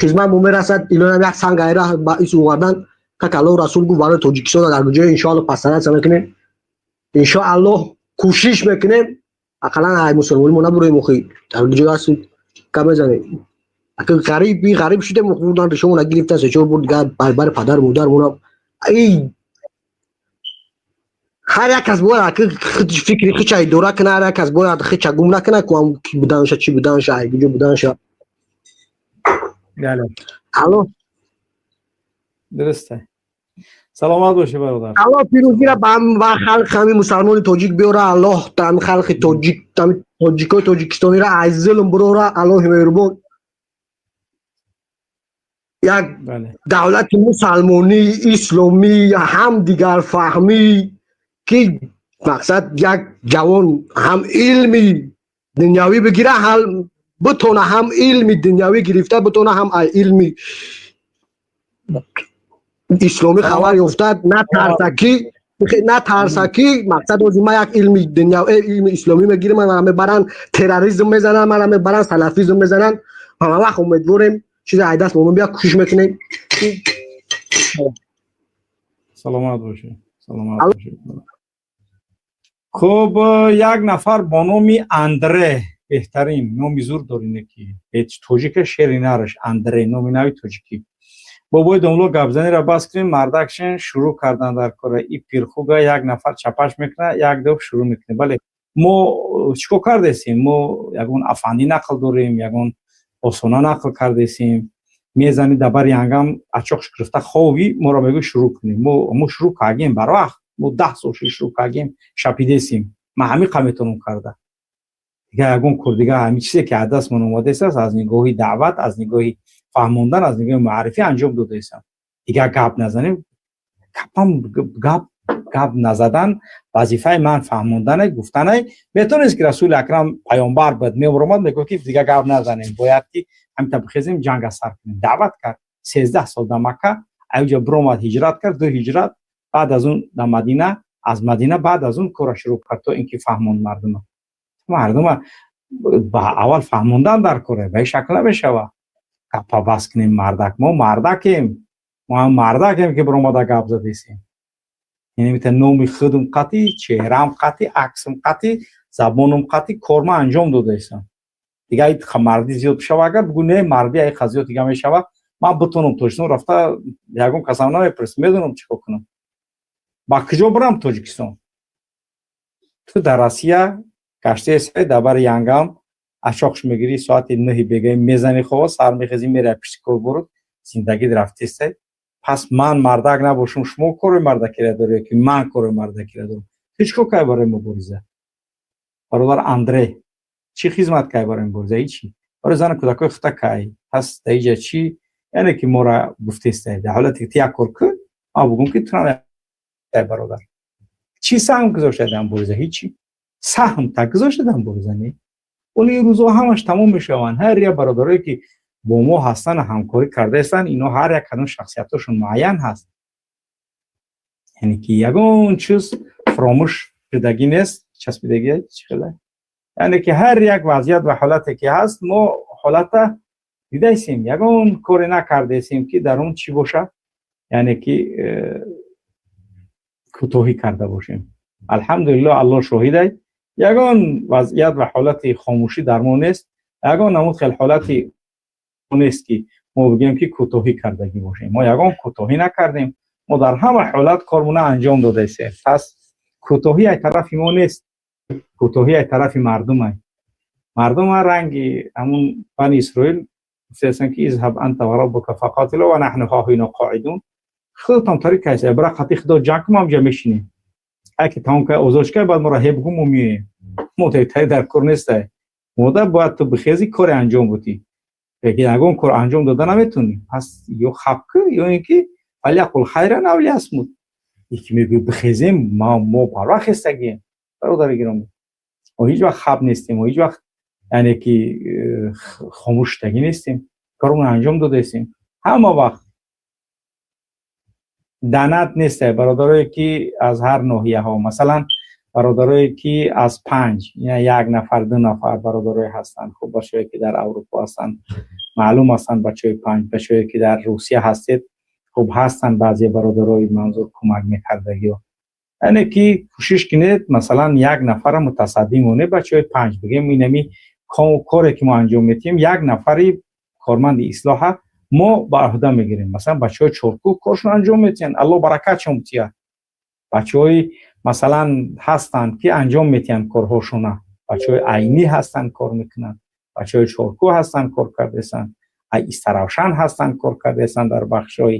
хизмат мо мерасад. Илоям як санг айра ба ис овардан, как Аллоҳ Расул гуфт, барои Тоҷикистон дар ҷои иншоалло постараться мекунем, иншоаллоҳ кӯшиш мекунем, ақаллан ай мусулмони мо набуроем. Охи, дар ҷой ҳастем, гап мезанем. Ғариби ғариб шудем, бурдан ришомона гирифтан, се-чор бурд бари падару модармона. Ай ҳар як кас бояд фикри хича идора кунад, ҳар як кас бояд хича гум накунад, ку ки буданша, чӣ буданша, ай куҷо буданша. Бале. Алло. Дурусте, саломат бошӣ, бародар. Аллоҳ пирӯзира ба халқи ҳами мусалмони тоҷик биёра. Аллоҳ ҳами халқи тоҷик, ҳами тоҷикои тоҷикистонира аз зулм бурора. Аллоҳи меҳрубон як давлати мусалмонӣ, исломӣ, ҳамдигарфаҳмӣ, ки мақсад як ҷавон ҳам илми дунявӣ бигира, ҳам бутона ҳам илми дунявӣ гирифта бутона, ҳам илми исломӣ хабар ёфта, натарса, ки мақсад ози ма як илми дунё, илми исломӣ мегирам, мана мебаранд, терроризм мезананд, мана мебаранд, салафизм мезананд. Ҳама вақт умедворем, чизе ай даст мо бия, кӯшиш мекунем. Саломат бошед, саломат бошед. Хуб, як нафар бо номи Андре, беҳтарин номи зур дорине, ки ҳеҷ тоҷика шери нараш. Андре, номи нави тоҷикӣ. Бобои домло, гапзаниро бас кунем, мардакшен шурӯъ кардан дар кора. И пирхуга як нафар чапаш мекунад, як доб шурӯъ мекунем. Бале, мо чӣ кор кардесем? Мо ягон афандӣ нақл дорем, ягон осона нақл кардесем? Мезани дар бари ангам ачоқш гирифта хови, моро мегӯ шурӯъ кунем. Мо шурӯъ кардем барвақт, мо 10 сол шуд шурӯъ кардем, шапидесем. Ман ҳамиқа метавонам карда, дигар ягон кор, дигар ҳамин чизе ки аз дастмон омадааст, аз нигоҳи даъват, аз нигоҳи фаҳмондан, аз нигоҳи муаррифӣ анҷом додаистам. Дигар гап назанем. Гапам гап назадан вазифаи ман фаҳмондане, гуфтане. Метавонест ки Расули Акрам паёмбар буд, меомад, мегуфт, ки дигар гап назанем, бояд ки ҳамита бихезем, ҷанга сар кунем. Даъват кард 13 сол дар Макка, аюҷа биромад, ҳиҷрат кард, ду ҳиҷрат, баъд аз он дар Мадина, аз Мадина баъд аз он кора шурӯъ кард, то ин ки фаҳмонд мардума. Мардума ба аввал фаҳмондан дар коре, ба ин шакл намешава. Гапа бас кунем, мардак. Мо мардакем, мо ҳам мардакем, ки биромада гап задесем. Яъне мита номи худум қатӣ, чеҳраам қатӣ, аксам қатӣ, забонум қатӣ корма анҷом додаистам. Дигар марди зиёд бишава, агар бугӯ не, марди ай зиёд дига мешава. Ман битонам Тоҷикистон рафта, ягон касам намепурсам, медонам чӣ кор кунам, ба куҷо бирам. Тоҷикистон, ту дар Россия гаштаеси, дар бари янгам ашоқш мегирӣ, соати 9-и бегаи мезани хова, сар мехезӣ, мераи пишти кор, бурд зиндагит рафтестай. Пас ман мардак набошам, шумо кори мардакира дорӣ, ки ман кори мардакира дорам? Ту чӣ кор кай барои мубориза, бародар Андре? Чӣ хизмат кай барои мубориза? Ҳичи. Барои зану кӯдакои хута кай. Пас дар иҷа чӣ, яъне ки мора гуфтестай, дар ҳолате ки ту як кор кун, ман бугум, ки ту бародар чӣ саҳм гузошта дар мубориза? Ҳичи саҳм та гузошта дар мубориза не. Вале ин рӯзҳо ҳамаш тамом мешаванд. Ҳар як бародарое, ки бо мо ҳастанд, ҳамкорӣ кардаистанд, ино ҳар як кадом шахсиятҳошон муайян ҳаст, яъне ки ягон чиз фаромӯш шудагӣ нест, часпидагӣ чӣ хеле. Яъне ки ҳар як вазъият ва ҳолате ки ҳаст, мо ҳолата дидаистем, ягон коре накардаистем, ки дар он чӣ бошад, яъне ки кӯтоҳӣ карда бошем. Алҳамдулилло, Аллоҳ шоҳидай, ягон вазъият ва ҳолати хомӯшӣ дар мо нест, ягон намуд хел ҳолати нест, ки мо бигӯем, ки кӯтоҳӣ кардагӣ бошем. Мо ягон кӯтоҳӣ накардем, мо дар ҳама ҳолат кормона анҷом додаистем. Пас кӯтоҳӣ ай тарафи мо нест, кӯтоҳӣ ай тарафи мардумай. Мардум ранги ҳамун Бани Исроил гуфтаистанд, ки اذهب أنت وربك فقاتلا ونحن هاهنا قاعدون. Худатон тариқ кайса, бира қати Худо ҷанг кун, мо ҳамҷа мешинем. Ай ки тамом кар, озодш кар, баъд моро ҳе бугӯ, мо меоем. Мо таи дар кор нестай. Мода бояд ту бихези, коре анҷом будӣ. Ягон кор анҷом дода наметонӣ. Пас ё хап кӣ, ё ин ки فليقل خيرا أو ليصمت. Яке мегӯяд: бихезем, мо барвақт хестагием. Бародари гиромӣ, мо ҳеҷ вақт хаб нестем, мо ҳеҷ вақт, яъне ки, хомӯшшудагӣ нестем, коромон анҷом додаистем ҳама вақт. Донат несте, бародарое ки аз ҳар ноҳияҳо, масалан, бародарое ки аз Панҷ, як нафар, ду нафар бародарое ҳастанд. Хуб, бачаҳое ки дар Аврупо ҳастанд, маълум ҳастанд бачаҳои Панҷ. Бачаҳое ки дар Русия ҳастед, хуб, ҳастанд баъзе бародарои манзур кӯмак мекардагиё. Яъне ки кӯшиш кунед, масалан, як нафара мутасаддӣ монед, бачаҳои Панҷ, бигем: инами коре ки мо анҷом медиҳем, як нафари корманди ислоҳа мо ба ӯҳда мегирем. Масалан, бачаҳои Чоркӯҳ коршон анҷом медиҳанд, Аллоҳ баракатшон бутиҳад. Бачаҳои, масалан, ҳастанд ки анҷом медиҳанд корҳошона. Бачаҳои Айнӣ ҳастанд, кор мекунанд, бачаҳои Чоркӯҳ ҳастанд, кор кардаистанд, Истаравшан ҳастанд, кор кардаистанд, дар бахшҳои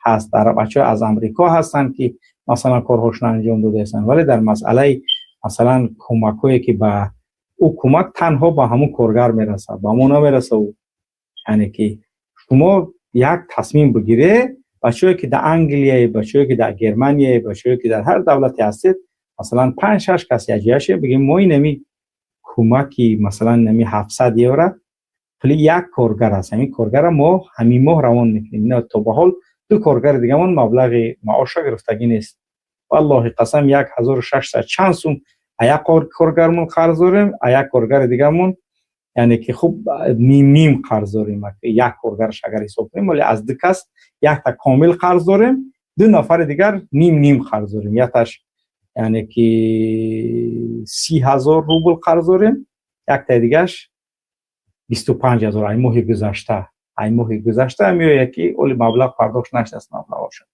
ҳаст, дар бачаҳои аз Амрико ҳастанд ки, масалан, корҳошон анҷом додаистанд. Вале дар масъалаи, масалан, кӯмакҳое ки ба ӯ, кӯмак танҳо ба ҳамун коргар мерасад, ба мо намерасад. Ӯ, яъне ки, шумо як тасмим бигире, бачаҳое ки дар Англия, бачаҳое ки дар Германия, бачаҳое ки дар ҳар давлате ҳастед, масалан, панҷ, шаш кас якҷоя бигем: мо инами кӯмаки, масалан, инами 700 евро пули як коргар аст, ҳамин коргара мо ҳамин моҳ равон мекунем. Ина то ба ҳол ду коргари дигамон маблағи маоша гирифтагӣ нест. Валлоҳи қасам, 1600 чанд сум а як коргармон қарз дорем, а як коргари дигармон, яъне ки, хуб, ним ним қарз дорем. Як коргараш агар ҳисоб кунем, вале аз ду кас якта комил қарз дорем, ду нафари дигар ним ним қарз дорем. Якташ, яъне ки, 30 000 рубл қарз дорем, яктаи дигараш 25 000. Ай моҳи гузашта, ай моҳи гузашта меояд ки оли маблағ пардохт нашудааст маблағҳошон.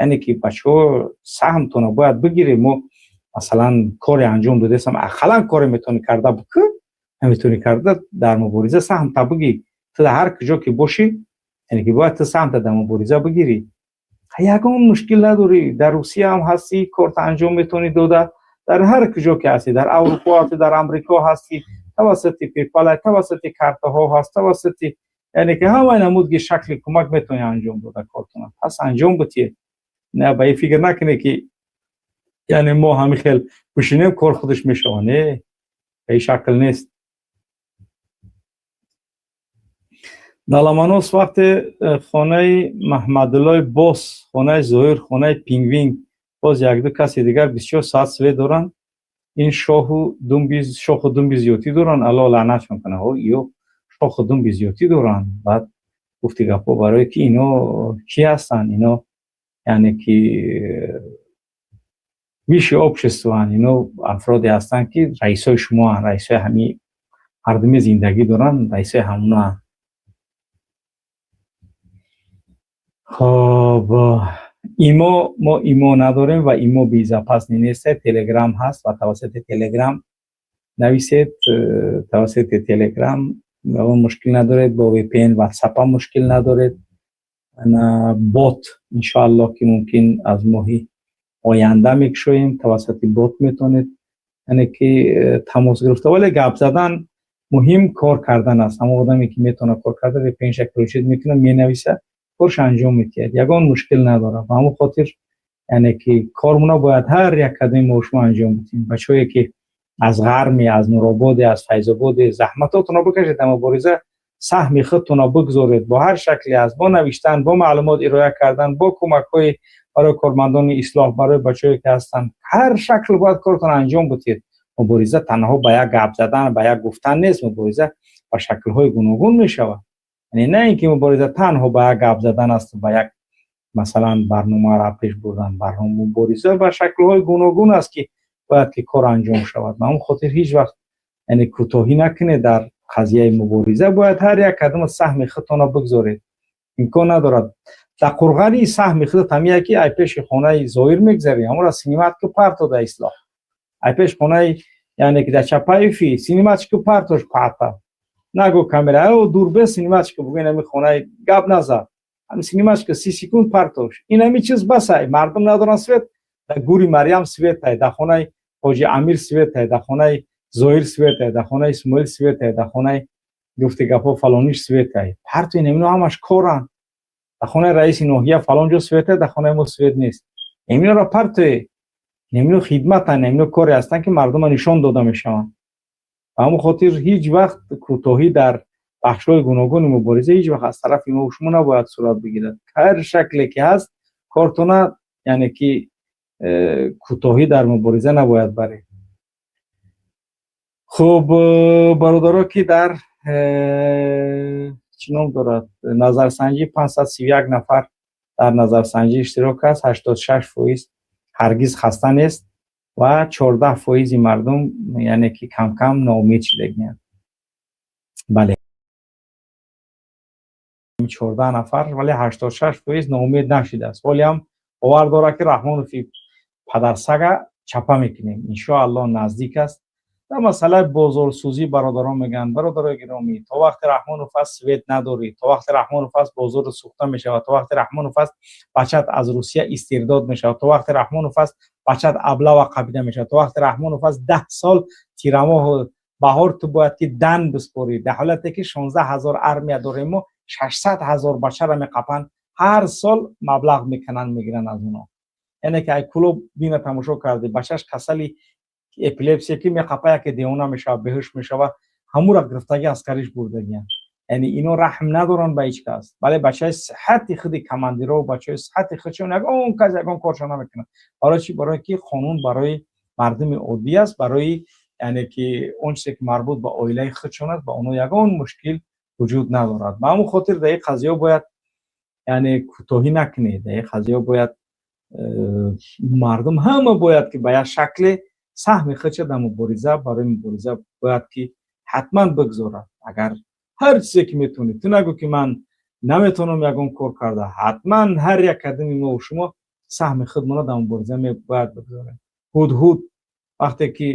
Яъне ки, бачаҳо, саҳмтона бояд бигирем. Мо, масалан, коре анҷом додастам, ақаллан коре метавонӣ карда бикӯ, наметавонӣ карда, дар мубориза саҳмта бигир. Ту дар ҳар куҷо ки бошӣ, яъне ки, бояд ту саҳмта дар мубориза бигирӣ. Ягон мушкил надорӣ, дар Русия ҳам ҳастӣ, корта анҷом метавонӣ дода, дар ҳар куҷо ки ҳастӣ, дар Аврупо ҳастӣ, дар Амрико ҳастӣ, тавассути PayPal, тавассути картаҳо ҳаст, тавассути, яъне ки, ҳамаи намудги шакли кӯмак метавонӣ анҷом дода кортона. Пас анҷом бутиед. Не, ба ин фикр накунед ки, яъне, мо ҳамин хел бишинем, кор худаш мешавад. Не, ба ин шакл нест. Даламанос вақте хонаи Маҳмадуллои бос, хонаи Зоҳир, хонаи Пингвин, боз якду каси дигар бисёр соат свет доранд. Ин шоҳу думби, шоху думби зиёдтӣ доранд, Аллоҳ лаънатшон кунад. Ё шоху думби зиёдтӣ доранд. Баъд гуфти гапҳо, барое ки ино кӣ ҳастанд? Ино, яъне ки, высшее общество анд. Ино афроде ҳастанд ки раисои шумоанд, раисои ҳамин мардуми зиндагӣ доранд, раисои ҳамонаанд. Хоб, имо, мо имо надорем ва имо безопасный нест. Телеграм ҳаст ва тавассути Телеграм нависед, тавассути Телеграм он мушкил надоред, бо VPN WhatsApp ҳам мушкил надоред. Бот, иншоаллоҳ, ки мумкин аз моҳи оянда мекушоем, тавассути бот метавонед, яъне ки, тамос гирифта. Вале гап задан муҳим, кор кардан аст. Ҳамон одаме ки метавонад кор карда, VPN ша включить мекунад, менависа, корш анҷом медиҳад, ягон мушкил надорад. Ба ҳамон хотир, яъне ки, кормона бояд ҳар як кадоми мо шумо анҷом бидиҳем. Бачаҳое ки аз Ғарми, аз Нурободе, аз Файзободе, заҳматотонро бикашед, дар мубориза саҳми худтонро бигзоред, бо ҳар шакле аст: бо навиштан, бо маълумот ироя кардан, бо кӯмакҳои барои кормандони ислоҳ, барои бачаҳое ки ҳастанд. Ҳар шакл бояд кортон анҷом бидиҳед. Мубориза танҳо ба як гап задан, ба як гуфтан нест, мубориза ба шаклҳои гуногун мешавад. Яъне, на ин ки мубориза танҳо ба як гап задан аст, ба як, масалан, барномаро пеш бурдан. Мубориза ба шаклҳои гуногун аст ки бояд ки кор анҷом шавад. Ба ҳамон хотир ҳеҷ вақт, яъне, кӯтоҳӣ накунед дар қазияи мубориза. Бояд ҳар як кадома саҳми худтонро бигзоред. Имкон надорад дар қурғани саҳми худат ҳамия ки ай пеши хонаи Зоҳир мегзарӣ, ҳамонро снимать ку, парто да ислоҳ. Ай пеш хонаи, яъне ки, дар Чапаевфи снимать ку, партош пата. Нагӯ камера о дурбе, снимать ку, бугӯ: инами хонаи, гап назад, ҳами снимать ку, 30 секунд партош. Инами чиз басай. Мардум надоранд свет, дар гури Марьям светай, дар хонаи Ҳоҷи Амир светай, дар хонаи Зоҳир светай, дар хонаи Исмоил светай, дар хонаи Гуфти гапҳо, фалониш светай партои, немино ҳамаш коранд. Дар хонаи раиси ноҳия фалон ҷо света, дар хонаи мо свет нест. Неминоро партое, немино хидматанд, немино коре ҳастанд, ки мардума нишон дода мешаванд. Ба ҳамон хотир ҳеҷ вақт кӯтоҳӣ дар бахшҳои гуногуни мубориза ҳеҷ вақт аз тарафи мо шумо набояд сурат бигирад. Ҳар шакле ки ҳаст, кортона, яъне ки кӯтоҳӣ дар мубориза набояд баред. Хуб, бародаро, ки дар чӣ ном дорад, назарсанҷӣ 531 нафар дар назарсанҷӣ иштирок аст, 86% ҳаргиз хаста нест ва 14 фоизи мардум, яъне ки камкам ноумед шудагианд. Бале, 14 нафар, вале 86% ноумед нашудааст. Ҳолиам бовар дорад, ки Раҳмонови падарсага чапа мекунем, иншоаллоҳ, наздик аст. Дар масъалаи бозорсӯзӣ бародарон мегӯянд: бародарои гиромӣ, то вақте Раҳмонов аст, свет надорӣ, то вақте Раҳмонов аст, бозору сӯхта мешавад, то вақте Раҳмонов аст, бачат аз Русия истирдод мешавад, то вақте Раҳмонов аст, бачат облава қабида мешавад, то вақте Раҳмонов аст, 10 сол тирамоҳу баҳор ту бояд ки дан биспорӣ. Дар ҳолате ки 16 000 армия дорем, мо 600 000 бачаро меқапанд, ҳар сол маблағ мекунанд, мегиранд аз оно. Яъне ки ай клуб дина тамошо кардӣ, бачаш касали эпилепсия ки меқапа, яке девона мешавад, беҳуш мешавад, ҳамура гирифтагӣ аскариш бурдагиянд. Яъне ино раҳм надоранд ба ҳеҷ кас. Бале, бачаи сиҳати худи командиро, бачаи сиҳати худшон ягон кас ягон коршон намекунад. Барои чӣ? Барое ки қонун барои мардуми оддӣ аст, барои, яъне ки он чизе ки марбут ба оилаи худшон аст, ба онҳо ягон мушкил вуҷуд надорад. Ба ҳамон хотир дар ин қазиё бояд, яъне, кӯтоҳӣ накунед. Дар ин қазиё бояд мардум ҳама бояд ки ба як шакле саҳми худша дар мубориза, барои мубориза бояд ки ҳатман бигзорад. Агар ҳар чизе ки метавонӣ, ту нагӯ ки ман наметавонам ягон кор карда. Ҳатман ҳар як кадами мо шумо саҳми худмонро дар мубориза бояд бигзорем. Ҳудҳуд вақте ки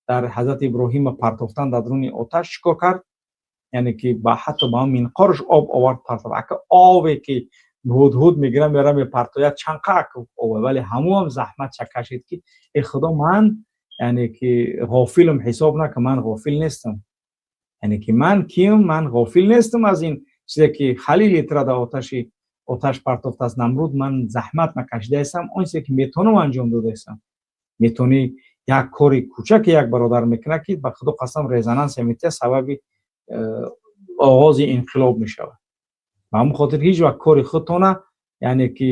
дар ҳазрати Иброҳима партофтан дар дуруни оташ, чӣ кор кард? Яъне ки ба ҳатто ба минқорш об овард, партофт. Ака, ове ки ҳудҳуд мегирам, меора, мепартояд, чанқак ове, вале ҳамуам заҳмат кашид, ки э худо, ман, яъне ки, ғофилам ҳисоб накун, ман ғофил нестам. Яъне ки ман кием? Ман ғофил нестам аз ин чизе ки халили тра дар оташ партофтааст Намруд. Ман заҳмат накашидаистам, он чизе ки метавонам, анҷом додаистам. Метавонӣ як кори кӯчаке як бародар мекунад, ки ба худо қасам, резонанс метиҳад, сабаби оғози инқилоб мешавад. Ба ҳамон хотир ҳеҷ вақт кори худтона, яъне ки,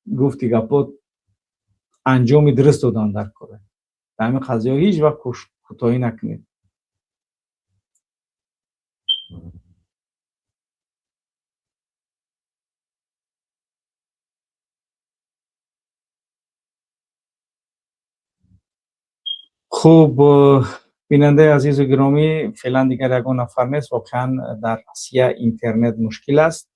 гуфти гапо, анҷоми дуруст додан дар коре. Дар ҳамин қазияҳо ҳеҷ вақт кӯтоҳӣ накунед. Хуб, бинандаи азизу гиромӣ, феълан дигар ягон нафар нест. Воқеан, дар Россия интернет мушкил аст.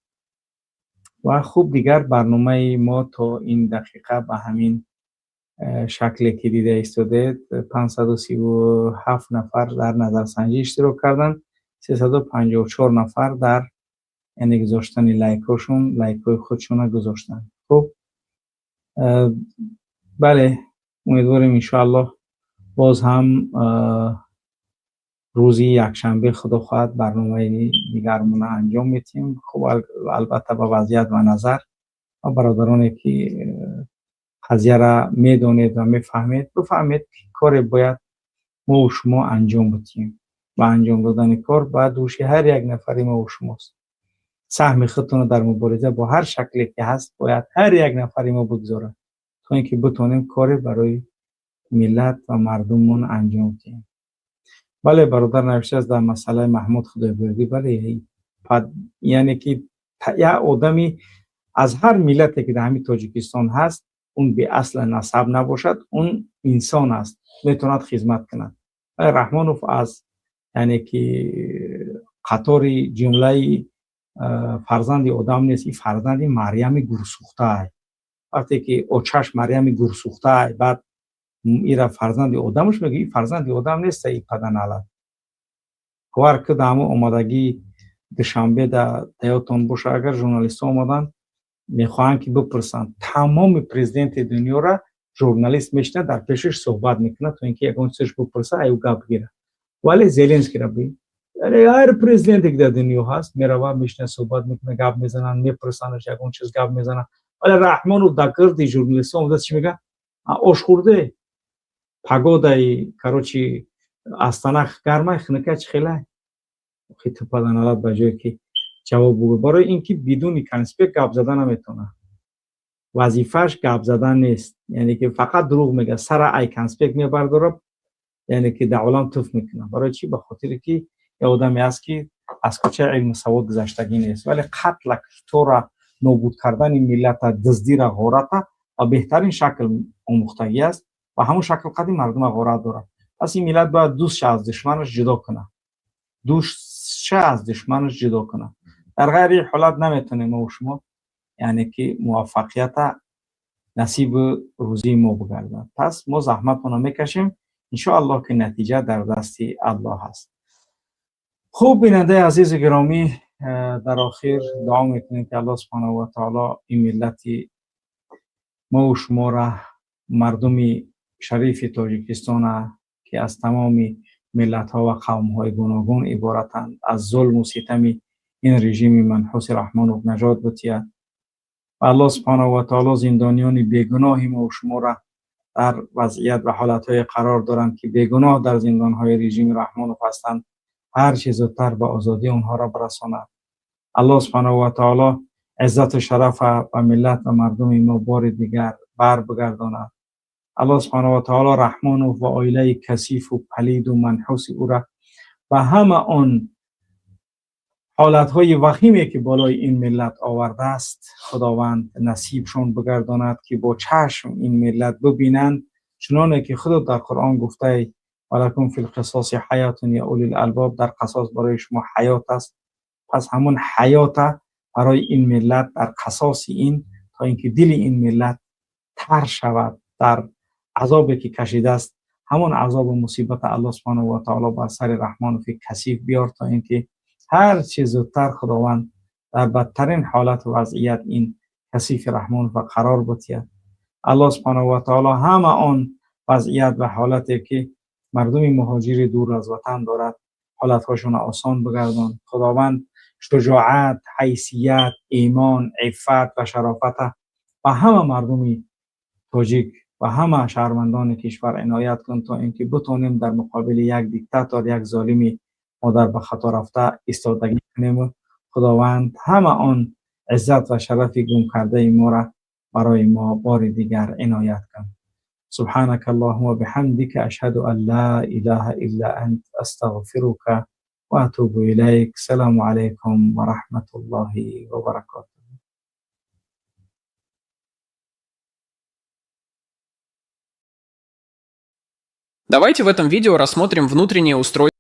Ва хуб, дигар барномаи мо то ин дақиқа ба ҳамин шакле ки дида истодед. 537 нафар дар назарсанҷӣ иштирок карданд, 354 нафар дар, яъне, гузоштани лайкҳошон, лайкҳои худшона гузоштанд. Хуб, бале, умедворем, иншоаллоҳ, боз ҳам рӯзи якшанбе, худо хоҳад, барномаи дигармона анҷом медиҳем. Хуб, албатта, ба вазъият ва назар ва бародароне ки қазияра медонед ва мефаҳмед, бифаҳмед, ки коре бояд мо шумо анҷом бидиҳем ва анҷом додани кор ба дӯши ҳар як нафари мо шумост. Саҳми худтонро дар мубориза бо ҳар шакле ки ҳаст бояд ҳар як нафари мо бигзорад, то ин ки битонем коре барои миллат ва мардуммон анҷом диҳем. Бале, бародар навиштааст дар масъалаи Маҳмуд Худойбердӣ. Бале, яъне ки як одами аз ҳар миллате ки дар ҳамин Тоҷикистон ҳаст, он беасла насаб набошад, он инсон аст, метавонад хизмат кунад. Вале Раҳмонов аз, яъне ки, қатори ҷумлаи фарзанди одам нест, ин фарзанди Марьями гурсӯхтаай. Вақте ки очаш Марьями гурсӯхтаай, баъд ира фарзанди одамаш мегӯ, ин фарзанди одам нест, и паданалат. Бовар ки дар ҳамон омадагии Душанбе да даётон боша, агар журналистҳо омаданд, мехоҳанд ки бипурсанд, тамоми президенти дунёра журналист мешинад, дар пешаш суҳбат мекунад, то ин ки ягон чизаш бипурса, аю гап гирад. Вале Зеленскийра бин. Яъне ҳар президенте ки дар дунё ҳаст, мерава, мешина, суҳбат мекуна, гап мезананд, мепурсанаш, ягон чиз гап мезананд. Вале Раҳмонов дар гирди журналистҳо омада, чӣ мега? Ош хӯрде, погодаи, короче, Астана гармай, хунука, чӣ хелай? Хитупаданалат, ба ҷое ки ҷавоб бугӯ, барои ин ки бидуни конспект гап зада наметавонад, вазифааш гап задан нест, яъне ки фақат дурӯғ мега, сара ай конспект мебардорад, яъне ки дар олам туф мекунад. Барои чӣ? Ба хотире ки як одаме аст, ки аз кӯчаи илму савод гузаштагӣ нест, вале қатла, куштора, нобуд кардани миллата, дуздира, ғората ба беҳтарин шакл омӯхтагӣ аст ва ҳамон шакл қади мардума ғорат дорад. Пас ин миллат бояд дӯстша аз душманаш ҷудо кунад, дӯстша аз душманаш ҷудо кунад. Дар ғайри ин ҳолат наметавонем мо шумо, яъне ки муваффақията насибу рӯзии мо бигардад. Пас мо заҳматмонро мекашем, иншоаллоҳ, ки натиҷа дар дасти Аллоҳ аст. Хуб, бинандаи азизу гиромӣ, дар охир дуо мекунем, ки Аллоҳ субҳанаҳу ва таоло ин миллати мову шуморо, мардуми шарифи Тоҷикистона, ки аз тамоми миллатҳо ва қавмҳои гуногун иборатанд, аз зулму ситами ин режими манҳуси Раҳмонов наҷот бутиҳад ва Аллоҳ субҳанаҳу ва таоло зиндониёни бегуноҳи мову шуморо дар вазъият ва ҳолатҳое қарор доранд, ки бегуноҳ дар зиндонҳои режими Раҳмонов ҳастанд, ҳар чӣ зудтар ба озодӣ онҳоро бирасонад. Аллоҳ субҳанаҳу ва таоло иззату шарафа ба миллат ва мардуми мо бори дигар бар бигардонад. Аллоҳ субҳанаҳу ва таоло Раҳмонов ва оилаи касифу палиду манҳуси ӯра ба ҳама он ҳолатҳои вахиме, ки болои ин миллат овардааст, Худованд насибшон бигардонад, ки бо чашм ин миллат бибинанд, чуноне ки худо дар Қуръон гуфтаи: ولكم في القصاص حياة يا أولي الألباب. Дар қасос барои шумо ҳаёт аст. Пас ҳамон ҳаёта барои ин миллат дар қасоси ин, то инки дили ин миллат тар шавад дар азобе, ки кашидааст, ҳамон азобу мусибата Аллоҳ субҳанаҳу ва таоло бар сари Раҳмонови касиф биёр, то инки ҳар чӣ зудтар Худованд дар бадтарин ҳолату вазъият ин касифи Раҳмонова қарор бутиҳад. Аллоҳ субҳанаҳу ва таоло ҳама он вазъият ва ҳолате, ки мардуми муҳоҷири дур аз ватан дорад, ҳолатҳошонро осон бигардон. Худованд шуҷоат, ҳайсият, имон, иффат ва шарофата ба ҳама мардуми тоҷик ва ҳама шаҳрвандони кишвар иноят кун, то ин ки битонем дар муқобили як диктатор, як золими модар ба хато рафта истодагӣ кунему Худованд ҳама он иззат ва шарафи гум кардаи моро барои мо бори дигар иноят кун. سبحانك اللهم وبحمدك، أشهد أن لا إله إلا أنت، أستغفرك وأتوب إليك. السلام عليكم ورحمة الله وبركاته. Давайте в этом видео рассмотрим внутреннее устройство